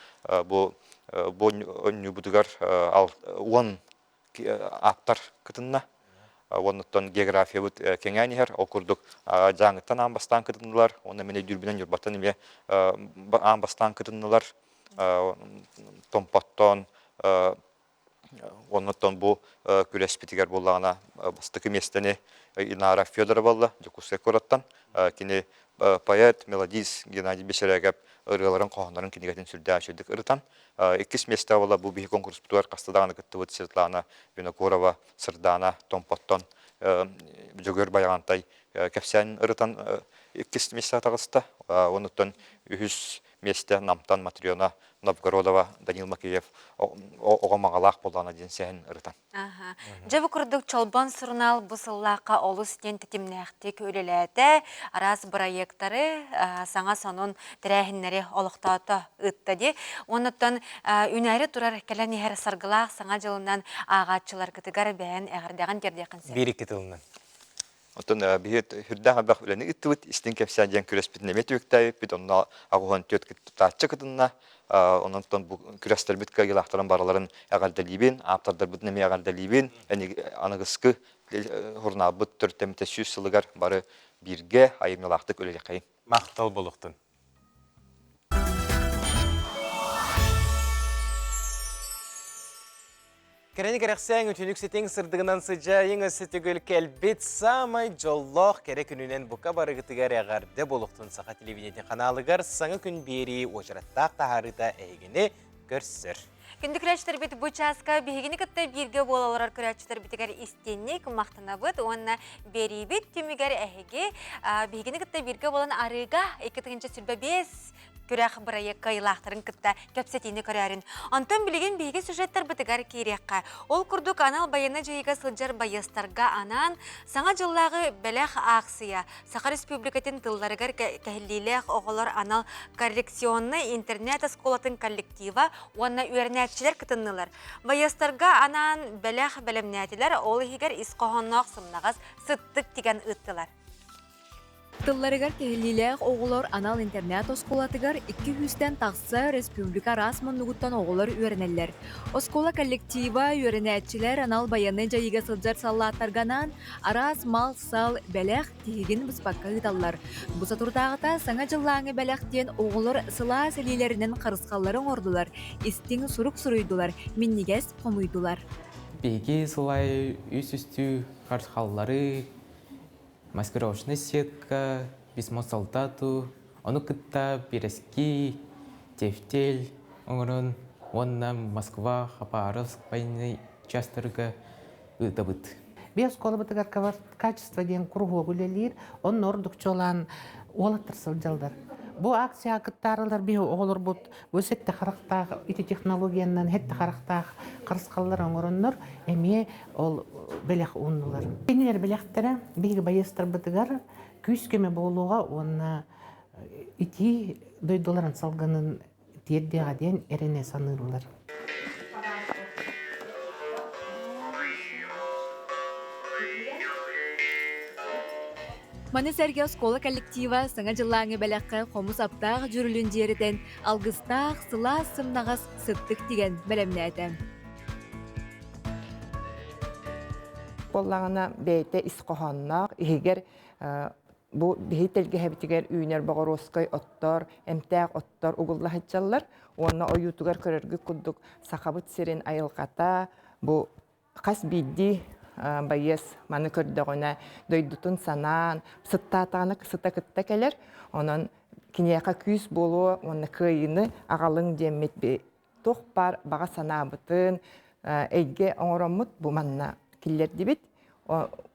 бу бу онньуубутугар 10 ааптар кытынна. Оннуттан географиябыт кэҥээн иһэр. Ол курдук Дьааҥыттан аан бастаан кытыннылар. Уонна мин өйдүүрбүнэн Ньурбаттан эмиэ аан бастаан кытыннылар. Томпоттон оннуттан бу күрэспитигэр буоллаҕына бастакы миэстэни Инара Федорова ылла Дьокуускай куораттан. Кини поэт, мелодист Геннадий Бесерегов ырыаларын, хоһооннорун кинигэтин сүрдээх үчүгэйдик ырытан. Иккис миэстэ буолла бу биһи конкурспутугар хаста даҕаны кыттыбыт Светлана Винокурова, Сырдаана Томпоттон Дьөгүөр Байаҕантай кэпсээн ырытан иккис миэстэҕэ таҕыста. Онуттан үһүс миэстэ Намтан Матрена Новгородова, Данил Макеев оҕо маҕалаах буоллаҕына диэн сэһэн ырытан. Дьэ бу курдук Чолбон сурунаал бу сыллаахха олус диэн тэтимнээхтик үлэлээтэ, араас бырайыактары, саҥа сонун тэрээһиннэри олохтоото ыытта дии. Оннуттан үнээри турар кэлэн иһэр саргылаах саҥа дьылынан ааҕааччыларгытыгар бэйэн эҕэрдэҕин тиэрдиэххин сөп. Биир-икки тылынан. Оттон биһи сүрдээх элбэх үлэни ыыттыбыт, истиҥ кэпсээн диэн күрэспитин эмиэ түмүктээбиппит, онно 84 кыттааччы кытынна. Онон бу күрэстэрбит кыайыылаахтарын барыларын эҕэрдэлиибин, ааптардарбытын эмиэ эҕэрдэлиибин. Аныгыскы сурунаалбыт төрүттэммитэ 100 сылыгар бары бииргэ айымньылаахтык үлэлиэххэйиҥ. Махтал буолуохтун. Кэрэни кэрэхсээҥ, үтүнүк ситиҥ сырдыгынан сыдьаайыҥ өссө төгүл кэлбит саамай дьоллоох кэрэ күнүнэн бука барыгытыгар эҕэрдэ буолуохтун Саха телевидениетин ханаалыгар саҥа күн биэрии уочараттаах таһаарыыта эһигини көрсөр. Күндү көрөөччүлэрбит бу чааска биһигини кытта бииргэ буола олорор көрөөччүлэрбитигэр истинник махтанабыт уонна биэриибит түмүгэр эһиги биһигини кытта бииргэ буолан арыыга 2025 күрэх бырайыак кыайыылаахтарын кытта кэпсэтиини көрөөрүн. Онтон билигин биһиги сюжеттарбытыгар киириэххэ. Ол курдук анал байыаннай дьайыыга сылдьар байыастарга анаан Саҥа дьыллааҕы бэлэх аахсыйа Саха Республикатын тылларыгар кэһиллиилээх оҕолор анал коррекционнай интернет-оскуолатын коллектива уонна үөрэнээччилэр кытыннылар. Байыастарга анаан бэлэх бэлэмнээтилэр, ол иһигэр ис хоһоонноох сымнаҕас сыттык тигэн ыыттылар. Тылларыгар кэһиллиилээх оҕолор анал интернат-оскуолатыгар икки сүүстэн тахса республика араас муннугуттан оҕолор үөрэнэллэр. Оскуола коллектива, үөрэнээччилэр анал байыаннай дьайыыга сылдьар саллааттарга анаан араас мал-сал, бэлэх тиһигин быспакка ыыталлар. Бу соторутааҕыта Саҥа дьыллааҥы бэлэх диэн оҕолор сылаас илиилэринэн харысхаллары оҥордулар, истиҥ сурук суруйдулар, минньигэс хомуйдулар. Биһиги сылай үс үстүү харысхаллары маскировочная сетка, письмо солдату, ону кытта пирэски, тефтель оҥорон уонна Москва, Хабаровск военнай частарга ыытабыт. Биир оскуолабытыгар качество диэн куруһуок үлэлиир, онно ордук чуолаан уолаттар сылдьаллар. Бу акцияҕа кыттаарылар биһи оҕолорбут бу сэтте харахтаах ити технологиянан хэтте харахтаах харысхаллар оҥороннор эмиэ ол бэлэх ууннулар. Кинилэр бэлэхтэрэ биһиги байыастарбытыгар күүс-көмө буолуоҕа уонна итии дойдуларын салгынын тиэрдиэҕэ диэн эрэнэ саныыллар. Маны сэргэ оскуола коллектива Саҥа дьыллааҥы бэлэххэ хомус аптаах дьүрүлүн дьиэрэтэн алгыстаах, сылаас сымнаҕас сыттык тигэн бэлэмнээтэ. Буоллаҕына бэйэтэ ис хоһоонноох, иһигэр бу биһи тэлгэһэбитигэр үүнэр боҕоруоскай оттор, эмтээх оттор угулла сылдьаллар уонна ойуутугар көрөргүт курдук Сахабыт сирин айылҕата бу хас биирдии байыас маны көрдөҕүнэ дойдутун санаан сыттаатаҕына сыта кытта кэлэр онон киниэхэ күүс буолуо уонна кыайыыны аҕалыҥ диэммит туох баар баҕа санаабытын эйгэ оҥороммут бу манна киллэрдибит.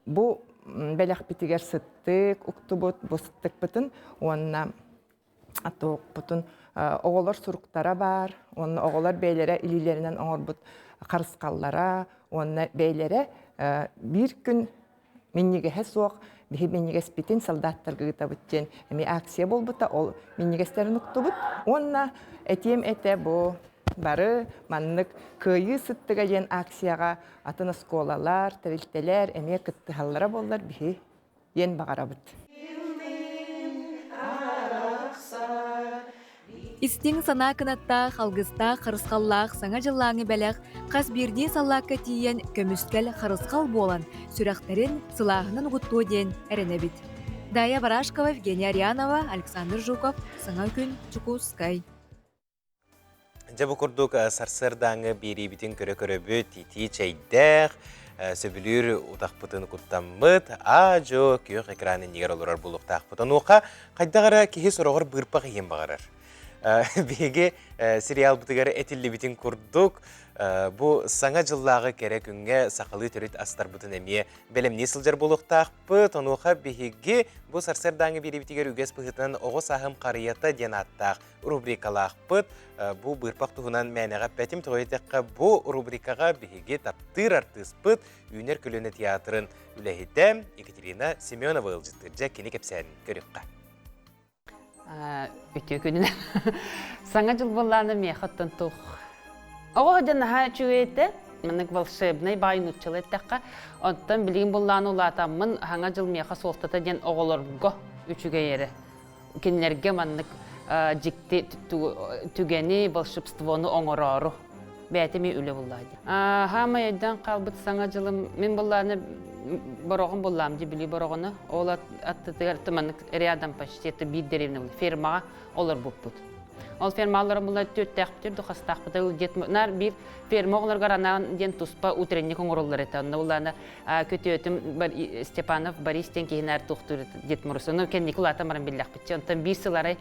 Бу бэлэхпитигэр сыттык уктубут, бу сыттыкпытын уонна туохпутун оҕолор суруктара баар, уонна оҕолор бэйэлэрэ илиилэринэн оҥорбут харысхаллара уонна бэйэлэрэ биир күн минньигэһэ суох биһи минньигэспитин солдаттарга ыытабыт диэн эмиэ акция буолбута ол минньигэстэрин уктубут уонна этиэм этэ бу бары маннык кыайыы сыттыга диэн акцияҕа атын оскуолалар тэрилтэлэр эмиэ кыттыһаллара буоллар биһи диэн баҕарабыт Истиҥ санаа кынаттаах, алгыстаах, харысхаллаах Саҥа дьыллааҥы бэлэх хас биирдии саллаакка тиийэн көмүскэл, харысхал буолан, сүрэхтэрин сылааһынан угуттуо диэн эрэнэбит. Дая Барашкова, Евгения Арианова, Александр Жуков, Саҥа күн, Дьокуускай. Дьэ бу курдук сарсыардааҥы биэриибитин көрө-көрөбүт, итии чэйдээх, сөбүлүүр утахпытын куттаммыт, аа-дьуо күөх экран иннигэр олорор буолуохтаахпыт. Онуоха хайдах эрэ киһи сороҕор быырпах иһин баҕарар. Биһиги сериалбытыгар этиллибитин курдук, бу саҥа дьыллааҕы кэрэ күҥҥэ сахалыы төрүт астарбытын эмиэ бэлэмнии сылдьар буолуохтаахпыт. Онуоха биһиги бу сарсыардааҥы биэриибитигэр үгэс быһыытынан оҕо сааһым харыйата диэн ааттаах рубрикалаахпыт. Бу быырпах туһунан мээнэҕэ эппэтим. Тоҕо диэтэххэ, бу рубрикаҕа биһиги таптыыр артыыспыт Үүнэр көлүөнэ театрын үлэһитэ Екатерина Семенова ыалдьыттыыр. Дьэ, кини кэпсээнин көрүөххэ. Үтүө күнүнэн. Саҥа дьыл буоллаана миэхэ оттон туох Оҕо дьэ наһаа үчүгэй этэ. Маннык волшебнай баай нууччалыы эттэххэ. Оттон билигин буллааны улаатаммын, саҥа дьыл миэхэ суолтата диэн оҕолорго үчүгэй эрэ. Кинилэргэ маннык дьикти түгэни, волшебствону оҥороору бэйэтэ эмиэ үлэ буллаа дии. Хаамай өйдөөн хаалбыт саҥа дьылым мин буллааны бороҕон буллаам дии Бүлүү бороҕоно. Ол аттытыгар маннык рядом почти это биир деревня фермаҕа олорбуппут. Ол ферма олорон булла түөртээхпит үрдү хастаахпыт дед наар биир ферма оҕолоругар анаан диэн туспа утренник оҥороллор этэ. Онно буллаана күтүөтүм Степанов Борис диэн киһи наар туохтуур Дед Мороз. Ону кэнники улаатан баран биллэхпитчэ. Онтон биир сыл арай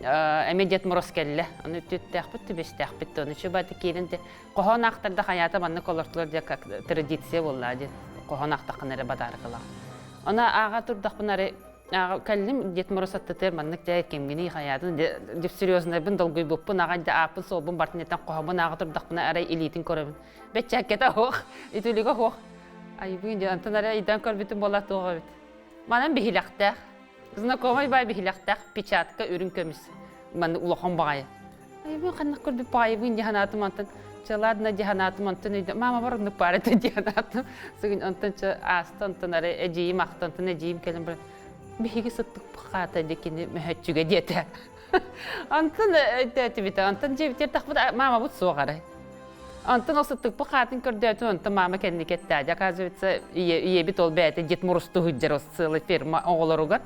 эмиэ Дед Мороз кэллэ. Ону түттээхпит, түбэстээхпит. Ону чубаты киирэн хоһоон аахтарда хайаата маннык олортулар диэн как традиция буолла диэн хоһоон аахтаххына эрэ бадаарыкалаах. Ону ааҕа турдахпына арай кэллим Дед Мороз аттытыгар маннык дьэ кимҥиний хайаатын дьэ серьезнайбын долгуйбуппун аҕай дьэ ааппын суолбун бартын этэн хоһооммун ааҕа турдахпына арай илиитин көрөбүн бэччээккэтэ оһох үтүлүгэ оһох айбыын дьэ онтон арай ыйдан көрбүтүм буола туох эбит манан биһилэхтээх знакомый бай биһилэхтээх печатка үрүҥ көмүс маннык улахан баҕайы айбыын ханнык көрбүт баҕайыбын дии санаатым онтон чэ ладно дии санаатым онтон өйдө мама бар оннук баар этэ дии санаатым сыгын онтон чэ ааста онтон арай эдьиийим ахта онтон эдьиийим кэлэн баран. Биһиги сыттыкпыт хаата дии кини мөһөччүгэ диэтэ. Онтон өйдөөтүбүт, онтон дьиэбитигэр тахпыт маамабыт суох арай. Онтон ол сыттыкпыт хаатын көрдөөтүм, онтон маама кэнники эттээди. Оказывается, ийэбит ол бэйэтэ Дед Морозтуу сылдьар целый ферма оҕолоругар.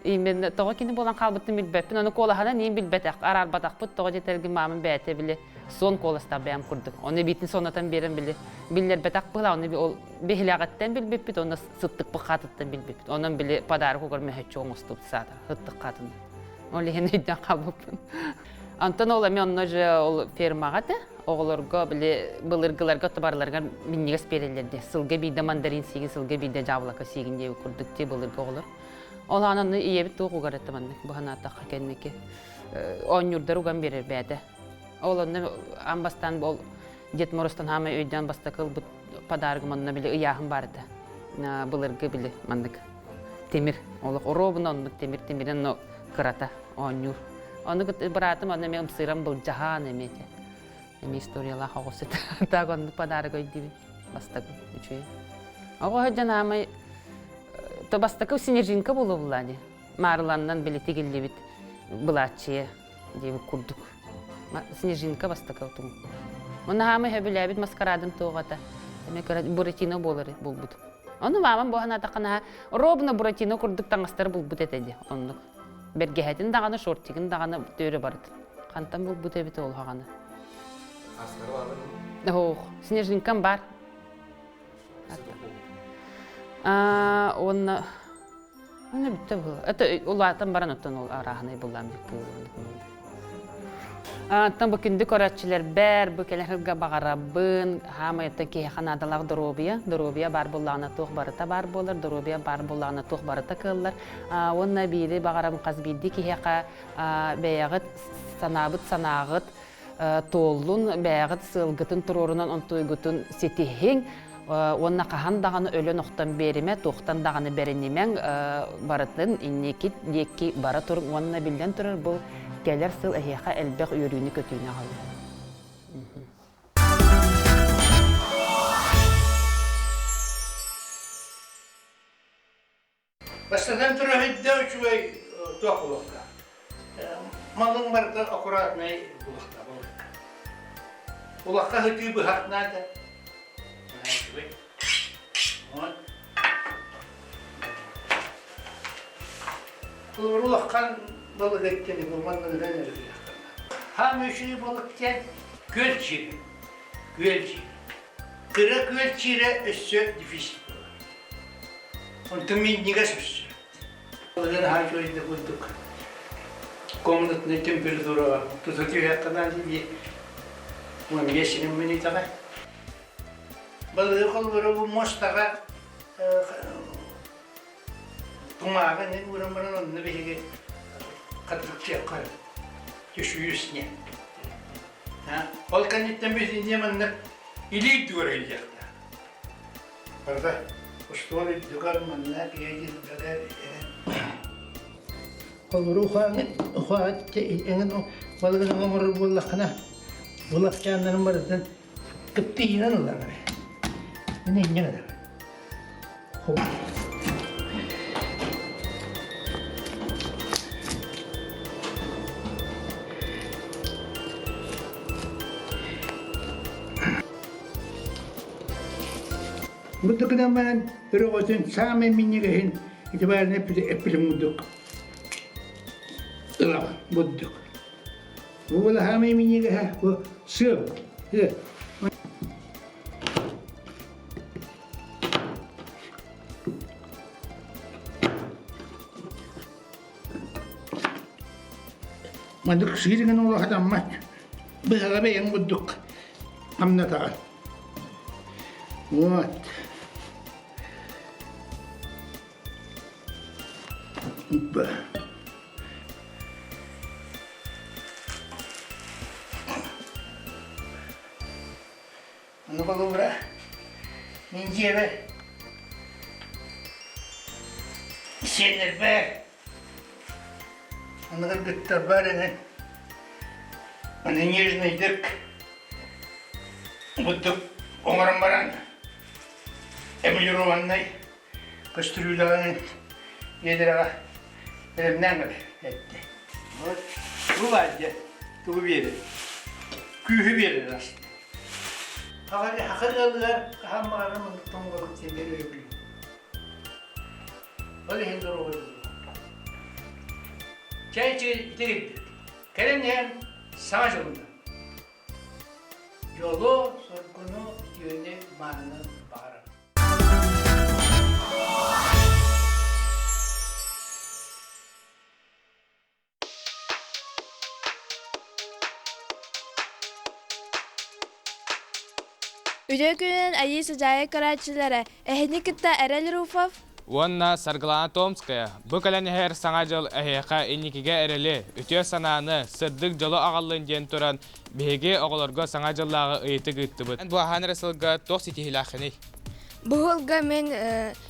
Именно тоҕо кини буолан хаалбытын билбэппин, ону куолаһынан иин билбэтэх, араарбатахпыт тоҕо диэтэргин маамам бэйэтэ били суон куоластаах бэйэм курдук. Ону эбиитин сонотон биэрэн били биллэрбэтэх быһыылаах, ону ол биһилэҕиттэн билбиппит, онно сыттыкпыт хаатыттан билбиппит. Онон били подарок угар мөһөччү оҥостубут саата, сыттык хаатын. Ол иһин өйдөөн хаалбыппын. Онтон ол эмиэ онно же ол фермаҕа да оҕолорго били былыргыларга барыларыгар минньигэс биэрэллэр дии. Сылга биирдэ мандарин сиигин, сылга биирдэ дьаабылака сиигин диэбит курдук дии былыргы оҕолор. Ол аан аны ийэбит туох угар этэ маннык быһанаатахха кэнники оонньуурдар уган биэрэр бэйэтэ. Ол онно аан бастаан ол Дед Морозтон хаамай өйдөөн бастакы ылбыт подарогым онно били ыйааһын баар этэ. Былыргы били маннык тимир олох оруобуна оннук тимир тимирин но кырата оонньуур. Ону быраатым онно эмиэ ымсыыран былдьаһаан эмиэ этэ. Эмиэ историялаах оҕус этэ. Так оннук подарок өйдүүбүн. Бастакы үчүгэй. Оҕо сылдьан аамай то бастакы снежинка буолуо дии. Маарыланнан били тигиллибит былааччыйа диэбит курдук. Снежинка бастакы отум. Онно хаамай сөбүлээбит маскарадым туоҕата. Эмэ кыра Буратино буолар булбут. Ону маамам буоһанаатаххына ровно Буратино курдук таҥастары булбут этэ дии оннук. Бэргэһэтин даҕаны, шортигын даҕаны төөрө барыт. Хантан булбут эбит ол хаҕаны. Ох, снежинкам бар. Уонна Аны бүттэ быһыла. Это улаатан баран оттон ол арааһынай буллаам Оттон бу күндү көрөөччүлэрбэр бу кэлэр сылга баҕарабын хаамай оттон киһиэхэ наадалаах доруобуйа. Доруобуйа баар буоллаҕына туох барыта баар буолар, доруобуйа баар буоллаҕына туох барыта кыаллар. Уонна биири баҕарабын хас биирдии киһиэхэ бэйэҕит санаабыт санааҕыт туоллун, бэйэҕит сыалгытын туруорунан онтуйгутун ситиһиҥ уонна хаһан даҕаны өлөн-охтон биэримэ, туохтан даҕаны бэринимэҥ, барытын инники диэки бара туруҥ уонна биллэн турар бу кэлэр сыл эһиэхэ элбэх үөрүүнү-көтүүнү аҕалыа. Бастатан туран өйдөөх үчүгэй туох буолуохтаах. Малыҥ барыта аккуратнай буолуохтаах балыкка. Улахха сытыы быһах наада. Үчүгэй. Вот. Улахан балык эттини бу манныгынан эргиэхтэр. Хаам үчүгэй балык диэн күөл чиирэ. Күөл чиирэ. Кыра күөл чиирэ өссө дефицит буолар. Онтон минньигэс өссө. Ылыгын аһаа үчүгэйдик курдук комнатный температураҕа тута түһүөххэ наада дии. 15 минутаҕа. Балыгы холборо бу муостаҕа кумааҕы иҥин ууран баран онно биһиги хатырыктыахха түшүйүсне. Ол кэнниттэн биһиги маннык илии үрдүгэр ыйыахтаах. Барыта остуол үрдүгэр манна киһи Холобур ухаат эҥин балыгын оҥорор буоллаххына, булахчааннарын барытын кыптыйынан ылар. Мин инньэ гынар. Бу гынан баран өрөҕөтүн саамай минньигэһин ити баарына эппитим курдук ылаҕын бурдук. Бу буола саамай минньигэһэ бу сыа. Маннык сыырыгын улахатаммат быһаҕа бэйэҥ бурдук амнатаҕын. Вот. Ону холобура, мин дьиэбэр сиэннэрбэр, аны кыргыттарбар эҥин аны нежныйдык бурдук оҥорон баран эмалированнай көстүрүүлэҕинэн биэдэрэҕэ. Бэлэмнээн кэбиһэр эттэ. Бу баар дьэ тугу биэрэр? Күүһү биэрэр ас. Хаха ыалыгар хаһан баҕарар маннык тоҥолох сиэмэр өйбүн. Ол иһин доруобай Чэй чэй итигирдик. Кэлэн иһэн саҥа дьылына. Дьолу, соргуну, үтүөнү, мааныны баҕарар. Үтүө күнүнэн Айыы Сыдьаайа көрөөччүлэрэ, эһини кытта Эрэл Руфов Уонна Саргылана Томская бу кэлэн иһэр Саҥа дьыл эһиэхэ инникигэ эрэли, үтүө санааны, сырдык дьолу аҕаллын диэн туран, биһиги оҕолорго Саҥа дьыллааҕы ыйытык ыыттыбыт. Бу аһаан эрэ сылга туох ситиһиилээххиний? Бу сылга мин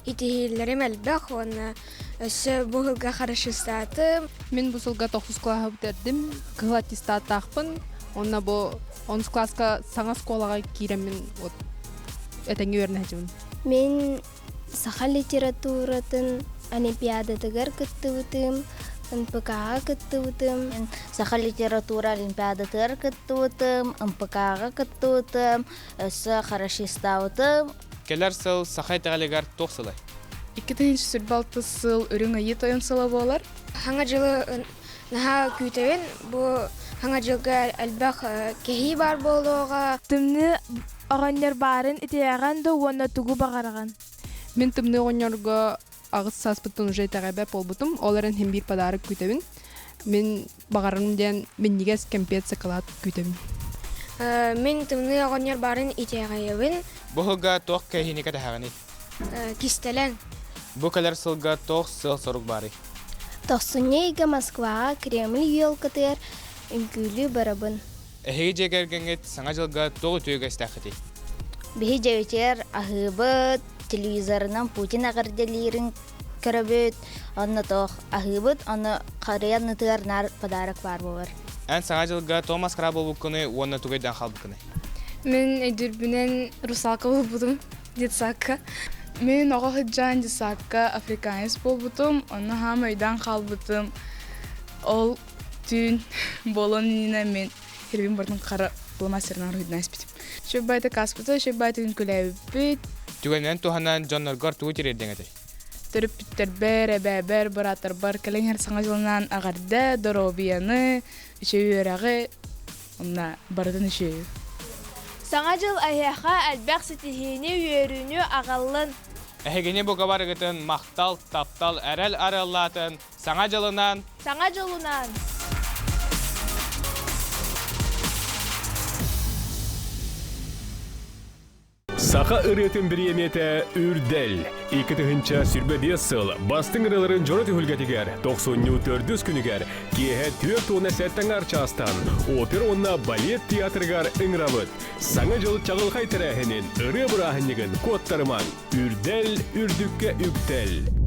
итиһиилэрим элбэх уонна өссө бу сылга хорошистаатым. Мин бу сылга тохсус кылааһы бүтэрдим, кыһыл аттестаттаахпын. Онно бу онус кылааска саҥа оскуолаҕа киирэммин вот этэҥҥэ үөрэнэ сылдьабын. Мин саха литературатын олимпиадатыгар кыттыбытым, НПК-ҕа кыттыбытым. Саха литература олимпиадатыгар кыттыбытым, НПК-ҕа кыттыбытым, өссө хорошистаабытым. Кэлэр сыл саха итэҕэлигэр туох сылай? 2026 сыл Үрүҥ Айыы Тойон сыла буолар. Саҥа дьылы наһаа күүтэбин. Бу саҥа дьылга элбэх кэһии баар буолуоҕа. Тымныы оҕонньор баарын итирэҕин да уонна тугу баҕараҕын? Мин тымныы оҕонньорго аҕыс сааспыттан уже итэҕэйбэт буолбутум. Ол эрэн иһин биир подарок күүтэбин. Мин баҕарарым диэн минньигэс кэмпиэт сакалаат күүтэбин. Мин тымныы оҕонньор баарын итэҕэйэбин. Бу сылга туох кэһиини кэтэһэҕиний? Кистэлэҥ. Бу кэлэр сылга туох сыал-сорук баарый? Тохсунньу ыйга Москваҕа Кремль елкатыгар үҥкүүлүү барабын. Эһиги дьиэ кэргэҥҥит Саҥа дьылга туох үтүө үгэстээххитий? Биһи дьиэбитигэр аһыыбыт, телевизорынан Путин эҕэрдэлиирин көрөбүт, онно туох аһыыбыт, ону харыйа аннытыгар наар подарок баар буолар. Эн Саҥа дьылга тоҕо маскара буолбуккунуй уонна тугу өйдөөн хаалбыккыный? Мин өйдүүрбүнэн русалка буолбутум детсадка. Мин оҕо сылдьан детсадка африканец буолбутум, онно хаам өйдөөн хаалбытым. Ол түүн буолуон иннинэ мин хэрбин бартын хара фломастерынан уруһуйдан испитим. Шөббайты каспыта, шөббайты күлээбиппит. Түгэнинэн туһанан дьонноргор тугу тириэрдиҥ этэй? Төрөппүттэрбэр, эбээбэр, бырааттарбар кэлэн иһэр саҥа дьылынан эҕэрдэ, доруобуйаны, үчүгэй үөрэҕи, онно барытын үчүгэйи. Саҥа дьыл эһиэхэ элбэх ситиһиини, үөрүүнү аҕаллын! Эһигини бука барыгытын махтал, таптал, эрэл арыаллаатын, Саҥа дьылынан! Саҥа дьылынан! Саха ырыатын бириэмийэтэ Үрдэл. 2025 сыл бастыҥ ырыаларын дьоро түһүлгэтигэр тохсунньу төрдүс күнүгэр киэһэ 47 аҥаар чаастан опера уонна балет театрыгар ыҥырабыт. Саҥа дьыл чаҕылхай тэрээһинин, ырыа бырааһынньыгын куоттарымаҥ! Үрдэл, үрдүккэ үктэл!